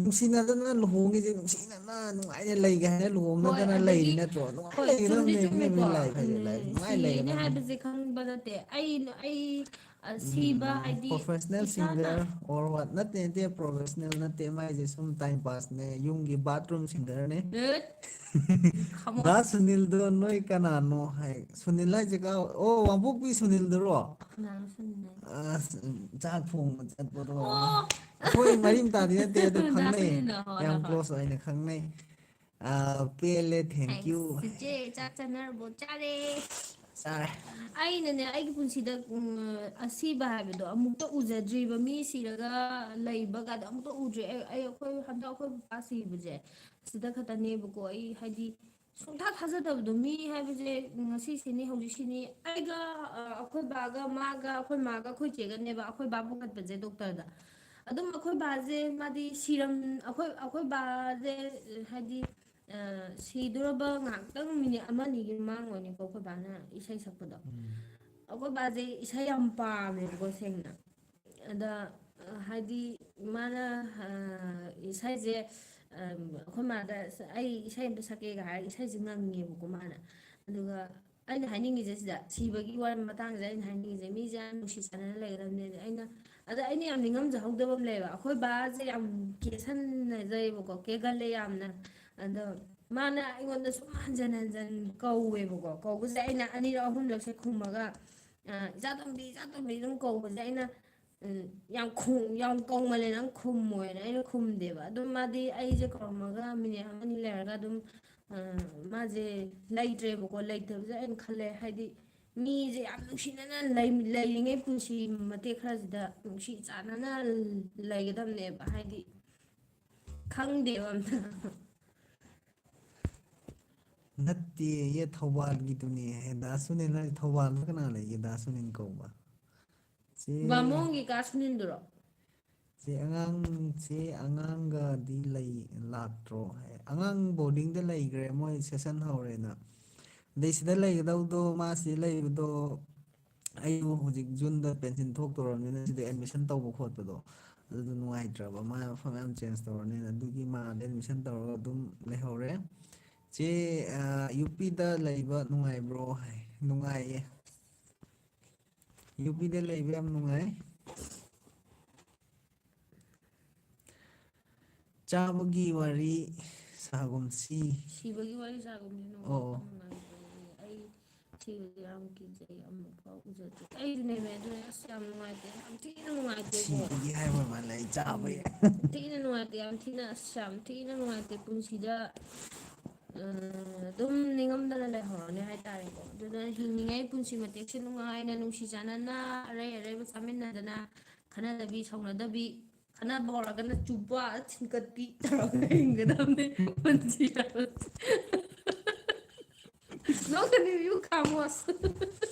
ꯅꯨꯡꯁꯤꯅꯗꯅ ꯂꯨꯍꯣꯡꯉꯤꯁꯦ ꯅꯨꯡꯁꯤꯅꯅ ꯅꯨꯡꯉꯥꯏꯅ ꯂꯩꯒꯦ ꯍꯥꯏꯅ ꯍꯣꯏ, ꯂꯨꯍꯣꯡꯅꯗꯅ ꯂꯩꯔꯤ ꯑꯗꯒꯤ, ꯅꯠꯇ꯭ꯔꯣ? ꯅꯨꯡꯉꯥꯏꯅ ꯍꯣꯏ, ꯆꯨꯝꯗꯤ ꯂꯩꯒꯗꯕꯅꯦ꯫ ꯃꯤ, ꯃꯤ ꯆꯨꯝꯃꯤꯀꯣ꯫ ꯂꯥꯏꯐ ꯍꯥꯏꯁꯦ ꯎꯝ, ꯂꯥꯏꯐ ꯅꯨꯡꯉꯥꯏꯅ ꯁꯤꯅꯤ ꯂꯩꯒꯗꯕꯅꯦ꯫ ꯍꯥꯏꯕꯁꯦ ꯈꯪꯕ ꯅꯠꯇꯦ꯫ ꯑꯩ, ꯑꯩ, ꯑ, ꯁꯤꯕ ꯎꯝ, ꯍꯥꯏꯗꯤ professional ꯏꯁꯥꯅ singer or what? ꯅꯠꯇꯦ, ꯅꯠꯇꯦ, professional ꯅꯠꯇꯦ꯫ ꯃꯥꯏꯁꯦ ꯁꯨꯝ time passꯅꯦ꯫ ꯌꯨꯝꯒꯤ bathroom singerꯅꯦ꯫ ꯗꯠ꯫ ꯈꯃꯣꯠ꯫ ꯗꯥ ꯁꯨꯅꯤꯜꯗꯣ ꯅꯣꯏ ꯀꯅꯥꯅꯣ ꯍꯥꯏ? ꯁꯨꯅꯤꯜ ꯍꯥꯏꯁꯦ ꯀꯥ-, ꯑꯣ, ꯋꯥꯡꯄꯣꯛꯄꯤ ꯁꯨꯅꯤꯜꯗꯨꯔꯣ? ꯀꯅꯥꯅꯣ ꯁꯨꯅꯤꯜ ꯍꯥꯏꯁꯦ? ꯑꯁ, ꯆꯥꯛ ꯊꯣꯡꯕ ꯆꯠꯄꯗꯣ꯫ ꯑꯣ! ꯑꯩꯈꯣꯏ ꯃꯔꯤ ꯃꯇꯥꯗꯤ ꯅꯠꯇꯦ, ꯑꯗꯣ ꯗꯥ ꯈꯪꯅꯩ꯫ ꯁꯨꯅꯤꯜꯗꯣ, ꯍꯣꯏ, ꯌꯥꯝ ꯍꯣꯏ, ꯍꯣꯏ꯫ Close ꯑꯣꯏꯅ ꯈꯪꯅꯩ꯫ ꯑꯥ, ꯄꯦꯜꯂꯦ, thank you꯫ Thanks, ꯆꯤꯆꯦ, ꯆꯥꯛ ꯆꯥꯅꯔꯕꯣ? ꯆꯥꯔꯦ꯫ ꯆꯥꯔꯦ꯫ ꯑꯩꯅꯅꯦ, ꯑꯩꯒꯤ ꯄꯨꯟꯁꯤꯗ, ꯎꯝ, ꯑꯁꯤꯕ ꯍꯥꯏꯕꯗꯣ ꯑꯃꯨꯛꯇ ꯎꯖꯗ꯭ꯔꯤꯕ, ꯃꯤ ꯁꯤꯔꯒ ꯂꯩꯕ ꯀꯥꯗꯣ ꯑꯃꯨꯛꯇ ꯎꯗ꯭ꯔꯤ꯫ ꯑꯩ, ꯑꯩ, ꯑꯩꯈꯣꯏ ꯍꯟꯗꯛ ꯑꯩꯈꯣꯏ ꯄꯄꯥ ꯁꯤꯕꯁꯦ, ꯁꯤꯗ ꯈꯛꯇꯅꯦꯕꯀꯣ꯫ ꯑꯩ ꯍꯥꯏꯗꯤ ꯁꯨꯡꯊꯥ ꯊꯥꯖꯗꯕꯗꯣ, ꯃꯤ ꯍꯥꯏꯕꯁꯦ ꯉꯁꯤ ꯁꯤꯅꯤ, ꯍꯧꯖꯤꯛ ꯁꯤꯅꯤ꯫ ꯑꯩꯒ, ꯑ, ꯑꯩꯈꯣꯏ ꯕꯥꯒ, ꯃꯥꯒ, ꯑꯩꯈꯣꯏ ꯃꯥꯒ, ꯑꯩꯈꯣꯏ ꯆꯦꯒꯅꯦꯕ ꯑꯩꯈꯣꯏ ꯕꯥ ꯄꯨꯈꯠꯄꯁꯦ ꯗꯣꯛꯇꯔꯗ꯫ ꯑꯗꯨꯝ ꯑꯩꯈꯣꯏ ꯕꯥꯁꯦ ꯃꯥꯗꯤ ꯁꯤꯔꯝ-, ꯑꯩꯈꯣꯏ, ꯑꯩꯈꯣꯏ ꯕꯥꯁꯦ, ꯍꯥꯏꯗꯤ, ꯑ, ꯁꯤꯗꯣꯔꯕ ꯉꯥꯏꯍꯥꯛꯇꯪ ꯃꯤꯅꯤꯠ ꯑꯃ ꯑꯅꯤꯒꯤ ꯃꯃꯥꯡ ꯑꯣꯏꯅꯤꯀꯣ ꯑꯩꯈꯣꯏ ꯕꯥꯅ ꯏꯁꯩ ꯁꯛꯄꯗꯣ꯫ ꯎꯝ꯫ ꯑꯩꯈꯣꯏ ꯕꯥꯁꯦ ꯏꯁꯩ ꯌꯥꯝ ꯄꯥꯝꯃꯦꯕꯀꯣ, ꯁꯦꯡꯅ꯫ ꯑꯗ, ꯑ, ꯍꯥꯏꯗꯤ ꯃꯥꯅ, ꯑ, ꯏꯁꯩꯁꯦ, ꯑ, ꯑꯩꯈꯣꯏ ꯃꯥꯗ "ꯑꯩ ꯏꯁꯩ ꯑꯝꯇ ꯁꯛꯀꯦꯒ" ꯍꯥꯏꯔꯒ ꯏꯁꯩꯁꯦ ꯉꯪꯉꯦꯕꯀꯣ ꯃꯥꯅ꯫ ꯑꯗꯨꯒ ꯑꯩꯅ ꯍꯥꯏꯅꯤꯡꯉꯤꯁꯦ ꯁꯤꯗ, ꯁꯤꯕꯒꯤ ꯋꯥ ꯃꯇꯥꯡꯁꯤꯗ ꯑꯩꯅ ꯍꯥꯏꯅꯤꯡꯉꯤꯁꯦ, ꯃꯤꯁꯦ ꯌꯥꯝ ꯅꯨꯡꯁꯤ ꯆꯥꯟꯅꯅ ꯂꯩꯒꯗꯕꯅꯦ꯫ ꯑꯩꯅ, ꯑꯗ ꯑꯩꯅ ꯌꯥꯝ ꯅꯤꯡꯉꯝꯖꯍꯧꯗꯕ ꯑꯃ ꯂꯩꯌꯦꯕ꯫ ꯑꯩꯈꯣꯏ ꯕꯥꯁꯦ ꯌꯥꯝ ꯀꯦꯁꯟꯅꯖꯩꯌꯦꯕꯀꯣ, ꯀꯦꯒꯜꯂꯦ ꯌꯥꯝꯅ꯫ ꯑꯗꯣ ꯃꯥꯅ ꯑꯩꯉꯣꯟꯗ ꯁꯨꯝ ꯍꯟꯖꯟ ꯍꯟꯖꯟ ꯀꯧꯋꯦꯕꯀꯣ꯫ ꯀꯧꯕꯁꯦ ꯑꯩꯅ ꯑꯅꯤꯔꯛ ꯑꯍꯨꯝꯂꯛꯁꯦ ꯈꯨꯝꯃꯒ, ꯑ, "ꯏꯆꯥ ꯇꯣꯝꯕꯤ, ꯏꯆꯥ ꯇꯣꯝꯕꯤ" ꯑꯗꯨꯝ ꯀꯧꯕꯁꯦ ꯑꯩꯅ, ꯎꯝ, ꯌꯥꯝ ꯈꯨꯝ-, ꯌꯥꯝ ꯀꯧꯃꯜꯂꯦ, ꯅꯪ ꯈꯨꯝꯃꯣꯏꯅ ꯑꯩꯅ ꯈꯨꯝꯗꯦꯕ꯫ ꯑꯗꯨꯝ ꯃꯥꯗꯤ ꯑꯩꯁꯦ ꯀꯧꯔꯝꯃꯒ ꯃꯤꯅꯤꯠ ꯑꯃ ꯑꯅꯤ ꯂꯩꯔꯒ ꯑꯗꯨꯝ, ꯑ, ꯃꯥꯁꯦ ꯂꯩꯇ꯭ꯔꯦꯕꯀꯣ꯫ ꯂꯩꯇꯕꯁꯦ ꯑꯩꯅ ꯈꯜꯂꯦ, ꯍꯥꯏꯗꯤ ꯃꯤꯁꯦ ꯌꯥꯝ ꯅꯨꯡꯁꯤꯅꯅ ꯂꯩ-, ꯂꯩꯔꯤꯉꯩ ꯄꯨꯟꯁꯤ ꯃꯇꯦꯛ ꯈꯔꯁꯤꯗ ꯅꯨꯡꯁꯤ ꯆꯥꯟꯅꯅ ꯂꯩꯒꯗꯕꯅꯦꯕ꯫ ꯍꯥꯏꯗꯤ ꯈꯪꯗꯦꯕ ꯑꯝꯇ꯫ ꯅꯠꯇꯦꯌꯦ, ꯊꯧꯕꯥꯜꯒꯤꯗꯨꯅꯦ꯫ ꯗꯥ ꯁꯨꯅꯤꯜ ꯍꯥꯏ, ꯊꯧꯕꯥꯜꯗ ꯀꯅꯥ ꯂꯩꯒꯦ ꯗꯥ ꯁꯨꯅꯤꯜ ꯀꯧꯕ? ꯆꯦ, ꯕꯥꯃꯣꯟꯒꯤ ꯀꯥ ꯁꯨꯅꯤꯟꯗꯨꯔꯣ? ꯆꯦ, ꯑꯉꯥꯡ, ꯆꯦ, ꯑꯉꯥꯡꯒꯗꯤ ꯂꯩ, ꯂꯥꯛꯇ꯭ꯔꯣ ꯍꯥꯏ? ꯑꯉꯥꯡ ꯕꯣꯔꯗꯤꯡꯗ ꯂꯩꯈ꯭ꯔꯦ, ꯃꯣꯏ ꯁꯦꯁꯟ ꯍꯧꯔꯦꯅ꯫ ꯑꯗꯩ ꯁꯤꯗ ꯂꯩꯒꯗꯧꯗꯣ, ꯃꯥ ꯁꯤꯗ ꯂꯩꯕꯗꯣ, ꯑꯩꯕꯨ ꯍꯧꯖꯤꯛ ꯖꯨꯟꯗ ꯄꯦꯟꯁꯤꯟ ꯊꯣꯛꯇꯧꯔꯕꯅꯤꯅ ꯁꯤꯗ ꯑꯦꯗꯃꯤꯁꯟ ꯇꯧꯕ ꯈꯣꯠꯄꯗꯣ ꯑꯗꯨꯗꯣ ꯅꯨꯡꯉꯥꯏꯇ꯭ꯔꯕ꯫ ꯃꯥ ꯃꯐꯝ ꯌꯥꯝ ꯆꯦꯟꯖ ꯇꯧꯔꯅꯤꯅ, ꯑꯗꯨꯒꯤ ꯃꯥꯗ ꯑꯦꯗꯃꯤꯁꯟ ꯇꯧꯔꯒ ꯑꯗꯨꯝ ꯂꯩꯍꯧꯔꯦ꯫ ꯆꯦ, ꯑ, ꯌꯨ ꯄꯤꯗ ꯂꯩꯕ ꯅꯨꯡꯉꯥꯏꯕ꯭ꯔꯣ ꯍꯥꯏ? ꯅꯨꯡꯉꯥꯏꯌꯦ꯫ ꯌꯨ ꯄꯤꯗ ꯂꯩꯕ ꯌꯥꯝ ꯅꯨꯡꯉꯥꯏ꯫ ꯆꯥꯕꯒꯤ ꯋꯥꯔꯤ ꯁꯥꯒꯨꯝꯁꯤ꯫ ꯁꯤꯕꯒꯤ ꯋꯥꯔꯤ ꯁꯥꯒꯨꯝꯁꯤ꯫ ꯑꯣ꯫ ꯅꯨꯡꯉꯥꯏꯕꯅꯤ꯫ ꯑꯩ ꯁꯤꯕꯗꯤ ꯌꯥꯝ ꯀꯤꯖꯩ, ꯑꯃꯨꯛꯐꯥꯎ ꯎꯖꯗ꯭ꯔꯤ꯫ ꯑꯩꯁꯨꯅꯦꯃꯦ, ꯑꯗꯨꯅꯦ ꯑꯁ ꯌꯥꯝ ꯅꯨꯡꯉꯥꯏꯇꯦ, ꯌꯥꯝ ꯊꯤꯅ ꯅꯨꯡꯉꯥꯏꯇꯦꯀꯣ꯫ ꯁꯤꯕꯒꯤ ꯍꯥꯏꯕ ꯃꯥꯜꯂꯦ, ꯑꯩ ꯆꯥꯕꯒꯤ꯫ ꯊꯤꯅ ꯅꯨꯡꯉꯥꯏꯇꯦ, ꯌꯥꯝ ꯊꯤꯅ, ꯑꯁ ꯌꯥꯝ ꯊꯤꯅ ꯅꯨꯡꯉꯥꯏꯇꯦ ꯄꯨꯟꯁꯤꯗ꯫ ꯑ, ꯑꯗꯨꯝ ꯅꯤꯡꯉꯝꯗꯅ ꯂꯩꯍꯧꯔꯅꯤ ꯍꯥꯏꯇꯥꯔꯦꯀꯣ꯫ ꯑꯗꯨꯅ ꯍꯤꯡꯉꯤꯉꯩ ꯄꯨꯟꯁꯤ ꯃꯇꯦꯛꯁꯦ ꯅꯨꯡꯉꯥꯏꯅ, ꯅꯨꯡꯁꯤ ꯆꯥꯟꯅꯅ, ꯑꯔꯩ ꯑꯔꯩꯕ ꯆꯥꯃꯤꯟꯅꯗꯅ, ꯈꯠꯅꯗꯕꯤ ꯁꯥꯎꯅꯗꯕꯤ, ꯈꯠꯅꯕ ꯍꯧꯔꯒꯅ ꯆꯨꯕ ꯊꯤꯟꯀꯠꯄꯤ ꯇꯧꯔꯒ ꯍꯤꯡꯒꯗꯕꯅꯦ ꯄꯨꯟꯁꯤ ꯍꯥꯏꯕꯁꯦ꯫ ꯅꯣꯛꯀꯅꯨ, you ꯈꯥꯃꯣꯁ꯫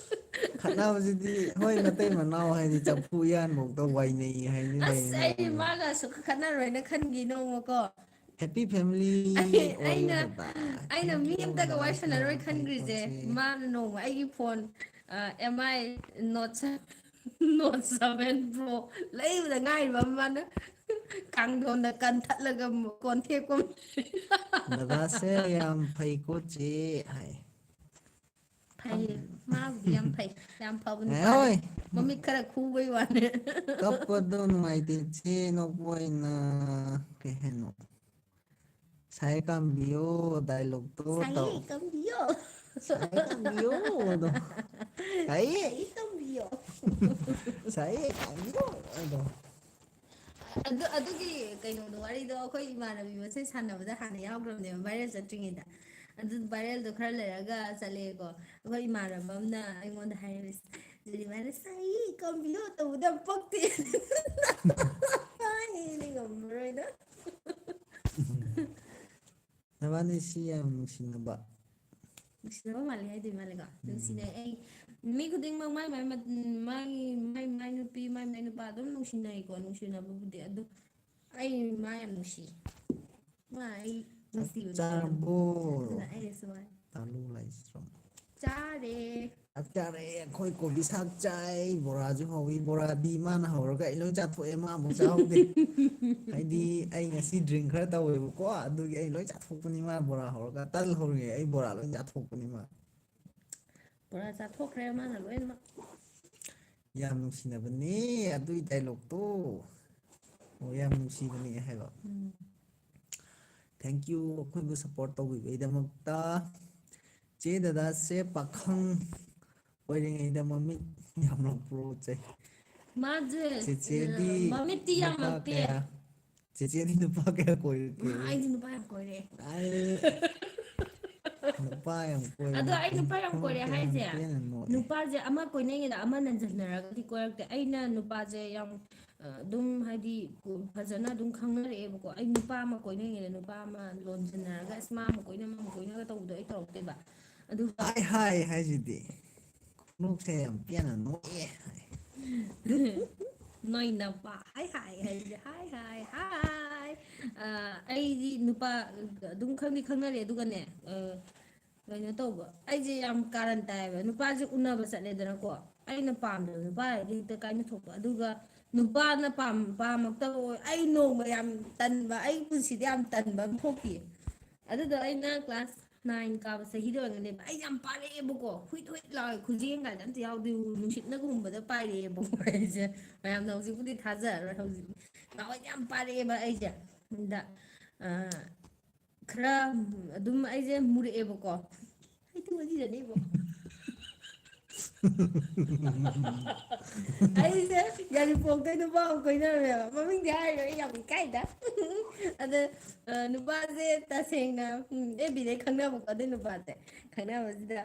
ꯈꯠꯅꯕꯁꯤꯗꯤ ꯍꯣꯏ, ꯃꯇꯩ ꯃꯅꯥꯎ ꯍꯥꯏꯗꯤ ꯆꯐꯨ ꯎꯌꯥꯟꯐꯧꯗ ꯋꯥꯏꯅꯩ ꯍꯥꯏꯗꯤ ꯑꯁ, ꯑꯩ ꯂꯩꯔꯦꯅꯦ꯫ ꯃꯥꯒ ꯑꯁꯨꯛ ꯈꯠꯅꯔꯣꯏꯅ ꯈꯟꯈꯤ ꯅꯣꯡꯃꯀꯣ꯫ Happy family ꯑꯩ-, ꯑꯣꯏꯌꯨ ꯑꯩꯅ, ꯍꯥꯏꯕ꯫ ꯑꯩꯅ ꯃꯤ ꯑꯝꯇꯒ ꯋꯥꯔꯤ ꯁꯥꯟꯅꯔꯣꯏ ꯈꯟꯈ꯭ꯔꯤꯁꯦ꯫ ꯃꯥꯅ ꯅꯣꯡꯃ ꯑꯩꯒꯤ ꯐꯣꯟ, ꯑ, M I Note, Note seven Pro ꯂꯩꯕꯗ ꯉꯥꯏꯔꯤꯕ ꯑꯃ ꯃꯥꯅ ꯀꯥꯡꯊꯣꯟꯗ ꯀꯟꯊꯠꯂꯒ ꯀꯣꯟ ꯊꯦꯛꯄ ꯑꯃ꯫ ꯗꯗꯥꯁꯦ ꯌꯥꯝ ꯐꯩꯀꯣ ꯆꯦ ꯍꯥꯏ꯫ ꯐꯩꯌꯦ, ꯃꯥꯕꯨꯗꯤ ꯌꯥꯝ ꯐꯩ, ꯌꯥꯝ ꯐꯕ ꯉꯥꯏ ꯅꯨꯄꯥꯅꯤ꯫ ꯍꯣꯏ꯫ ꯃꯃꯤꯠ ꯈꯔ ꯈꯨꯕꯩ ꯋꯥꯅꯤ꯫ ꯀꯞꯄꯗꯣ ꯅꯨꯡꯉꯥꯏꯇꯦ ꯏꯆꯦ, ꯅꯣꯛꯄ ꯑꯣꯏꯅ ꯀꯩ ꯍꯥꯏꯅꯣ? ꯁꯥꯏ ꯀꯥꯝꯕꯤꯌꯣ ꯗꯥꯏꯂꯣꯛꯇꯣ ꯇꯧ꯫ ꯁꯥꯏꯌꯦ ꯀꯝꯕꯤꯌꯣ꯫ ꯁꯥꯏ ꯀꯥꯝꯕꯤꯌꯣ ꯑꯗꯣ꯫ ꯁꯥꯏꯌꯦ꯫ ꯁꯥꯏꯌꯦ ꯀꯝꯕꯤꯌꯣ꯫ ꯁꯥꯏꯌꯦ ꯀꯥꯝꯕꯤꯌꯣ ꯑꯗꯣ꯫ ꯑꯗꯨ ꯑꯗꯨꯒꯤ ꯀꯩꯅꯣꯗꯣ, ꯋꯥꯔꯤꯗꯣ ꯑꯩꯈꯣꯏ ꯏꯃꯥꯟꯅꯕꯤ ꯃꯁꯦꯟ ꯁꯥꯟꯅꯕꯗ ꯍꯥꯟꯅ ꯌꯥꯎꯈ꯭ꯔꯕꯅꯦꯕ, ꯚꯥꯏꯔꯦꯜ ꯆꯠꯇ꯭ꯔꯤꯉꯩꯗ꯫ ꯑꯗꯨ ꯚꯥꯏꯔꯦꯜꯗꯣ ꯈꯔ ꯂꯩꯔꯒ ꯆꯠꯂꯛꯑꯦꯀꯣ꯫ ꯑꯩꯈꯣꯏ ꯏꯃꯥꯟꯅꯕ ꯑꯃꯅ ꯑꯩꯉꯣꯟꯗ ꯍꯥꯏꯔꯝꯃꯤꯁꯦ, "ꯖꯨꯂꯤꯃꯥꯅ ꯁꯥꯏ ꯀꯝꯕꯤꯌꯣ ꯇꯧꯕꯗ ꯌꯥꯝ ꯄꯛꯇꯦ꯫ ꯍꯥꯏ, ꯑꯩꯗꯤ ꯉꯝꯃꯔꯣꯏꯗ"꯫ ꯅꯕꯥꯅꯤ ꯁꯤ ꯌꯥꯝ ꯅꯨꯡꯁꯤꯅꯕ꯫ ꯅꯨꯡꯁꯤꯅꯕ ꯃꯥꯜꯂꯦ ꯍꯥꯏꯗꯣꯏ ꯃꯥꯜꯂꯦꯀꯣ꯫ ꯅꯨꯡꯁꯤꯅꯩ꯫ ꯑꯩ ꯃꯤ ꯈꯨꯗꯤꯡꯃꯛ ꯃꯥꯏ ꯃꯥꯏ ꯃꯠ-, ꯃꯥꯏ, ꯃꯥꯏ ꯃꯥꯏ ꯅꯨꯄꯤ, ꯃꯥꯏ ꯃꯥꯏ ꯅꯨꯄꯥ ꯑꯗꯨꯝ ꯅꯨꯡꯁꯤꯅꯩꯀꯣ, ꯅꯨꯡꯁꯤꯅꯕꯕꯨꯗꯤ꯫ ꯑꯗꯨ ꯑꯩ ꯃꯥ ꯌꯥꯝ ꯅꯨꯡꯁꯤ꯫ ꯃꯥ ꯑꯩ ꯆꯥꯛ ꯅꯨꯡꯁꯤꯕꯅꯤ꯫ ꯆꯥꯔꯕꯣ? ꯑꯗꯨꯅ ꯑꯩꯅꯁꯨ ꯍꯥꯏ꯫ ꯇꯥꯂꯨ ꯂꯥꯏꯁ꯭ꯔꯝ꯫ ꯆꯥꯔꯦ꯫ ꯆꯥꯛ ꯆꯥꯔꯦ꯫ ꯑꯩꯈꯣꯏ ꯀꯣꯕꯤ ꯁꯥꯛ ꯆꯥꯏ꯫ ꯕꯣꯔꯥꯁꯨ ꯍꯧꯋꯤ꯫ ꯕꯣꯔꯥꯗꯤ ꯃꯥꯅ ꯍꯧꯔꯒ ꯑꯩ ꯂꯣꯏ ꯆꯥꯊꯣꯛꯑꯦ꯫ ꯃꯥ ꯑꯃꯨꯛ ꯆꯥꯍꯧꯗꯦ꯫ ꯍꯥꯏꯗꯤ ꯑꯩ ꯉꯁꯤ ꯗ꯭ꯔꯤꯡ ꯈꯔ ꯇꯧꯋꯦꯕꯀꯣ꯫ ꯑꯗꯨꯒꯤ ꯑꯩ ꯂꯣꯏ ꯆꯥꯊꯣꯛꯄꯅꯤ꯫ ꯃꯥ ꯕꯣꯔꯥ ꯍꯧꯔꯒ ꯇꯜ ꯍꯧꯔꯤꯉꯩ ꯑꯩ ꯕꯣꯔꯥ ꯂꯣꯏ ꯆꯥꯊꯣꯛꯄꯅꯤ ꯃꯥ꯫ ꯕꯣꯔꯥ ꯆꯥꯊꯣꯛꯈ꯭ꯔꯦ ꯃꯥꯅ ꯂꯣꯏꯅꯃꯛ꯫ ꯌꯥꯝ ꯅꯨꯡꯁꯤꯅꯕꯅꯦ ꯑꯗꯨꯏ ꯗꯥꯏꯂꯣꯛꯇꯣ꯫ ꯑꯣ, ꯌꯥꯝ ꯅꯨꯡꯁꯤꯕꯅꯦ ꯍꯥꯏꯕ꯫ ꯎꯝ꯫ Thank you ꯑꯩꯈꯣꯏꯕꯨ ꯁꯞꯄꯣꯔꯠ ꯇꯧꯕꯤꯕꯩꯗꯃꯛꯇ꯫ ꯆꯦ ꯗꯗꯥꯁꯦ ꯄꯥꯈꯪ ꯑꯣꯏꯔꯤꯉꯩꯗ ꯃꯃꯤꯠ ꯌꯥꯝꯂꯛꯄ꯭ꯔꯣ ꯆꯩ? ꯃꯥꯁꯦ, ꯆꯦꯆꯦꯗꯤ ꯃꯃꯤꯠꯇꯤ ꯅꯨꯄꯥ ꯌꯥꯝꯂꯛꯇꯦ꯫ ꯀꯌꯥ? ꯆꯦꯆꯦꯗꯤ ꯅꯨꯄꯥ ꯀꯌꯥ ꯀꯣꯏꯔꯛꯀꯦ? ꯃꯥ, ꯑꯩꯗꯤ ꯅꯨꯄꯥ ꯌꯥꯝ ꯀꯣꯏꯔꯦ꯫ ꯑꯩ ꯅꯨꯄꯥ ꯌꯥꯝ ꯀꯣꯏꯔꯦ꯫ ꯑꯗꯣ ꯑꯩ ꯅꯨꯄꯥ ꯌꯥꯝ ꯀꯣꯏꯔꯦ ꯈꯣꯡꯎꯞ ꯍꯥꯏꯁꯦ, ꯄꯦꯟꯅ ꯅꯣꯛꯑꯦ꯫ ꯅꯨꯄꯥꯁꯦ ꯑꯃ ꯀꯣꯏꯅꯩꯉꯩꯗ ꯑꯃ ꯅꯟꯁꯤꯟꯅꯔꯒꯗꯤ ꯀꯣꯏꯔꯛꯇꯦ꯫ ꯑꯩꯅ ꯅꯨꯄꯥꯁꯦ ꯌꯥꯝ, ꯑ, ꯑꯗꯨꯝ ꯍꯥꯏꯗꯤ ꯀꯣ-, ꯐꯖꯅ ꯑꯗꯨꯝ ꯈꯪꯅꯔꯛꯑꯦꯕꯀꯣ꯫ ꯑꯩ ꯅꯨꯄꯥ ꯑꯃ ꯀꯣꯏꯅꯩꯉꯩꯗ ꯅꯨꯄꯥ ꯑꯃ ꯂꯣꯟꯁꯤꯟꯅꯔꯒ, "ꯑꯁ, ꯃꯥ ꯑꯃ ꯀꯣꯏꯅ, ꯃꯥ ꯑꯃ ꯀꯣꯏꯅꯒ" ꯇꯧꯕꯗꯣ ꯑꯩ ꯇꯧꯔꯛꯇꯦꯕ꯫ ꯑꯗꯨꯒ ꯍꯥꯏ ꯍꯥꯏ ꯍꯥꯏꯁꯤꯗꯤ꯫ ꯈꯣꯡꯎꯞꯁꯦ ꯌꯥꯝ ꯄꯦꯟꯅ ꯅꯣꯛꯑꯦ ꯍꯥꯏ꯫ ꯅꯣꯏ ꯅꯄꯥ ꯍꯥꯏ ꯍꯥꯏ ꯍꯥꯏꯁꯤꯗꯤ, ꯍꯥꯏ ꯍꯥꯏ ꯍꯥꯏ꯫ ꯑ, ꯑꯩꯗꯤ ꯅꯨꯄꯥ ꯑꯗꯨꯝ ꯈꯪꯗꯤ ꯈꯪꯅꯔꯦ, ꯑꯗꯨꯒꯅꯦ, ꯑ, ꯀꯩꯅꯣ ꯇꯧꯕ, ꯑꯩꯁꯦ ꯌꯥꯝ ꯀꯥꯔꯟ ꯇꯥꯏꯌꯦꯕ꯫ ꯅꯨꯄꯥꯁꯦ ꯎꯅꯕ ꯆꯠꯂꯦꯗꯅꯀꯣ, ꯑꯩꯅ ꯄꯥꯝꯗꯕ ꯅꯨꯄꯥ ꯍꯥꯏꯗꯤ ꯍꯦꯛꯇ ꯀꯥꯏꯅ ꯊꯣꯛꯄ꯫ ꯑꯗꯨꯒ ꯅꯨꯄꯥꯅ ꯄꯥꯝ-, ꯄꯥꯝꯃꯛꯇꯕ ꯑꯣꯏ-, ꯑꯩ ꯅꯣꯡꯃ ꯌꯥꯝ ꯇꯟꯕ, ꯑꯩ ꯄꯨꯟꯁꯤꯗ ꯌꯥꯝ ꯇꯟꯕ ꯑꯃ ꯊꯣꯛꯈꯤ꯫ ꯑꯗꯨꯗꯣ ꯑꯩꯅ ꯀ꯭ꯂꯥꯁ ꯅꯥꯏꯟ ꯀꯥꯕ ꯆꯍꯤꯗ ꯑꯣꯏꯔꯝꯒꯅꯦꯕ꯫ ꯑꯩ ꯌꯥꯝ ꯄꯥꯔꯛꯑꯦꯕꯀꯣ, ꯍꯨꯏꯠ ꯍꯨꯏꯠ ꯂꯥꯎꯋꯦ, ꯈꯨꯖꯦꯡ ꯀꯥꯏꯗ ꯑꯝꯇ ꯌꯥꯎꯗꯦ, ꯅꯨꯡꯁꯤꯠꯅꯒꯨꯝꯕꯗ ꯄꯥꯏꯔꯛꯑꯦꯕꯀꯣ ꯑꯩꯁꯦ꯫ ꯃꯌꯥꯝꯅ ꯍꯧꯖꯤꯛꯄꯨꯗꯤ ꯊꯥꯖꯔꯔꯣꯏ꯫ ꯍꯧꯖꯤꯛ ꯅꯍꯥꯟꯋꯥꯏꯗꯤ ꯌꯥꯝ ꯄꯥꯔꯛꯑꯦꯕ ꯑꯩꯁꯦ꯫ ꯑꯗ ꯑ, ꯈꯔ ꯑꯗꯨꯝ ꯑꯩꯁꯦ ꯃꯨꯔꯛꯑꯦꯕꯀꯣ꯫ ꯑꯩꯗꯤ ꯋꯥꯔꯤꯗꯅꯦꯕꯣ꯫ ꯑꯩꯁꯦ ꯌꯥꯏꯔꯤꯄꯣꯛꯇꯩ ꯅꯨꯄꯥ ꯑꯃ ꯀꯣꯏꯅꯔꯝꯃꯦꯕ, ꯃꯃꯤꯡꯗꯤ ꯍꯥꯏꯔꯣꯏ, ꯑꯩ ꯌꯥꯝ ꯏꯀꯥꯏꯗ꯫ ꯑꯗ ꯑ, ꯅꯨꯄꯥꯁꯦ ꯇꯁꯦꯡꯅ, ꯎꯝ, ꯑꯦꯐꯕꯤꯗꯩ ꯈꯪꯅꯕꯀꯣ꯫ ꯑꯗꯨ ꯅꯨꯄꯥꯁꯦ ꯈꯪꯅꯕꯁꯤꯗ,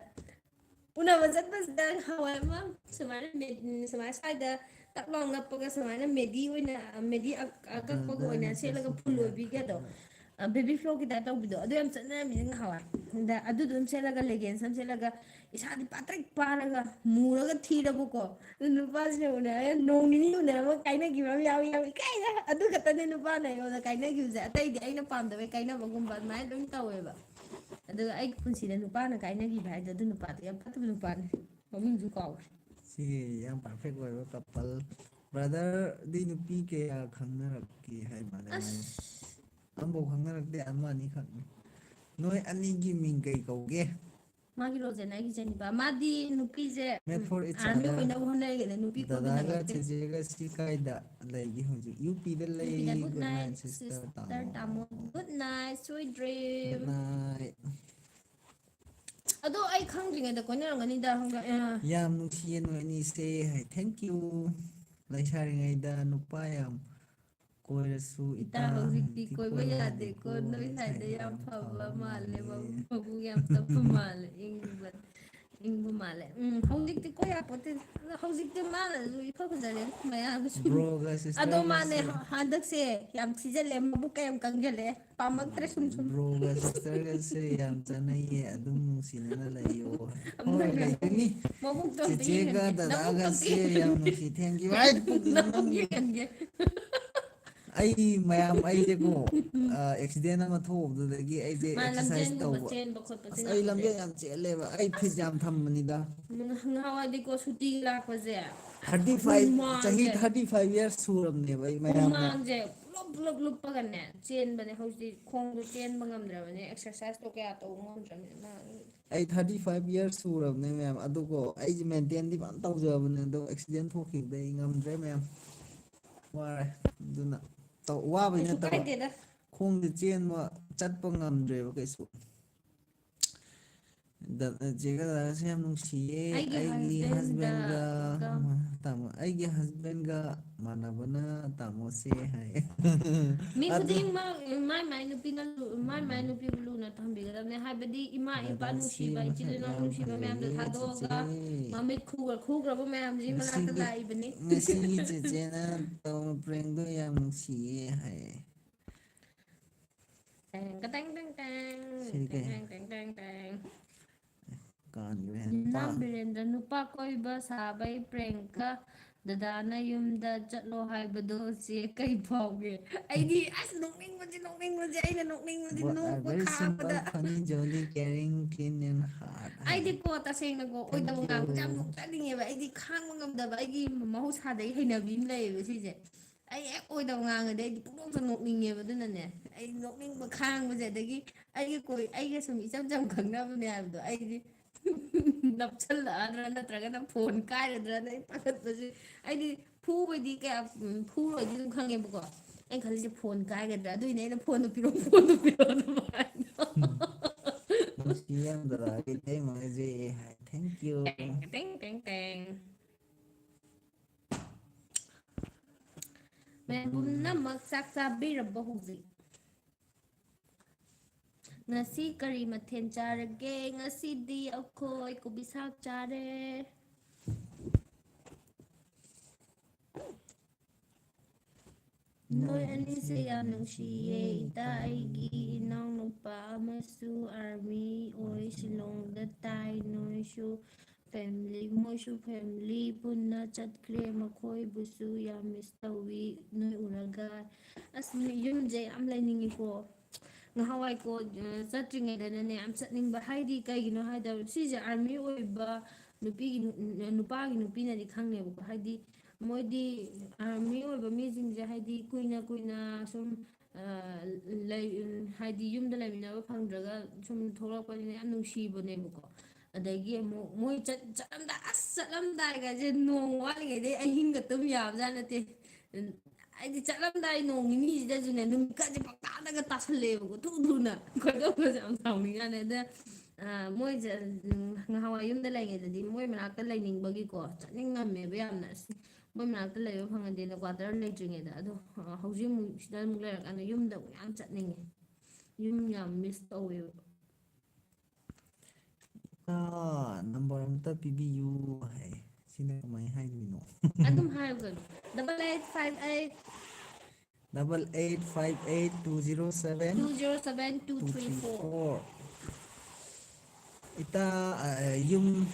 ꯎꯅꯕ ꯆꯠꯄꯁꯤꯗ ꯍꯋꯥꯏ ꯑꯃ ꯁꯨꯃꯥꯏꯅ ꯃꯦ-, ꯎꯝ, ꯁꯨꯃꯥꯏꯅ ꯁ꯭ꯋꯥꯏꯗ ꯇꯛ ꯂꯥꯎ ꯅꯞꯄꯒ ꯁꯨꯃꯥꯏꯅ ꯃꯦꯗꯤ ꯑꯣꯏꯅ, ꯃꯦꯗꯤ ꯑꯛ-, ꯑꯀꯛꯄꯒ ꯑꯣꯏꯅ ꯁꯦꯠꯂꯒ, ꯐꯨꯜ ꯑꯣꯏꯕꯤꯒꯗꯣ, ꯑ, ꯕꯦꯕꯤ ꯐ꯭ꯂꯣꯒꯤ ꯇꯥꯏꯞ ꯇꯧꯕꯤꯗꯣ, ꯑꯗꯨ ꯌꯥꯝ ꯆꯠꯅꯔꯝꯃꯤꯅ ꯉꯍꯥꯟꯋꯥꯏ꯫ ꯑꯗ ꯑꯗꯨꯗꯣ ꯑꯗꯨꯝ ꯁꯦꯠꯂꯒ, ꯂꯦꯒꯤꯟꯁ ꯑꯃ ꯁꯦꯠꯂꯒ, ꯏꯁꯥꯗꯤ ꯄꯥꯇ꯭ꯔꯤꯛ ꯄꯥꯔꯒ, ꯃꯨꯔꯒ ꯊꯤꯔꯕꯀꯣ꯫ ꯑꯗꯨ ꯅꯨꯄꯥꯁꯤꯅ ꯎꯅꯔꯒ ꯅꯣꯡ ꯅꯤꯅꯤ ꯎꯅꯔꯒ ꯀꯥꯏꯅꯈꯤꯕ ꯑꯃ ꯌꯥꯎꯏ, ꯌꯥꯝ ꯏꯀꯥꯏꯗ꯫ ꯑꯗꯨ ꯈꯛꯇꯅꯦ ꯅꯨꯄꯥꯅ ꯑꯩꯉꯣꯟꯗ ꯀꯥꯏꯅꯈꯤꯕꯁꯦ, ꯑꯇꯩꯗꯤ ꯑꯩꯅ ꯄꯥꯝꯗꯕꯩ ꯀꯥꯏꯅꯕꯒꯨꯝꯕ ꯑꯗꯨꯃꯥꯏꯅ ꯂꯣꯏ ꯇꯧꯋꯦꯕ꯫ ꯑꯗꯨꯒ ꯑꯩꯒꯤ ꯄꯨꯟꯁꯤꯗ ꯅꯨꯄꯥꯅ ꯀꯥꯏꯅꯈꯤꯕ ꯍꯥꯏꯗꯣ ꯑꯗꯨ ꯅꯨꯄꯥꯗꯣ ꯌꯥꯝ ꯐꯠꯇꯕ ꯅꯨꯄꯥꯅꯦ, ꯃꯃꯤꯡꯁꯨ ꯀꯥꯎꯈ꯭ꯔꯦ꯫ ꯁꯤꯒꯤ ꯌꯥꯝ ꯄꯔꯐꯦꯛ ꯑꯣꯏꯕ ꯀꯄꯜ꯫ ꯕ꯭ꯔꯗꯔꯗꯤ ꯅꯨꯄꯤ ꯀꯌꯥ ꯈꯪꯅꯔꯛꯀꯦ ꯍꯥꯏ ꯃꯥꯜꯂꯦ? ꯑꯁ꯫ ꯑꯃꯐꯥꯎ ꯈꯪꯅꯔꯛꯇꯦ, ꯑꯃ ꯑꯅꯤꯈꯛꯅꯤ꯫ ꯅꯣꯏ ꯑꯅꯤꯒꯤ ꯃꯤꯡ ꯀꯩ ꯀꯧꯒꯦ? ꯃꯥꯒꯤ ꯔꯣꯖꯦꯟ, ꯑꯩꯒꯤ ꯖꯦꯅꯤꯐꯥ꯫ ꯃꯥꯗꯤ ꯅꯨꯄꯤꯁꯦ, ꯃꯦꯠ ꯎꯝ, ꯐꯣꯔ ꯏꯠꯁ ꯑꯥꯔꯃꯤ ꯑꯗꯔ꯫ ꯑꯣꯏꯅꯕ ꯍꯣꯠꯅꯔꯤꯉꯩꯗ ꯅꯨꯄꯤ ꯗꯗꯥꯒ ꯀꯣꯏꯃꯤꯟꯅꯔꯛꯇꯦ꯫ ꯆꯦꯆꯦꯒ ꯁꯤ ꯀꯥꯏꯗ ꯂꯩꯒꯦ ꯍꯧꯖꯤꯛ? ꯌꯨ ꯄꯤꯗ ꯂꯩ꯫ ꯌꯨ ꯄꯤꯗ꯫ Good night, sister ꯇꯥꯃꯣ꯫ Good night, sweet dream꯫ Good night꯫ ꯑꯗꯣ ꯑꯩ ꯈꯪꯗ꯭ꯔꯤꯉꯩꯗ ꯀꯣꯏꯅꯔꯝꯒꯅꯤꯗ, ꯈꯪꯕ꯭ꯔꯥ? ꯑ꯫ ꯌꯥꯝ ꯅꯨꯡꯁꯤꯌꯦ ꯅꯣꯏ ꯑꯅꯤꯁꯦ ꯍꯥꯏ꯫ Thank you꯫ ꯂꯩꯁꯥꯔꯤꯉꯩꯗ ꯅꯨꯄꯥ ꯌꯥꯝ ꯀꯣꯏꯔꯁꯨ ꯏꯇꯥ, ꯏꯇꯥ, ꯍꯧꯖꯤꯛꯇꯤ ꯍꯧꯖꯤꯛꯇꯤ ꯀꯣꯏꯕ ꯀꯣꯏꯕ ꯌꯥꯗꯦꯀꯣ, ꯌꯥꯗꯦꯀꯣ, ꯅꯣꯏ ꯅꯣꯏ ꯁꯥꯏꯗ ꯁꯥꯏꯗ ꯌꯥꯝ ꯌꯥꯝ ꯐꯕ ꯐꯕ ꯃꯥꯜꯂꯦ, ꯃꯥꯜꯂꯦ꯫ ꯃꯕꯨꯛ ꯌꯥꯝ ꯇꯞꯄ ꯃꯥꯜꯂꯦ, ꯏꯪꯕ, ꯏꯪꯕ ꯃꯥꯜꯂꯦ꯫ ꯎꯝ, ꯍꯧꯖꯤꯛꯇꯤ ꯀꯣꯏ ꯌꯥꯄꯣꯠꯇꯦ꯫ ꯍꯧꯖꯤꯛꯇꯤ ꯃꯥꯅꯁꯨ ꯏꯐ ꯐꯖꯔꯦ ꯃꯌꯥꯝꯁꯨ꯫ ꯕ꯭ꯔꯣꯒ ꯑꯗꯣ ꯃꯥꯅꯦ, ꯁꯤꯁꯇꯔꯒꯁꯦ ꯍ-, ꯍꯟꯗꯛꯁꯦ ꯌꯥꯝ ꯊꯤꯖꯤꯜꯂꯦ, ꯃꯕꯨꯛꯀ ꯌꯥꯝ ꯀꯪꯖꯜꯂꯦ, ꯄꯥꯝꯃꯛꯇ꯭ꯔꯦ ꯁꯨꯝ ꯁꯨꯝ꯫ ꯕ꯭ꯔꯣꯒ ꯁꯤꯁꯇꯔꯒꯁꯦ ꯌꯥꯝ ꯆꯥꯟꯅꯩꯌꯦ, ꯑꯗꯨꯝ ꯅꯨꯡꯁꯤꯅꯅ ꯂꯩꯌꯣ꯫ ꯍꯣꯏ, ꯂꯩꯒꯅꯤ꯫ ꯃꯕꯨꯛꯇꯣ ꯑꯝꯇ ꯆꯦꯆꯦꯒ ꯌꯦꯡꯍꯟꯒꯦ, ꯅꯕꯨꯛꯇꯣ ꯑꯝꯇ ꯗꯗꯥꯒꯁꯦ ꯌꯥꯝ ꯌꯦꯡꯍꯟꯒꯦ꯫ ꯅꯨꯡꯁꯤ꯫ Thank you꯫ ꯍꯥꯏ, ꯄꯨꯛ ꯅꯕꯨꯛ ꯅꯪ ꯌꯦꯡꯍꯟꯒꯦ꯫ ꯑꯩ ꯃꯌꯥꯝ, ꯑꯩꯁꯦꯀꯣ, ꯑ, ꯑꯦꯛꯁꯤꯗꯦꯟ ꯑꯃ ꯊꯣꯛꯎꯕꯗꯨꯗꯒꯤ ꯑꯩꯁꯦ ꯃꯥ ꯑꯦꯛꯁꯔꯁꯥꯏꯁ ꯂꯝꯖꯦꯟꯒꯨꯝꯕ ꯇꯧꯕ꯫ ꯆꯦꯟꯕ ꯈꯣꯠꯄꯁꯦ ꯑꯁ, ꯑꯩ ꯉꯝꯗꯦ꯫ ꯂꯝꯖꯦꯜ ꯌꯥꯝ ꯆꯦꯜꯂꯦꯕ꯫ ꯑꯩ ꯐꯤꯠ ꯑꯁ꯫ ꯌꯥꯝ ꯊꯝꯕꯅꯤꯗ꯫ ꯅꯍꯥꯟꯋꯥꯏꯗꯤꯀꯣ ꯁꯨꯇꯤ ꯂꯥꯛꯄꯁꯦ, ꯊꯥꯔꯇꯤ ꯐꯥꯏꯚ, ꯆꯍꯤ ꯍꯨꯃꯥꯡꯁꯦ, ꯊꯥꯔꯇꯤ ꯐꯥꯏꯚ ꯏꯌꯥꯔꯁ ꯁꯨꯔꯕꯅꯦꯕ ꯑꯩ ꯃꯌꯥꯝꯅ꯫ ꯍꯨꯃꯥꯡꯁꯦ ꯂꯨꯞ ꯂꯨꯞ ꯂꯨꯞꯄꯒꯅꯦ ꯆꯦꯟꯕꯅꯦ꯫ ꯍꯧꯖꯤꯛꯇꯤ ꯈꯣꯡꯗꯣ ꯆꯦꯟꯕ ꯉꯝꯗ꯭ꯔꯕꯅꯦ, ꯑꯦꯛꯁꯔꯁꯥꯏꯁꯇꯣ ꯀꯌꯥ ꯇꯧꯕ ꯉꯝꯗ꯭ꯔꯕꯅꯤꯅ ꯃꯥ꯫ ꯑꯩ thirty five years ꯁꯨꯔꯕꯅꯦ ꯃꯌꯥꯝ, ꯑꯗꯨꯒꯣ ꯑꯩꯁꯦ maintainꯗꯤ ꯐꯖꯅ ꯇꯧꯖꯕꯅꯦ, ꯑꯗꯣ accident ꯊꯣꯛꯈꯤꯕꯗꯩ ꯑꯩ ꯉꯝꯗ꯭ꯔꯦ ꯃꯌꯥꯝ, ꯋꯥꯔꯦ꯫ ꯑꯗꯨꯅ ꯇꯧ- ꯋꯥꯕꯩ ꯀꯩꯁꯨ ꯅꯠꯇꯕ, ꯀꯥꯏꯗꯦꯗ꯫ ꯈꯣꯡꯁꯦ ꯆꯦꯟꯕ ꯆꯠꯄ ꯉꯝꯗ꯭ꯔꯦꯕ ꯀꯩꯁꯨ꯫ ꯗ- ꯆꯦꯒ ꯗꯗꯥꯒꯁꯦ ꯌꯥꯝ ꯅꯨꯡꯁꯤꯌꯦ꯫ ꯑꯩꯒꯤ ꯑꯩꯒꯤ husbandꯒ husbandꯒ ꯇꯥꯃꯣ, ꯑꯩꯒꯤ husbandꯒ ꯃꯥꯟꯅꯕꯅ ꯇꯥꯃꯣꯁꯦ ꯍꯥꯏ꯫ ꯃꯤ ꯑꯗꯨ ꯈꯨꯗꯤꯡꯃꯛ ꯃꯥꯏ ꯃꯥꯏ ꯅꯨꯄꯤꯅ ꯂꯨ- ꯃꯥꯏ ꯃꯥꯏ ꯅꯨꯄꯤꯕꯨ ꯂꯨꯅ ꯊꯝꯕꯤꯒꯗꯕꯅꯦ꯫ ꯍꯥꯏꯕꯗꯤ ꯏꯃꯥ ꯏꯄꯥ ꯗꯗꯥꯁꯤ ꯅꯨꯡꯁꯤꯕ, ꯏꯆꯤꯜ ꯃꯁꯛ ꯏꯅꯥꯎ ꯌꯥꯝ ꯅꯨꯡꯁꯤꯕ ꯃꯌꯥꯝꯗꯣ ꯐꯖꯩꯌꯦ ꯊꯥꯗꯣꯛꯑꯒ ꯆꯤꯆꯦ꯫ ꯃꯃꯤꯠ ꯈꯨꯒ ꯈꯨꯈ꯭ꯔꯕ ꯃꯌꯥꯝꯁꯤ ꯃꯅꯥꯛꯇ ꯉꯁꯤꯒꯤ ꯂꯥꯛꯏꯕꯅꯤ꯫ ꯉꯁꯤꯒꯤ ꯆꯦꯆꯦꯅ ꯇꯧꯕ prankꯗꯣ ꯌꯥꯝ ꯅꯨꯡꯁꯤꯌꯦ ꯍꯥꯏꯌꯦ꯫ ꯇꯦꯡ ꯀꯇꯦꯡ ꯇꯦꯡ ꯇꯦꯡ, ꯁꯤ ꯀꯩ? ꯇꯦꯡ ꯇꯦꯡ ꯇꯦꯡ ꯇꯦꯡ꯫ ꯀꯥꯟꯈ꯭ꯔꯦ꯫ ꯅꯝ ꯕꯤꯔꯦꯟꯗ꯭ꯔ, ꯅꯨꯄꯥ ꯀꯣꯏꯕ ꯁꯥꯕꯩ prankꯀ ꯗꯗꯥꯅ ꯌꯨꯝꯗ ꯆꯠꯂꯣ ꯍꯥꯏꯕꯗꯣ ꯆꯦ ꯀꯩ ꯐꯥꯎꯒꯦ? ꯑꯩꯗꯤ ꯑꯁ ꯅꯣꯛꯅꯤꯡꯕꯁꯤ, ꯅꯣꯛꯅꯤꯡꯕꯁꯤ, ꯑꯩꯅ ꯅꯣꯛꯅꯤꯡꯕꯁꯤ, Both are ꯅꯣꯛꯄ very simple, ꯈꯥꯡꯕꯗ꯫ funny, jolly, caring, clean and hard ꯍꯥꯏ꯫ ꯑꯩꯗꯤꯀꯣ ꯇꯁꯦꯡꯅꯀꯣ ꯑꯣꯏꯗꯕ Thank you. ꯉꯥꯡꯕꯁꯦ ꯌꯥꯝ ꯅꯣꯛꯆꯅꯤꯡꯉꯦꯕ꯫ ꯑꯩꯗꯤ ꯈꯥꯡꯕ ꯉꯝꯗꯕ, ꯑꯩꯒꯤ ꯃꯍꯧꯁꯥꯗꯒꯤ ꯍꯩꯅꯕꯤ ꯑꯃ ꯂꯩꯌꯦꯕ ꯁꯤꯁꯦ꯫ ꯑꯩ ꯍꯦꯛ ꯑꯣꯏꯗꯕ ꯉꯥꯡꯉꯗꯤ ꯑꯩꯗꯤ ꯄꯨꯡꯅꯣꯛꯇ ꯅꯣꯛꯅꯤꯡꯉꯦꯕ꯫ ꯑꯗꯨꯅꯅꯦ ꯑꯩ ꯅꯣꯛꯅꯤꯡꯕ ꯈꯥꯡꯕꯁꯦ, ꯑꯗꯒꯤ ꯑꯩꯒꯤ ꯀꯣꯏ ꯑꯩꯒ ꯁꯨꯝ ꯏꯆꯝ ꯆꯝ ꯈꯪꯅꯕꯅꯦ ꯍꯥꯏꯕꯗꯣ ꯑꯩꯗꯤ ꯅꯞꯁꯜꯂꯛꯑꯗ꯭ꯔꯥ ꯅꯠꯇ꯭ꯔꯒꯅ ꯐꯣꯟ ꯀꯥꯏꯔꯗ꯭ꯔꯥꯅ ꯑꯩ ꯄꯥꯈꯠꯄꯁꯦ꯫ ꯑꯩꯗꯤ ꯐꯨꯕꯩꯗꯤ ꯀꯌꯥ, ꯎꯝ, ꯐꯨꯔꯣꯏꯗꯤ ꯑꯗꯨꯝ ꯈꯪꯉꯦꯕꯀꯣ꯫ ꯑꯩꯅ ꯈꯜꯂꯤꯁꯦ ꯐꯣꯟ ꯀꯥꯏꯒꯗ꯭ꯔꯥ, ꯑꯗꯨꯏꯅꯦ ꯑꯩꯅ "ꯐꯣꯟꯗꯣ ꯄꯤꯔꯛꯑꯣ, ꯐꯣꯟꯗꯣ ꯄꯤꯔꯛꯑꯣ" ꯑꯗꯨꯃꯥꯏꯅ꯫ ꯅꯨꯡꯁꯤ ꯌꯥꯝ ꯗꯗꯥꯒꯤ ꯏꯇꯩꯃꯒꯁꯦ ꯍꯥꯏ꯫ Thank you. ꯇꯦꯡ ꯇꯦꯡ ꯇꯦꯡ ꯇꯦꯡ꯫ ꯃꯌꯥꯝ ꯄꯨꯝꯅꯃꯛ ꯆꯥꯛ ꯆꯥꯕꯤꯔꯕꯣ ꯍꯧꯖꯤꯛ? ꯉꯁꯤ ꯀꯔꯤ ꯃꯊꯦꯜ ꯆꯥꯔꯒꯦ? ꯉꯁꯤꯗꯤ ꯑꯩꯈꯣꯏ ꯀꯣꯕꯤ ꯁꯥꯛ ꯆꯥꯔꯦ꯫ ꯅꯣꯏ ꯑꯅꯤꯁꯦ ꯌꯥꯝ ꯅꯨꯡꯁꯤꯌꯦ꯫ ꯏꯇꯥ, ꯑꯩꯒꯤ ꯏꯅꯥꯎꯅꯨꯄꯥ ꯑꯃꯁꯨ army ꯑꯣꯏ, ꯁꯤꯂꯣꯡꯗ ꯇꯥꯏ꯫ ꯅꯣꯏꯁꯨ family, ꯃꯣꯏꯁꯨ family ꯄꯨꯟꯅ ꯆꯠꯈ꯭ꯔꯦ꯫ ꯃꯈꯣꯏꯕꯨꯁꯨ ꯌꯥꯝ miss ꯇꯧꯏ ꯅꯣꯏ ꯎꯔꯒ꯫ ꯑꯁ, ꯌꯨꯝꯁꯦ ꯌꯥꯝ ꯂꯩꯅꯤꯡꯉꯤꯀꯣ꯫ ꯉꯍꯥꯟꯋꯥꯏꯀꯣ, ꯑ, ꯆꯠꯇ꯭ꯔꯤꯉꯩꯗꯅꯅꯦ ꯌꯥꯝ ꯆꯠꯅꯤꯡꯕ꯫ ꯍꯥꯏꯗꯤ ꯀꯩꯒꯤꯅꯣ ꯍꯥꯏꯗ, ꯁꯤꯁꯦ army ꯑꯣꯏꯕ ꯅꯨꯄꯤꯒꯤ ꯅꯨ-, ꯅꯨꯄꯥꯒꯤ ꯅꯨꯄꯤꯅꯗꯤ ꯈꯪꯅꯦꯕꯀꯣ꯫ ꯍꯥꯏꯗꯤ ꯃꯣꯏꯗꯤ, ꯑ, ꯃꯤꯑꯣꯏꯕ ꯃꯤꯁꯤꯡꯁꯦ ꯍꯥꯏꯗꯤ ꯀꯨꯏꯅ ꯀꯨꯏꯅ ꯁꯨꯝ, ꯑ, ꯂꯩ-, ꯍꯥꯏꯗꯤ ꯌꯨꯝꯗ ꯂꯩꯃꯤꯟꯅꯕ ꯐꯪꯗ꯭ꯔꯒ ꯁꯨꯝ ꯊꯣꯛꯂꯛꯄꯅꯤꯅ ꯌꯥꯝ ꯅꯨꯡꯁꯤꯕꯅꯦꯕꯀꯣ꯫ ꯑꯗꯒꯤ ꯑꯃꯨꯛ ꯃꯣꯏ ꯆꯠ-, ꯆꯠꯂꯝꯗꯥꯏ, ꯑꯁ, ꯆꯠꯂꯝꯗꯥꯏꯒꯁꯦ ꯅꯣꯡ ꯋꯥꯠꯂꯤꯉꯩꯗꯩ ꯑꯍꯤꯡꯒ ꯇꯨꯝ ꯌꯥꯕꯖꯥꯠ ꯅꯠꯇꯦ꯫ ꯎꯝ, ꯍꯥꯏꯗꯤ ꯆꯠꯂꯝꯗꯥꯏ ꯅꯣꯡ ꯅꯤꯅꯤꯁꯤꯗꯁꯨꯅꯦ, ꯅꯨꯃꯤꯠꯀꯁꯦ ꯄꯪꯇꯥꯗꯒ ꯇꯥꯁꯜꯂꯛꯑꯦꯕꯀꯣ, ꯊꯨ ꯊꯨꯅ꯫ ꯈꯣꯏꯗꯧꯒꯁꯦ ꯌꯥꯝ ꯁꯥꯎꯅꯤꯡꯖꯥꯠꯅꯤ꯫ ꯑꯗ, ꯑ, ꯃꯣꯏꯁꯦ, ꯎꯝ, ꯉꯍꯥꯟꯋꯥꯏ ꯌꯨꯝꯗ ꯂꯩꯔꯤꯉꯩꯗꯗꯤ ꯃꯣꯏ ꯃꯅꯥꯛꯇ ꯂꯩꯅꯤꯡꯕꯒꯤꯀꯣ, ꯆꯠꯅꯤꯡꯉꯝꯃꯦꯕ ꯌꯥꯝꯅ꯫ ꯑꯁ, ꯃꯣꯏ ꯃꯅꯥꯛꯇ ꯂꯩꯕ ꯐꯪꯉꯗꯤꯅ, ꯀ꯭ꯋꯥꯇꯔ ꯂꯩꯇ꯭ꯔꯤꯉꯩꯗ꯫ ꯑꯗꯣ, ꯑ, ꯍꯧꯖꯤꯛ ꯑꯃꯨꯛ ꯁꯤꯗ ꯑꯃꯨꯛ ꯂꯩꯔꯀꯥꯟꯗ ꯌꯨꯝꯗ ꯑꯃꯨꯛ ꯌꯥꯝ ꯆꯠꯅꯤꯡꯉꯦ꯫ ꯌꯨꯝ ꯌꯥꯝ ꯃꯤꯁ ꯇꯧꯋꯦꯕ꯫ ꯑ, ꯅꯝꯕꯔ ꯑꯝꯇ ꯄꯤꯕꯤꯌꯨ ꯍꯥꯏ꯫ ꯁꯤꯅ ꯀꯃꯥꯏꯅ ꯍꯥꯏꯗꯣꯏꯅꯣ? ꯑꯗꯨꯝ ꯍꯥꯏꯌꯨ ꯀꯩꯅꯣ꯫ Double eight five eight. Double eight five eight two zero seven. Two zero seven two three four. Two three four. ꯏꯇꯥ, ꯑ, ꯌꯨꯝ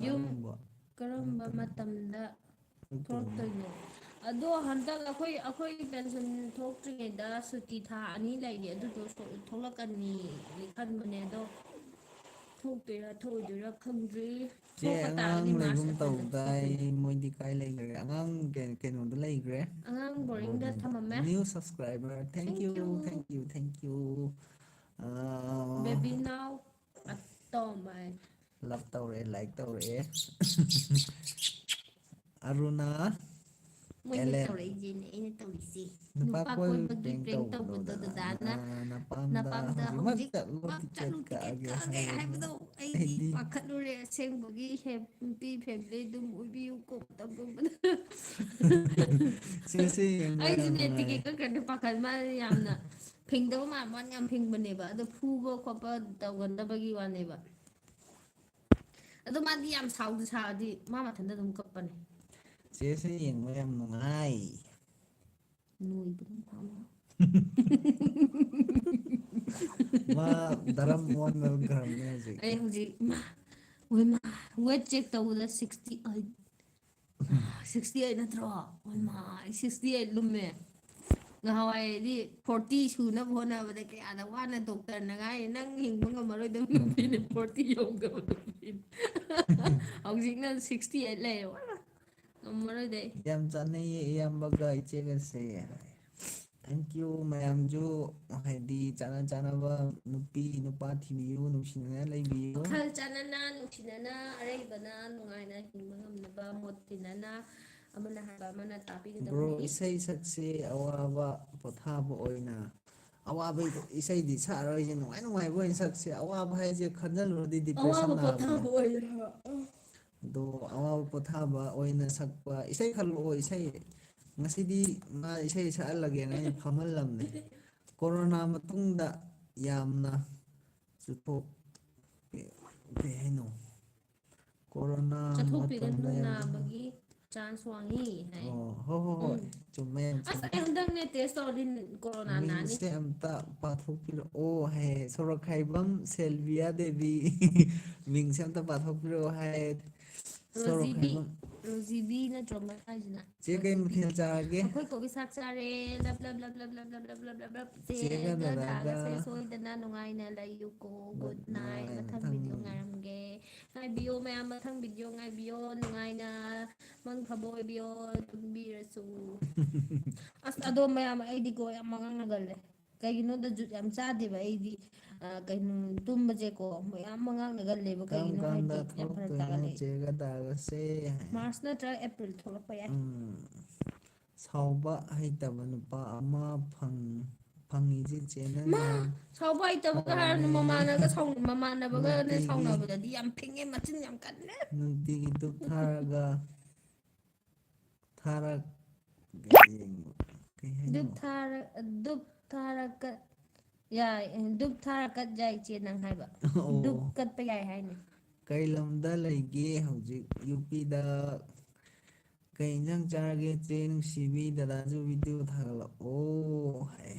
ꯌꯨꯝ ꯑꯔꯨꯝꯕ ꯀꯔꯝꯕ ꯃꯇꯝꯗ ꯊꯣꯛꯇꯣꯏꯅꯣ? ꯊꯣꯛꯂꯛꯇꯣꯏꯅꯣ? ꯑꯗꯣ ꯍꯟꯗꯛ ꯑꯩꯈꯣꯏ, ꯑꯩꯈꯣꯏ ꯄꯦꯟꯁꯟ ꯊꯣꯛꯇ꯭ꯔꯤꯉꯩꯗ ꯁꯨꯇꯤ ꯊꯥ ꯑꯅꯤ ꯂꯩꯔꯤ, ꯑꯗꯨꯗꯣ ꯁꯣ-, ꯊꯣꯛꯂꯛꯀꯅꯤꯗꯤ ꯈꯟꯕꯅꯦ, ꯑꯗꯣ ꯊꯣꯛꯇꯣꯏꯔꯥ ꯊꯣꯛꯑꯣꯏꯗꯣꯏꯔꯥ ꯈꯪꯗ꯭ꯔꯤ꯫ ꯆꯦ, ꯊꯣꯛꯄ ꯑꯉꯥꯡ ꯇꯥꯔꯗꯤ ꯂꯩꯒꯨꯝ ꯃꯥꯔꯆ ꯑꯦꯄ꯭ꯔꯤꯜꯗ ꯇꯧꯗꯥꯏ? ꯊꯣꯛꯇꯣꯏꯅꯦ꯫ ꯃꯣꯏꯗꯤ ꯀꯥꯏ ꯂꯩꯈ꯭ꯔꯦ? ꯑꯉꯥꯡ ꯀꯩ-, ꯀꯩꯅꯣꯗ ꯂꯩꯈ꯭ꯔꯦ? ꯑꯉꯥꯡ ꯕꯣꯔꯗꯤꯡꯗ ꯕꯣꯔꯗꯤꯡꯗ꯫ ꯊꯝꯃꯝꯃꯦ꯫ New subscriber. Thank you, thank you, thank you, thank you. ꯑꯥ, ꯕꯦꯕꯤ ꯅꯥꯎ ꯑꯇꯣꯝꯕ ꯍꯥꯏ꯫ Love ꯇꯧꯔꯛꯑꯦ, like ꯇꯧꯔꯛꯑꯦ꯫ ꯑꯔꯨꯅꯥ ꯃꯣꯏꯅ ꯑꯦꯂꯦꯟ꯫ ꯇꯧꯔꯛꯏꯁꯦꯅꯦ ꯑꯩꯅ ꯇꯧꯔꯤꯁꯦ꯫ ꯅꯨꯄꯥ ꯅꯨꯄꯥ ꯀꯣꯏꯕ ꯀꯣꯏꯕꯒꯤ prank prank ꯇꯧꯕꯗꯣ ꯇꯧꯕꯗꯣ ꯗꯗꯥꯅ ꯗꯗꯥꯅ ꯅꯄꯥꯝꯗ ꯅꯄꯥꯝꯗ ꯍꯧꯖꯤꯛꯃꯛ ꯍꯧꯖꯤꯛ ꯆꯠꯂꯣ, ꯃꯛ ꯆꯠꯂꯨ, ticket ticket ꯀꯛꯑꯒꯦ ꯀꯛꯑꯒꯦ ꯍꯥꯏꯕꯗꯣ꯫ ꯍꯥꯏꯕꯗꯣ ꯑꯩꯗꯤ ꯑꯩꯗꯤ ꯄꯥꯈꯠꯂꯨꯔꯦ ꯑꯁꯦꯡꯕꯒꯤ꯫ Happy family ꯑꯗꯨꯝ ꯑꯣꯏꯕꯤꯌꯨꯀꯣ ꯃꯇꯝ ꯄꯨꯝꯕꯗ꯫ ꯁꯦ, ꯁꯦ, ꯌꯦꯡꯕ ꯌꯥꯝ ꯑꯩꯁꯨꯅꯦ ꯅꯨꯡꯉꯥꯏ꯫ Ticket ꯀꯛꯈ꯭ꯔꯗꯤ ꯄꯥꯈꯠ, ꯃꯥ ꯌꯥꯝꯅ ꯐꯤꯡꯗꯕ ꯃꯥꯟꯕ ꯋꯥꯅꯤ, ꯌꯥꯝ ꯐꯤꯡꯕꯅꯦꯕ꯫ ꯑꯗꯣ ꯐꯨꯕ ꯈꯣꯠꯄ ꯇꯧꯒꯟꯗꯕꯒꯤ ꯋꯥꯅꯦꯕ꯫ ꯑꯗꯣ ꯃꯥꯗꯤ ꯌꯥꯝ ꯁꯥꯎꯗꯤ ꯁꯥꯎꯔꯗꯤ ꯃꯥ ꯃꯊꯟꯇ ꯑꯗꯨꯝ ꯀꯞꯄꯅꯦ꯫ ꯆꯦꯁꯦ ꯌꯦꯡꯕ ꯌꯥꯝ ꯅꯨꯡꯉꯥꯏ꯫ ꯅꯣꯏꯕꯗ ꯃꯥ꯫ ꯃꯥ ꯗꯔꯝ ꯑꯣꯟꯕ ꯒꯔꯝꯅꯦ ꯍꯧꯖꯤꯛ꯫ ꯑꯩ ꯍꯧꯖꯤꯛ, ꯏꯃꯥ, ꯍꯣꯏ, ꯃꯥ, weight check ꯇꯧꯕꯗ sixty eight꯫ Sixty eight ꯅꯠꯇ꯭ꯔꯣ? ꯍꯣꯏ, ꯃꯥ, ꯑꯩ sixty eight ꯂꯨꯝꯃꯦ꯫ ꯉꯍꯥꯟꯋꯥꯏꯗꯤ ꯐꯣꯔꯇꯤ ꯁꯨꯅꯕ ꯍꯣꯠꯅꯕꯗ ꯀꯌꯥꯗ ꯋꯥꯅ ꯗꯣꯛꯇꯔꯅ ꯉꯥꯏꯔꯤ, "ꯅꯪ ꯍꯤꯡꯕ ꯉꯝꯃꯔꯣꯏꯗꯕ ꯅꯨꯄꯤꯅꯤ, ꯐꯣꯔꯇꯤ ꯌꯧꯗꯕ ꯅꯨꯄꯤꯅꯤ"꯫ ꯍꯧꯖꯤꯛꯅ ꯁꯤꯛꯁꯇꯤ ꯑꯩꯠ ꯂꯩꯌꯦ꯫ ꯋꯥ, ꯉꯝꯃꯔꯣꯏꯗ ꯑꯩ꯫ ꯌꯥꯝ ꯆꯥꯟꯅꯩꯌꯦ ꯏꯌꯥꯝꯕꯒ ꯏꯆꯦꯒꯁꯦ꯫ Thank you ꯃꯌꯥꯝꯁꯨ, ꯍꯥꯏꯗꯤ ꯆꯥꯟꯅ ꯆꯥꯟꯅꯕ ꯅꯨꯄꯤ ꯅꯨꯄꯥ ꯊꯤꯕꯤꯌꯨ, ꯅꯨꯡꯁꯤꯅꯅ ꯂꯩꯕꯤꯌꯨ꯫ ꯋꯥꯈꯜ ꯆꯥꯟꯅꯅ, ꯅꯨꯡꯁꯤꯅꯅ, ꯑꯔꯩꯕꯅ ꯅꯨꯡꯉꯥꯏꯅ ꯍꯤꯡꯕ ꯉꯝꯅꯕ, ꯃꯣꯠ ꯇꯤꯟꯅꯅ ꯑꯃꯅ ꯍꯥꯏꯕ ꯑꯃꯅ ꯕ꯭ꯔꯣ, ꯇꯥꯕꯤꯒꯗꯕꯅꯤ꯫ ꯏꯁꯩ ꯁꯛꯁꯦ ꯑꯋꯥꯕ ꯄꯣꯊꯥꯕ ꯑꯣꯏꯅ꯫ ꯑꯋꯥꯕ ꯏꯁꯩꯗꯤ ꯁꯛꯑꯔꯣꯏꯁꯦ, ꯅꯨꯡꯉꯥꯏ ꯅꯨꯡꯉꯥꯏꯕ ꯑꯣꯏꯅ ꯁꯛꯁꯦ꯫ ꯑꯋꯥꯕ ꯍꯥꯏꯁꯦ ꯈꯟꯖꯜꯂꯨꯔꯗꯤ depression ꯑꯋꯥꯕ ꯅꯥꯕꯅꯦ꯫ ꯄꯣꯊꯥꯕ ꯑꯣꯏꯅ꯫ ꯑꯗꯣ ꯑꯋꯥꯕ ꯄꯣꯊꯥꯕ ꯑꯣꯏꯅ ꯁꯛꯄ ꯏꯁꯩ ꯈꯜꯂꯛꯑꯣ, ꯏꯁꯩ꯫ ꯉꯁꯤꯗꯤ ꯃꯥ ꯏꯁꯩ ꯁꯛꯍꯜꯂꯒꯦꯅ ꯑꯩꯅ ꯐꯝꯍꯜꯂꯝꯅꯦ꯫ ꯀꯣꯔꯣꯅꯥ ꯃꯇꯨꯡꯗ ꯌꯥꯝꯅ ꯆꯨꯊꯣꯛ-, ꯀꯩ ꯍꯥꯏꯅꯣ? ꯀꯣꯔꯣꯅꯥ ꯆꯠꯊꯣꯛꯄꯤꯒꯅꯨ, ꯃꯇꯝꯗ ꯌꯥꯝꯅ ꯅꯥꯕꯒꯤ chance ꯋꯥꯡꯉꯤ ꯍꯥꯏ꯫ ꯑꯣ, ꯍꯣ, ꯍꯣ, ꯍꯣꯏ꯫ ꯎꯝ꯫ ꯆꯨꯝꯃꯦ, ꯌꯥꯝ ꯑꯁ, ꯆꯨꯝꯃꯦ꯫ ꯑꯩ ꯍꯟꯗꯛꯅꯦ test ꯇꯧꯔꯗꯤ ꯀꯣꯔꯣꯅꯥ ꯅꯥꯅꯤ꯫ ꯃꯤꯡꯁꯦ ꯑꯝꯇ ꯄꯥꯊꯣꯛꯄꯤꯔꯛꯑꯣ ꯍꯥꯏ, ꯁꯣꯔꯣꯛꯈꯥꯏꯕꯝ ꯁꯦꯜꯕꯤꯌꯥ ꯗꯦꯕꯤ꯫ ꯃꯤꯡꯁꯦ ꯑꯝꯇ ꯄꯥꯊꯣꯛꯄꯤꯔꯛꯑꯣ ꯍꯥꯏ꯫ ꯁꯣꯔꯣꯛꯈꯥꯏꯕꯝ꯫ ꯔꯣꯖꯤꯕꯤ ꯅꯠꯇ꯭ꯔꯣ ꯃꯥ ꯍꯥꯏꯁꯤꯅ? ꯆꯦ, ꯀꯩ ꯔꯣꯖꯤꯕꯤ꯫ ꯃꯊꯦꯜ ꯆꯥꯔꯒꯦ? ꯑꯩꯈꯣꯏ ꯀꯣꯕꯤ ꯁꯥꯛ ꯆꯥꯔꯦ꯫ ꯂꯞ, ꯂꯞ, ꯂꯞ, ꯂꯞ, ꯆꯦꯒ ꯆꯦꯒ ꯗꯗꯥꯒ꯫ ꯗꯗꯥꯒꯁꯦ ꯁꯣꯏꯗꯅ ꯅꯨꯡꯉꯥꯏꯅ ꯂꯩꯌꯨꯀꯣ꯫ Good night꯫ Good night꯫ ꯃꯊꯪ ꯃꯊꯪ video ꯉꯥꯏꯔꯝꯒꯦ꯫ ꯉꯥꯏꯕꯤꯌꯣ ꯃꯌꯥꯝ, ꯃꯊꯪ video ꯉꯥꯏꯕꯤꯌꯣ꯫ ꯅꯨꯡꯉꯥꯏꯅ ꯃꯪ ꯐꯕ ꯑꯣꯏꯕꯤꯌꯣ꯫ ꯇꯨꯝꯕꯤꯔꯁꯨ꯫ ꯑꯁ, ꯑꯗꯣ ꯃꯌꯥꯝ, ꯑꯩꯗꯤꯀꯣ ꯌꯥꯝ ꯃꯉꯛꯅꯒꯜꯂꯦ꯫ ꯀꯩꯒꯤꯅꯣꯗ ꯖꯨꯠ ꯌꯥꯝ ꯆꯥꯗꯦꯕ ꯑꯩꯗꯤ꯫ ꯑ, ꯀꯩꯅꯣ, ꯇꯨꯝꯕꯁꯦꯀꯣ ꯌꯥꯝ ꯃꯉꯛꯅꯒꯜꯂꯦꯕ꯫ ꯀꯔꯝ ꯀꯩꯒꯤꯅꯣ ꯀꯥꯟꯗ ꯍꯥꯏꯗꯤ ꯌꯥꯝ ꯐꯔꯛ ꯊꯣꯛꯂꯛꯇꯣꯏꯅꯣ ꯇꯥꯒꯜꯂꯦ꯫ ꯆꯦꯒ ꯗꯥꯒꯁꯦ? March ꯅꯠꯇ꯭ꯔꯒ April ꯊꯣꯛꯂꯛꯄ ꯌꯥꯏ꯫ ꯎꯝ꯫ ꯁꯥꯎꯕ ꯍꯩꯇꯕ ꯅꯨꯄꯥ ꯑꯃ ꯐꯪ-, ꯐꯪꯉꯤꯁꯦ ꯆꯦꯅ ꯃꯥ ꯌꯥꯝ ꯁꯥꯎꯕ ꯍꯩꯇꯕꯒ ꯍꯥꯏꯔꯅꯨ, ꯐꯔꯦ꯫ ꯃꯃꯥꯅꯒ ꯁꯥꯎ-, ꯃꯃꯥꯟꯅꯕꯒꯅꯦ ꯅꯨꯡꯇꯤꯒꯤ, ꯁꯥꯎꯅꯕꯗꯗꯤ ꯌꯥꯝ ꯐꯤꯡꯉꯦ, ꯃꯆꯤꯟ ꯌꯥꯝ ꯀꯜꯂꯦ꯫ ꯅꯨꯡꯇꯤꯒꯤ ꯗꯨꯞ ꯊꯥꯔꯒ ꯊꯥꯔꯛ-, ꯀꯩ ꯍꯥꯏꯅꯣ? ꯗꯨꯞ ꯊꯥꯔ-, ꯗꯨꯞ ꯊꯥꯔꯛꯀ-, ꯌꯥꯏ, ꯗꯨꯞ ꯊꯥꯔ ꯀꯠ ꯌꯥꯏ ꯏꯆꯦ ꯅꯪ ꯍꯥꯏꯕ꯫ ꯑꯣ꯫ ꯗꯨꯞ ꯀꯠꯄ ꯌꯥꯏ ꯍꯥꯏꯅꯦ꯫ ꯀꯩ ꯂꯝꯗ ꯂꯩꯒꯦ ꯍꯧꯖꯤꯛ? ꯌꯨꯄꯤꯗ꯫ ꯀꯩ ꯏꯟꯖꯥꯡ ꯆꯥꯔꯒꯦ ꯆꯦ ꯅꯨꯡꯁꯤꯕꯤ? ꯗꯗꯥꯁꯨ video ꯊꯥꯒꯠꯂꯛꯑꯣ ꯍꯥꯏ꯫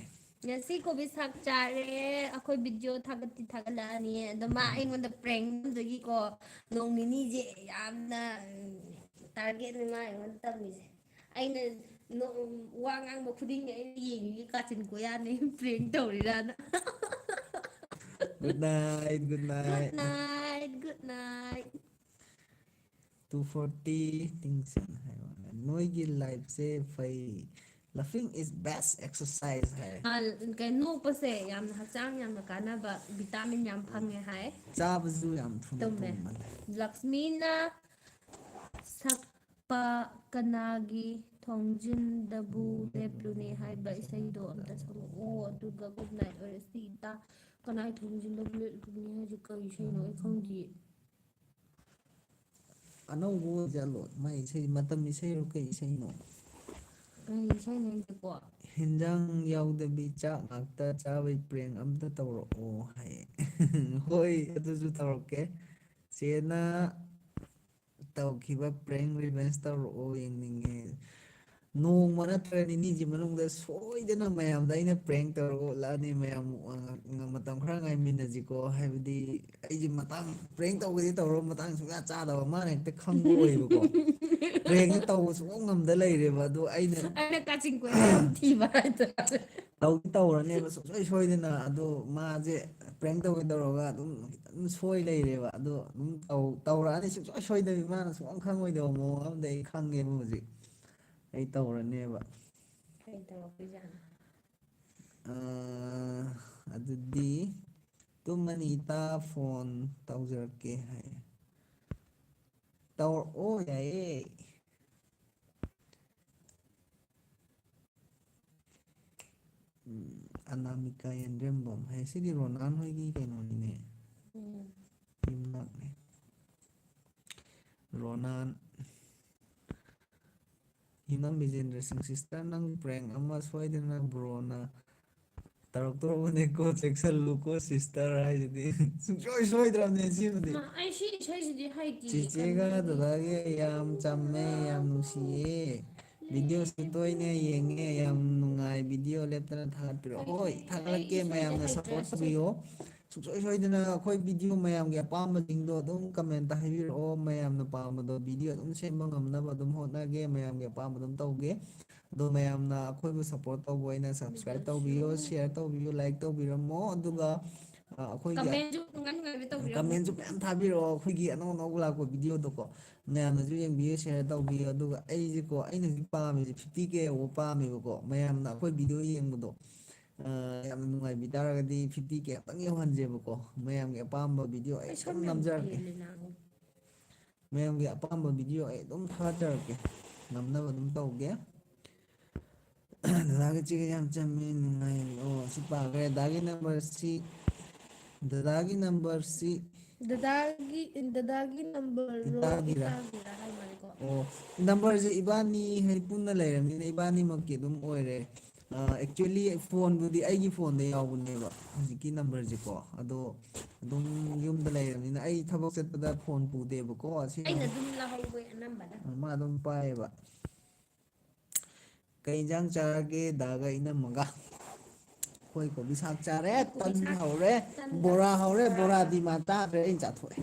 ꯉꯁꯤ ꯀꯣꯕꯤ ꯁꯥꯛ ꯆꯥꯔꯦ꯫ ꯑꯩꯈꯣꯏ video ꯊꯥꯒꯠꯇꯤ ꯊꯥꯒꯠꯂꯛꯑꯅꯤ꯫ ꯑꯗꯣ ꯃꯥ ꯎꯝ꯫ ꯑꯩꯉꯣꯟꯗ prank ꯅꯝꯕꯗꯒꯤꯀꯣ ꯅꯣꯡ ꯅꯤꯅꯤꯁꯦ ꯌꯥꯝꯅ, ꯎꯝ, target ꯅꯤ ꯃꯥ ꯑꯩꯉꯣꯟꯗ ꯇꯝꯃꯤꯁꯦ꯫ ꯑꯩꯅ ꯅꯣ-, ꯋꯥ ꯉꯥꯡꯕ ꯈꯨꯗꯤꯡꯒꯤ ꯑꯩꯅ ꯌꯦꯡꯉꯤꯒꯤ ꯀꯥꯆꯤꯟ ꯀꯣꯌꯥꯅꯤ prank ꯇꯧꯔꯤꯔꯥꯅ꯫ Good night, good Good night. Night, good night. Two forty ꯇꯤꯡꯁꯟ ꯍꯥꯏꯕ꯫ ꯅꯣꯏꯒꯤ ꯂꯥꯏꯐꯁꯦ ꯐꯩ꯫ Laughing is best exercise ꯍꯥꯏ꯫ ꯑ, ꯀꯩꯅꯣ, ꯅꯣꯛꯄꯁꯦ ꯌꯥꯝꯅ ꯍꯛꯆꯥꯡ ꯌꯥꯝꯅ ꯀꯥꯟꯅꯕ, vitamin ꯌꯥꯝ ꯐꯪꯉꯦ ꯍꯥꯏ꯫ ꯆꯥꯕꯁꯨ ꯌꯥꯝ ꯊꯨꯅ ꯇꯨꯝꯃꯦ꯫ ꯇꯨꯝꯕꯅꯦ꯫ ꯂꯛꯁꯃꯤꯅ ꯁꯛꯄ ꯀꯅꯥꯒꯤ ꯊꯣꯡꯖꯤꯟꯗꯕꯨ ꯂꯦꯞꯂꯨꯅꯤ ꯍꯥꯏꯕ ꯏꯁꯩꯗꯣ ꯑꯝꯇ ꯁꯛꯂꯛꯑꯣ, ꯑꯗꯨꯒ good night ꯑꯣꯏꯔꯁꯤ ꯏꯇꯥ꯫ ꯀꯅꯥꯒꯤ ꯊꯣꯡꯖꯤꯟꯗꯕꯨ ꯂꯦꯞꯂꯨꯅꯤ ꯍꯥꯏꯁꯦ ꯀꯩ ꯏꯁꯩꯅꯣ? ꯑꯩ ꯈꯪꯗꯤꯌꯦ꯫ ꯑꯅꯧꯕ ꯑꯣꯏꯖꯥꯠꯂꯣ? ꯃꯥꯏ ꯏꯁꯩ, ꯃꯇꯝ ꯏꯁꯩꯔꯣ, ꯀꯩ ꯏꯁꯩꯅꯣ? ꯀꯩ ꯏꯁꯩꯅꯣ ꯍꯥꯏꯁꯦꯀꯣ? ꯍꯤꯟꯖꯥꯡ ꯌꯥꯎꯗꯕꯤ ꯆꯥꯛ ꯉꯥꯛꯇ ꯆꯥꯕꯩ prank ꯑꯝꯇ ꯇꯧꯔꯛꯑꯣ ꯍꯥꯏꯌꯦ꯫ ꯍꯣꯏ, ꯑꯗꯨꯁꯨ ꯇꯧꯔꯛꯀꯦ꯫ ꯆꯦꯅ ꯇꯧꯈꯤꯕ prank revenge ꯇꯧꯔꯛꯑꯣ, ꯌꯦꯡꯅꯤꯡꯉꯦ꯫ ꯅꯣꯡꯃ ꯅꯠꯇ꯭ꯔꯒ ꯅꯤꯅꯤꯁꯤ ꯃꯅꯨꯡꯗ ꯁꯣꯏꯗꯅ ꯃꯌꯥꯝꯗ ꯑꯩꯅ prank ꯇꯧꯔꯒ ꯎꯠꯂꯛꯑꯅꯤ꯫ ꯃꯌꯥꯝ ꯃꯇꯝ ꯈꯔ ꯉꯥꯏꯃꯤꯟꯅꯁꯤꯀꯣ, ꯍꯥꯏꯕꯗꯤ ꯑꯩꯁꯦ ꯃꯇꯥꯡ prank ꯇꯧꯒꯦꯗꯤ ꯇꯧꯔꯣ, ꯃꯇꯥꯡ ꯁꯨꯡꯌꯥ ꯆꯥꯗꯕ, ꯃꯥꯅ ꯍꯦꯛꯇ ꯈꯪꯕ ꯑꯣꯏꯕꯀꯣ꯫ Prank ꯇꯧꯕ ꯁꯨꯡꯉꯝ ꯉꯝꯗ ꯂꯩꯔꯦꯕ꯫ ꯑꯗꯣ ꯑꯩꯅ ꯑꯩꯅ ꯀꯥꯆꯤꯟ ꯀꯣꯏ ꯌꯥꯝ ꯊꯤꯕ ꯍꯥꯏꯇꯥꯔꯦ꯫ ꯇꯧꯗꯤ ꯇꯧꯔꯅꯦꯕ ꯁꯨꯡꯁꯣꯏ ꯁꯣꯏꯗꯅ꯫ ꯑꯗꯣ ꯃꯥꯁꯦ prank ꯇꯧꯒꯦ ꯇꯧꯔꯒ ꯑꯗꯨꯝ ꯈꯤꯇꯪ ꯁꯣꯏ ꯂꯩꯔꯦꯕ꯫ ꯑꯗꯣ ꯑꯗꯨꯝ ꯇꯧ-, ꯇꯧꯔꯛꯑꯅꯤ ꯁꯨꯡꯁꯣꯏ ꯁꯣꯏꯗꯕꯤ꯫ ꯃꯥꯅ ꯁꯨꯡꯈꯪ ꯈꯪꯉꯣꯏꯗꯕ ꯃꯑꯣꯡ ꯑꯃꯗ ꯑꯩ ꯈꯪꯉꯦꯕ ꯍꯧꯖꯤꯛ꯫ ꯑꯩ ꯇꯧꯔꯅꯦꯕ꯫ ꯀꯩ ꯇꯧꯔꯛꯇꯣꯏꯖꯥꯠꯅꯣ? ꯑꯥ, ꯑꯗꯨꯗꯤ ꯇꯨꯝꯃꯅꯤ ꯏꯇꯥ, phone ꯇꯧꯖꯔꯛꯀꯦ ꯍꯥꯏ꯫ ꯇꯧꯔꯛꯑꯣ, ꯌꯥꯏꯌꯦ꯫ ꯎꯝ, ꯑꯅꯥꯃꯤꯀꯥ ꯌꯦꯟꯗ꯭ꯔꯦꯝꯕꯝ ꯍꯥꯏ꯫ ꯁꯤꯗꯤ ꯔꯣꯅꯥꯟ ꯍꯣꯏꯒꯤ ꯀꯩꯅꯣꯅꯤꯅꯦ꯫ ꯎꯝ꯫ ꯌꯨꯝꯅꯥꯛꯅꯦ꯫ ꯔꯣꯅꯥꯟ꯫ ꯍꯤꯃꯝ ꯕꯤꯖꯦꯟꯗ꯭ꯔ ꯁꯤꯡ, sister, ꯅꯪ prank ꯑꯃ ꯁꯣꯏꯗꯅ broꯅ ꯇꯧꯔꯛꯇꯧꯔꯕꯅꯦꯀꯣ, ꯆꯦꯛꯁꯜꯂꯨꯀꯣ sister ꯍꯥꯏꯁꯤꯗꯤ꯫ ꯁꯨꯡꯁꯣꯏ ꯁꯣꯏꯗ꯭ꯔꯕꯅꯦ ꯁꯤꯃꯗꯤ꯫ ꯃꯥ, ꯑꯩ ꯁꯤ ꯏꯁꯩꯁꯤꯗꯤ ꯍꯩꯇꯤꯌꯦ, ꯆꯤꯆꯦꯒ ꯀꯔꯤꯅꯣ? ꯗꯗꯥꯒꯤ ꯌꯥꯝ ꯆꯝꯃꯦ, ꯌꯥꯝ ꯅꯨꯡꯁꯤꯌꯦ꯫ Videoꯁꯦ ꯇꯣꯏꯅ ꯌꯦꯡꯉꯦ, ꯌꯥꯝ ꯅꯨꯡꯉꯥꯏ꯫ Video ꯂꯦꯞꯇꯅ ꯊꯥꯒꯠꯄꯤꯔꯛꯑꯣ꯫ ꯍꯣꯏ, ꯊꯥꯒꯠꯂꯛꯀꯦ, ꯑꯩ ꯏꯁꯩꯁꯦ ꯃꯌꯥꯝꯅ ꯍꯩꯇ꯭ꯔꯦ, support ꯏꯁꯩ꯫ ꯇꯧꯕꯤꯌꯣ꯫ ꯁꯨꯡꯁꯣꯏ ꯁꯣꯏꯗꯅ ꯑꯩꯈꯣꯏ ꯚꯤꯗꯤꯑꯣ ꯃꯌꯥꯝꯒꯤ ꯑꯄꯥꯝꯕꯁꯤꯡꯗꯣ ꯑꯗꯨꯝ ꯀꯃꯦꯟꯇ ꯍꯥꯏꯕꯤꯔꯛꯑꯣ꯫ ꯃꯌꯥꯝꯅ ꯄꯥꯝꯕꯗꯣ ꯚꯤꯗꯤꯑꯣ ꯑꯗꯨꯝ ꯁꯦꯝꯕ ꯉꯝꯅꯕ ꯑꯗꯨꯝ ꯍꯣꯠꯅꯒꯦ꯫ ꯃꯌꯥꯝꯒꯤ ꯑꯄꯥꯝꯕ ꯑꯗꯨꯝ ꯇꯧꯒꯦ꯫ ꯑꯗꯣ ꯃꯌꯥꯝꯅ ꯑꯩꯈꯣꯏꯕꯨ ꯁꯞꯄꯣꯔꯠ ꯇꯧꯕ ꯑꯣꯏꯅ ꯁꯕꯁꯀ꯭ꯔꯥꯏꯕ ꯇꯧꯕꯤꯌꯣ, ꯁꯤꯌꯔ ꯇꯧꯕꯤꯌꯣ, ꯂꯥꯏꯛ ꯇꯧꯕꯤꯔꯝꯃꯣ꯫ ꯑꯗꯨꯒ ꯑ, ꯑꯩꯈꯣꯏꯒꯤ ꯀꯃꯦꯟꯁꯨ ꯅꯨꯡꯉꯥꯏ ꯅꯨꯡꯉꯥꯏꯕ ꯇꯧꯕꯤꯔꯝꯃꯣ꯫ ꯀꯃꯦꯟꯁꯨ ꯃꯌꯥꯝ ꯊꯥꯕꯤꯔꯛꯑꯣ꯫ ꯑꯩꯈꯣꯏꯒꯤ ꯑꯅꯧ ꯑꯅꯧꯕ ꯂꯥꯛꯄ ꯚꯤꯗꯤꯑꯣꯗꯣꯀꯣ ꯃꯌꯥꯝꯅꯁꯨ ꯌꯦꯡꯕꯤꯌꯨ, ꯁꯤꯌꯔ ꯇꯧꯕꯤꯌꯨ꯫ ꯑꯗꯨꯒ ꯑꯩꯁꯦꯀꯣ, ꯑꯩꯅ ꯍꯧꯖꯤꯛ ꯄꯥꯝꯃꯤꯁꯦ ꯐꯤꯐꯇꯤ ꯀꯦ ꯌꯧꯕ ꯄꯥꯝꯃꯦꯕꯀꯣ꯫ ꯃꯌꯥꯝꯅ ꯑꯩꯈꯣꯏ ꯚꯤꯗꯤꯑꯣ ꯌꯦꯡꯕꯗꯣ ꯑ, ꯌꯥꯝꯅ ꯅꯨꯡꯉꯥꯏꯕꯤ ꯇꯥꯔꯒꯗꯤ ꯐꯤꯐꯇꯤ ꯀꯦ ꯑꯝꯇꯪ ꯌꯧꯍꯟꯁꯦꯕꯀꯣ꯫ ꯃꯌꯥꯝꯒꯤ ꯑꯄꯥꯝꯕ ꯚꯤꯗꯤꯑꯣ ꯑꯩ ꯑꯩ ꯁꯝ ꯑꯗꯨꯝ ꯌꯥꯝ ꯅꯝꯖꯔꯛꯀꯦ꯫ ꯀꯦꯜꯂꯦ ꯅꯥꯕ꯫ ꯃꯌꯥꯝꯒꯤ ꯑꯄꯥꯝꯕ ꯚꯤꯗꯤꯑꯣ ꯑꯩ ꯑꯗꯨꯝ ꯊꯥꯒꯠꯆꯔꯛꯀꯦ꯫ ꯉꯝꯅꯕ ꯑꯗꯨꯝ ꯇꯧꯒꯦ꯫ ꯗꯗꯥꯒꯤ ꯆꯦ ꯌꯥꯝ ꯆꯝꯃꯦ, ꯅꯨꯡꯉꯥꯏ꯫ ꯑꯣ, ꯁꯤ ꯄꯥꯈ꯭ꯔꯦ꯫ ꯗꯗꯥꯒꯤ ꯅꯝꯕꯔꯁꯤ, ꯗꯗꯥꯒꯤ ꯅꯝꯕꯔꯁꯤ ꯗꯗꯥꯒꯤ, ꯗꯗꯥꯒꯤ ꯅꯝꯕꯔꯔꯣ, ꯏꯇꯥꯒꯤꯔ? ꯏꯇꯥꯒꯤꯔ ꯍꯥꯏ ꯃꯥꯜꯂꯦꯀꯣ꯫ ꯑꯣ, ꯅꯝꯕꯔꯁꯦ ꯏꯕꯥꯅꯤ ꯍꯥꯏꯗꯤ ꯄꯨꯟꯅ ꯂꯩꯔꯕꯅꯤꯅ ꯏꯕꯥꯅꯤꯃꯛꯀꯤ ꯑꯗꯨꯝ ꯑꯣꯏꯔꯦ꯫ ꯑ, actually ꯐꯣꯟꯗꯨꯗꯤ ꯑꯩꯒꯤ ꯐꯣꯟꯗ ꯌꯥꯎꯕꯅꯦꯕ ꯍꯧꯖꯤꯛꯀꯤ ꯅꯝꯕꯔꯁꯦꯀꯣ꯫ ꯑꯗꯣ ꯑꯗꯨꯝ ꯌꯨꯝꯗ ꯂꯩꯔꯕꯅꯤꯅ ꯑꯩ ꯊꯕꯛ ꯆꯠꯄꯗ ꯐꯣꯟ ꯄꯨꯗꯦꯕꯀꯣ꯫ ꯑꯁꯤ ꯑꯩꯅ ꯑꯗꯨꯝ ꯂꯧꯍꯧꯕ ꯑꯅꯝꯕꯅ꯫ ꯃꯥ ꯑꯗꯨꯝ ꯄꯥꯏꯌꯦꯕ꯫ ꯀꯩ ꯏꯟꯖꯥꯡ ꯆꯥꯔꯒꯦ ꯗꯥꯒ ꯏꯅꯝꯃꯒ? ꯑꯩꯈꯣꯏ ꯀꯣꯕꯤ ꯁꯥꯛ ꯆꯥꯔꯦ, ꯀꯣꯕꯤ ꯇꯟ ꯁꯥꯛ, ꯍꯧꯔꯦ, ꯇꯟ ꯕꯣꯔꯥ ꯍꯧꯔꯦ꯫ ꯕꯣꯔꯥ꯫ ꯕꯣꯔꯥꯗꯤ ꯃꯥ ꯆꯥꯗ꯭ꯔꯦ, ꯑꯩꯅ ꯆꯥꯊꯣꯛꯑꯦ꯫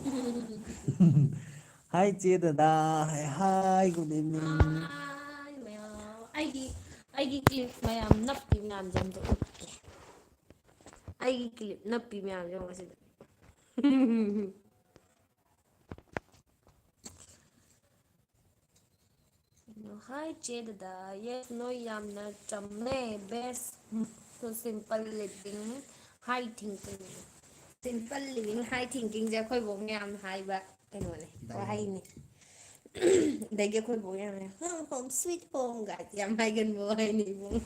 ꯍꯥꯏ ꯆꯦ ꯗꯗꯥ, ꯍꯥꯏ ꯍꯥꯏ, good evening꯫ ꯍꯥꯏ ꯃꯌꯥꯝ꯫ ꯑꯩꯒꯤ, ꯑꯩꯒꯤ ꯀ꯭ꯂꯤꯞ ꯃꯌꯥꯝ ꯅꯞꯄꯤ ꯃꯌꯥꯝꯁꯦ ꯑꯝꯇ ꯎꯠꯀꯦ꯫ ꯑꯩꯒꯤ ꯀ꯭ꯂꯤꯞ ꯅꯞꯄꯤ ꯃꯌꯥꯝꯁꯦ ꯌꯦꯡꯉꯣ ꯁꯤꯗ꯫ ꯍꯥꯏ ꯆꯦ ꯗꯗꯥ, yes, ꯅꯣꯏ ꯌꯥꯝꯅ ꯆꯝꯃꯦ, best, simple living, high thinking꯫ Simple living, high thinkingꯁꯦ ꯑꯩꯈꯣꯏ ꯕꯣꯛꯅ ꯌꯥꯝ ꯍꯥꯏꯕ ꯀꯩꯅꯣꯅꯦ, ꯗꯥꯏꯂꯣꯛ꯫ ꯋꯥꯍꯩꯅꯦ꯫ ꯑꯗꯒꯤ ꯑꯩꯈꯣꯏ ꯕꯣꯛ ꯌꯥꯝꯅ "Home, home, sweet home" ꯒꯥꯏ ꯌꯥꯝ ꯍꯥꯏꯒꯟꯕ ꯋꯥꯍꯩꯅꯦ ꯏꯕꯨꯡ꯫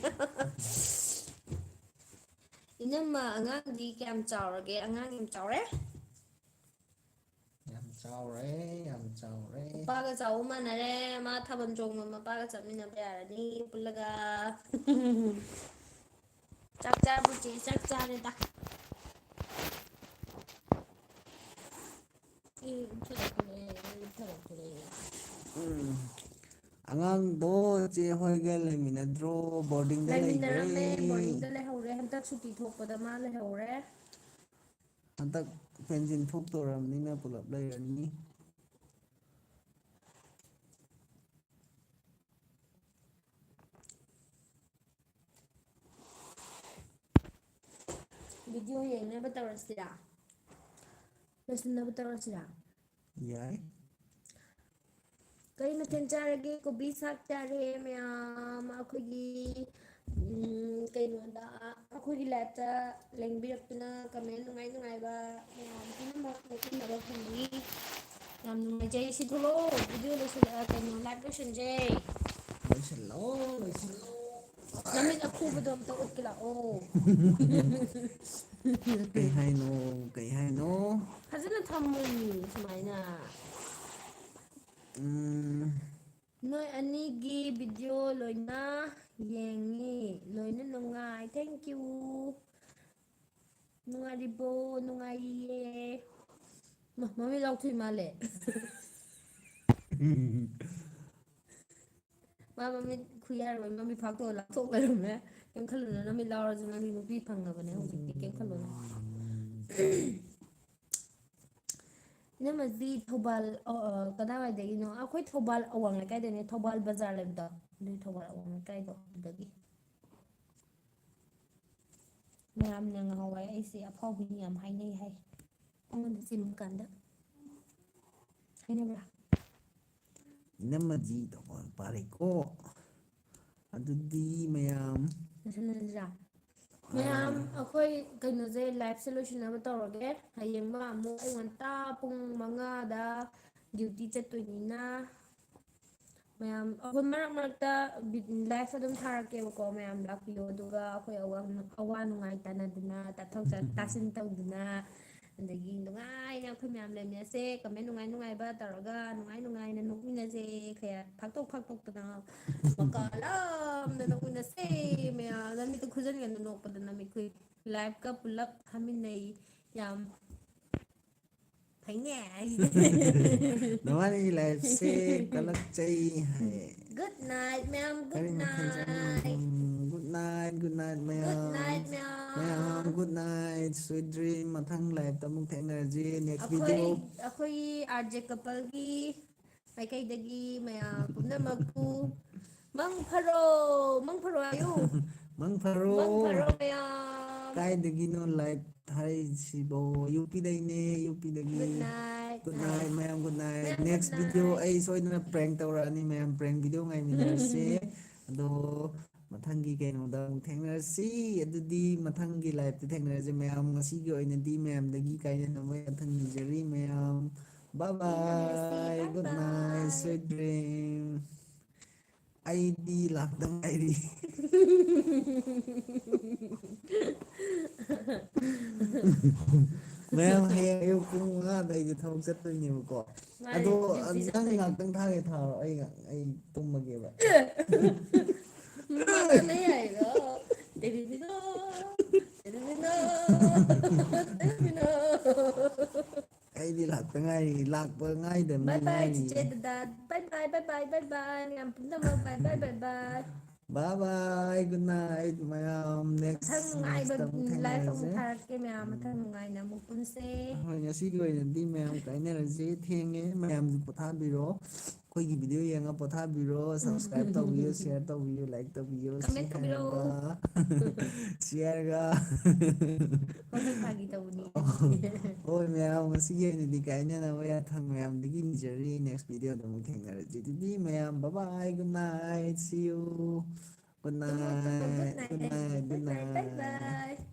ꯏꯅꯝꯃ, ꯑꯉꯥꯡꯗꯤ ꯀꯌꯥꯝ ꯆꯥꯎꯔꯒꯦ? ꯑꯉꯥꯡ ꯌꯥꯝ ꯆꯥꯎꯔꯦ? ꯌꯥꯝ ꯆꯥꯎꯔꯦ, ꯌꯥꯝ ꯆꯥꯎꯔꯦ꯫ ꯃꯄꯥꯒ ꯆꯥꯎꯕ ꯃꯥꯟꯅꯔꯦ꯫ ꯃꯥ ꯊꯥꯕꯜ ꯆꯣꯡꯕ ꯃꯄꯥꯒ ꯆꯠꯃꯤꯟꯅꯕ ꯌꯥꯔꯅꯤ ꯄꯨꯜꯂꯒ꯫ ꯆꯥꯛ ꯆꯥꯔꯕꯣ ꯆꯦ? ꯆꯥꯛ ꯆꯥꯔꯦꯗ꯫ ꯑꯦ, ꯎꯞꯊꯔꯛꯇꯣꯔꯦ, ꯎꯞꯊꯔꯛꯇꯣꯔꯦ꯫ ꯎꯝ꯫ ꯑꯉꯥꯡꯗꯣ ꯆꯦ ꯍꯣꯏꯒ ꯂꯩꯃꯤꯟꯅꯗ꯭ꯔꯣ? ꯕꯣꯔꯗꯤꯡꯗ ꯂꯩꯈ꯭ꯔꯦ꯫ ꯂꯩꯃꯤꯟꯅꯔꯝꯃꯦ, ꯕꯣꯔꯗꯤꯡꯗ ꯂꯩꯍꯧꯔꯦ꯫ ꯍꯟꯗꯛ ꯁꯨꯇꯤ ꯊꯣꯛꯄꯗ ꯃꯥ ꯂꯩꯍꯧꯔꯦ꯫ ꯍꯟꯗꯛ ꯄꯦꯟꯁꯤꯟ ꯊꯣꯛꯇꯧꯔꯕꯅꯤꯅ ꯄꯨꯂꯞ ꯂꯩꯔꯅꯤ꯫ ꯚꯤꯗꯤꯑꯣ ꯌꯦꯡꯅꯕ ꯇꯧꯔꯁꯤꯔꯥ? ꯂꯣꯏꯁꯤꯟꯅꯕ ꯇꯧꯔꯁꯤꯔꯥ? ꯌꯥꯏ꯫ ꯀꯔꯤ ꯃꯊꯦꯜ ꯆꯥꯔꯒꯦ? ꯀꯣꯕꯤ ꯁꯥꯛ ꯆꯥꯔꯦ ꯃꯌꯥꯝ꯫ ꯑꯩꯈꯣꯏꯒꯤ, ꯎꯝ, ꯀꯩꯅꯣꯗ, ꯑꯩꯈꯣꯏꯒꯤ ꯂꯥꯏꯞꯇ ꯂꯦꯡꯕꯤꯔꯛꯇꯨꯅ ꯀꯃꯦꯟ ꯅꯨꯡꯉꯥꯏ ꯅꯨꯡꯉꯥꯏꯕ ꯃꯌꯥꯝ ꯄꯨꯝꯅꯃꯛ ꯂꯧꯁꯤꯟꯅꯕ ꯐꯪꯕꯒꯤ ꯌꯥꯝ ꯅꯨꯡꯉꯥꯏꯖꯩ꯫ ꯁꯤ ꯊꯣꯛꯂꯛꯑꯣ, ꯚꯤꯗꯤꯑꯣ ꯂꯣꯏꯁꯤꯜꯂ-, ꯀꯩꯅꯣ, ꯂꯥꯏꯚ ꯂꯣꯏꯁꯤꯟꯖꯩ꯫ ꯂꯣꯏꯁꯤꯜꯂꯣ, ꯂꯣꯏꯁꯤꯜꯂꯣ꯫ ꯅꯃꯤꯠ ꯑꯈꯨꯕꯗꯣ ꯑꯝꯇ ꯎꯠꯀꯦ ꯂꯥꯛꯑꯣ꯫ ꯀꯩ ꯍꯥꯏꯅꯣ? ꯀꯩ ꯍꯥꯏꯅꯣ? ꯐꯖꯅ ꯊꯝꯃꯨ ꯁꯨꯃꯥꯏꯅ꯫ ꯎꯝ꯫ ꯅꯣꯏ ꯑꯅꯤꯒꯤ ꯚꯤꯗꯤꯑꯣ ꯂꯣꯏꯅ ꯌꯦꯡꯉꯤ, ꯂꯣꯏꯅ ꯅꯨꯡꯉꯥꯏ꯫ Thank you꯫ ꯅꯨꯡꯉꯥꯏꯔꯤꯕꯣ? ꯅꯨꯡꯉꯥꯏꯔꯤꯌꯦ꯫ ꯃ-, ꯃꯃꯤꯠ ꯂꯥꯎꯊꯣꯛꯏ ꯃꯥꯜꯂꯦ꯫ ꯃꯥ ꯃꯃꯤꯠ ꯈꯨꯌꯥꯔ ꯑꯣꯏ, ꯃꯃꯤꯠ ꯐꯥꯛꯇꯣꯛꯑ ꯂꯥꯎꯊꯣꯛ ꯂꯩꯔꯝꯃꯦ꯫ ꯀꯩꯝ ꯈꯜꯂꯨꯅꯨ, ꯅꯃꯤꯠ ꯂꯥꯎꯔꯁꯨ ꯅꯪꯗꯤ ꯅꯨꯄꯤ ꯐꯪꯉꯕꯅꯦ ꯍꯧꯖꯤꯛꯇꯤ, ꯀꯩꯝ ꯈꯜꯂꯨꯅꯨ꯫ ꯏꯅꯝꯃꯁꯤ ꯊꯧꯕꯥꯜ, ꯑ, ꯑ, ꯀꯗꯥꯏꯋꯥꯏꯗꯒꯤꯅꯣ? ꯑꯩꯈꯣꯏ ꯊꯧꯕꯥꯜ ꯑꯋꯥꯡ ꯂꯩꯀꯥꯏꯗꯅꯦ, ꯊꯧꯕꯥꯜ ꯕꯖꯥꯔ ꯂꯩꯕꯗꯣ, ꯑꯗꯨꯏ ꯊꯧꯕꯥꯜ ꯑꯋꯥꯡ ꯂꯩꯀꯥꯏꯗꯣ ꯑꯗꯨꯗꯒꯤ꯫ ꯃꯌꯥꯝꯅ ꯉꯍꯥꯟꯋꯥꯏ ꯑꯩꯁꯦ ꯑꯐꯥꯎꯕꯤꯅꯤ ꯌꯥꯝ ꯍꯥꯏꯅꯩ ꯍꯥꯏ, ꯑꯩꯉꯣꯟꯗ ꯆꯦꯟꯕ ꯀꯥꯟꯗ꯫ ꯍꯥꯏꯅꯕ꯭ꯔꯥ? ꯏꯅꯝꯃꯗꯤ ꯇꯧꯕ ꯄꯥꯔꯦꯀꯣ꯫ ꯑꯗꯨꯗꯤ ꯃꯌꯥꯝ ꯂꯣꯏꯁꯤꯜꯂꯁꯤꯔꯥ? ꯃꯌꯥꯝ, ꯑꯩꯈꯣꯏ ꯀꯩꯅꯣꯁꯦ, ꯂꯥꯏꯐꯁꯦ ꯂꯣꯏꯁꯤꯟꯅꯕ ꯇꯧꯔꯒꯦ꯫ ꯍꯌꯦꯡ ꯃꯥ ꯑꯃꯨꯛ ꯑꯩ ꯉꯟꯇꯥ ꯄꯨꯡ ꯃꯉꯥꯗ ꯗ꯭ꯌꯨꯇꯤ ꯆꯠꯇꯣꯏꯅꯤꯅ, ꯃꯌꯥꯝ, ꯑꯩꯈꯣꯏ ꯃꯔꯛ ꯃꯔꯛꯇ ꯕꯤ-, ꯂꯥꯏꯐ ꯑꯗꯨꯝ ꯊꯥꯔꯛꯀꯦꯕꯀꯣ, ꯃꯌꯥꯝ ꯂꯥꯛꯄꯤꯌꯣ꯫ ꯑꯗꯨꯒ ꯑꯩꯈꯣꯏ ꯑꯋꯥ, ꯑꯋꯥ ꯅꯨꯡꯉꯥꯏ ꯇꯥꯟꯅꯗꯅ, ꯇꯥꯊꯣꯛ ꯇꯥ-, ꯇꯥꯁꯤꯟ ꯇꯧꯗꯅ, ꯑꯗꯒꯤ ꯅꯨꯡꯉꯥꯏꯅ ꯑꯩꯈꯣꯏ ꯃꯌꯥꯝ ꯂꯩꯃꯤꯟꯅꯁꯦ꯫ ꯀꯃꯦꯟ ꯅꯨꯡꯉꯥꯏ ꯅꯨꯡꯉꯥꯏꯕ ꯇꯧꯔꯒ ꯅꯨꯡꯉꯥꯏ ꯅꯨꯡꯉꯥꯏꯅ ꯅꯣꯛꯃꯤꯟꯅꯁꯦ꯫ ꯈꯔ ꯐꯥꯛꯇꯣꯛ ꯐꯥꯛꯇꯣꯛꯇꯅ ꯃꯀꯥ ꯂꯥꯝꯅ ꯅꯣꯛꯃꯤꯟꯅꯁꯦ ꯃꯌꯥꯝ꯫ ꯅꯃꯤꯠꯇꯨ ꯈꯨꯖꯟꯒꯅꯨ, ꯅꯣꯛꯄꯗ ꯅꯃꯤꯠ ꯈꯨꯏ꯫ ꯂꯥꯏꯐꯀ ꯄꯨꯂꯞ ꯊꯥꯃꯤꯟꯅꯩ꯫ ꯌꯥꯝ ꯐꯩꯅꯦ ꯑꯩꯗꯤ꯫ ꯅꯕꯥꯅꯤꯒꯤ ꯂꯥꯏꯐꯁꯦ ꯀꯜꯂꯛꯆꯩ ꯍꯥꯏ꯫ Good night ꯃꯌꯥꯝ, good night꯫ ꯀꯔꯤ ꯃꯊꯦꯜ ꯆꯥꯔꯤꯅꯣ? Good night, good night, Good ꯃꯌꯥꯝ. Night, ꯃꯌꯥꯝ. ꯃꯌꯥꯝ, good night, sweet dream. ꯃꯊꯪ live ꯇ ꯑꯃꯨꯛ ꯊꯦꯡꯅꯔꯁꯤ, next ꯑꯩꯈꯣꯏ video. ꯑꯩꯈꯣꯏꯒꯤ R J couple ꯒꯤ ꯃꯥꯏꯀꯩꯗꯒꯤ ꯃꯌꯥꯝ ꯄꯨꯝꯅꯃꯛꯄꯨ ꯃꯪ ꯐꯔꯣ, ꯃꯪ ꯐꯔꯣ ꯍꯥꯏꯌꯨ꯫ ꯃꯪ ꯐꯔꯣ꯫ ꯃꯪ ꯐꯔꯣ ꯃꯌꯥꯝ꯫ ꯀꯥꯏꯗꯒꯤꯅꯣ live ꯊꯥꯔꯛꯏꯁꯤꯕꯣ? UP ꯗꯩꯅꯦ, UP ꯗꯒꯤ꯫ Good night. Good night, ꯃꯌꯥꯝ, good night. ꯃꯌꯥꯝ, Next good video night. ꯑꯩ ꯁꯣꯏꯗꯅ prank ꯇꯧꯔꯛꯑꯅꯤ, ꯃꯌꯥꯝ, prank video ꯉꯥꯏꯃꯤꯟꯅꯔꯁꯦ꯫ ꯑꯗꯣ ꯃꯊꯪꯒꯤ ꯀꯩꯅꯣꯗ ꯑꯃꯨꯛ ꯊꯦꯡꯅꯔꯁꯤ꯫ ꯑꯗꯨꯗꯤ ꯃꯊꯪꯒꯤ live ꯇ ꯊꯦꯡꯅꯔꯁꯤ ꯃꯌꯥꯝ꯫ ꯉꯁꯤꯒꯤ ꯑꯣꯏꯅꯗꯤ ꯃꯌꯥꯝꯗꯒꯤ ꯀꯥꯏꯅꯅꯕ ꯌꯥꯊꯪ ꯅꯤꯖꯔꯤ ꯃꯌꯥꯝ꯫ Bye bye, ꯊꯦꯡꯅꯔꯁꯤ, good bye night, bye. sweet dream. ꯑꯩꯗꯤ ꯂꯥꯛꯇ ꯉꯥꯏꯔꯤ꯫ ꯃꯌꯥꯝ, ꯍꯌꯦꯡ ꯑꯌꯨꯛ ꯄꯨꯡ ꯃꯉꯥꯗ ꯑꯩꯗꯤ ꯊꯕꯛ ꯆꯠꯇꯣꯏꯅꯦꯕꯀꯣ꯫ ꯃꯥꯅꯦ, ꯑꯗꯣ duty ꯅꯪ ꯆꯠꯇꯣꯏꯅꯦ꯫ ꯉꯥꯛꯇꯪ ꯊꯥꯒꯦ ꯊꯥꯔꯣ, ꯑꯩ ꯉꯥꯛ-, ꯑꯩ ꯇꯨꯝꯃꯒꯦꯕ꯫ ꯃꯥꯅ ꯍꯥꯏꯔꯣ꯫ ꯇꯦꯔꯤꯔꯤꯔꯣ, ꯇꯦꯔꯤꯔꯤꯔꯣ, ꯇꯦꯔꯤꯔꯤꯔꯣ꯫ ꯑꯩꯗꯤ ꯂꯥꯛꯇ ꯉꯥꯏꯔꯤ, ꯂꯥꯛꯄ ꯉꯥꯏꯗꯕ Bye bye, ꯉꯥꯏꯔꯤ꯫ ꯆꯤꯆꯦ ꯗꯗꯥ꯫ Bye bye, bye bye, bye bye꯫ ꯃꯌꯥꯝ ꯄꯨꯝꯅꯃꯛ bye bye, bye bye꯫ Bye bye, good night, ꯃꯌꯥꯝ꯫ Next, ꯃꯊꯪ ꯅꯨꯡꯉꯥꯏꯕ next ꯑꯃꯨꯛ live ꯑꯃꯨꯛ ꯊꯦꯡꯅꯔꯁꯦ꯫ ꯊꯥꯔꯛꯀꯦ ꯃꯌꯥꯝ꯫ ꯃꯊꯪ ꯅꯨꯡꯉꯥꯏꯅ ꯑꯃꯨꯛ ꯄꯨꯟꯁꯦ꯫ ꯍꯣꯏ, ꯉꯁꯤꯒꯤ ꯑꯣꯏꯅꯗꯤ ꯃꯌꯥꯝ ꯀꯥꯏꯅꯔꯁꯦ꯫ ꯊꯦꯡꯉꯦ, ꯃꯌꯥꯝꯁꯨ ꯄꯣꯊꯥꯕꯤꯔꯣ꯫ ꯑꯩꯈꯣꯏꯒꯤ video ꯌꯦꯡꯉ ꯄꯣꯊꯥꯕꯤꯔꯣ꯫ Subscribe ꯇꯧꯕꯤꯌꯨ, share ꯇꯧꯕꯤꯌꯨ, like ꯇꯧꯕꯤꯌꯨ꯫ ꯁꯤ Comment ꯇꯧꯕꯤꯔꯛꯑꯣ꯫ ꯍꯥꯏꯔꯒ, ꯁꯤ ꯍꯥꯏꯔꯒ꯫ ꯍꯣꯏ, ꯍꯣꯏ, ꯐꯥꯒꯤ ꯇꯧꯕꯅꯤ꯫ ꯍꯣꯏ, ꯃꯌꯥꯝ, ꯉꯁꯤꯒꯤ ꯑꯣꯏꯅꯗꯤ ꯀꯥꯏꯅꯅꯕ ꯌꯥꯊꯪ ꯃꯌꯥꯝꯗꯒꯤ ꯅꯤꯖꯔꯤ꯫ Next video ꯗ ꯑꯃꯨꯛ ꯊꯦꯡꯅꯔꯁꯤ꯫ ꯑꯗꯨꯗꯤ ꯃꯌꯥꯝ, bye bye, good night, see you, good ꯇꯨꯝꯃꯣ, ꯇꯨꯝꯃꯣ, good night, night, good night, good good night, bye night꯫ bye꯫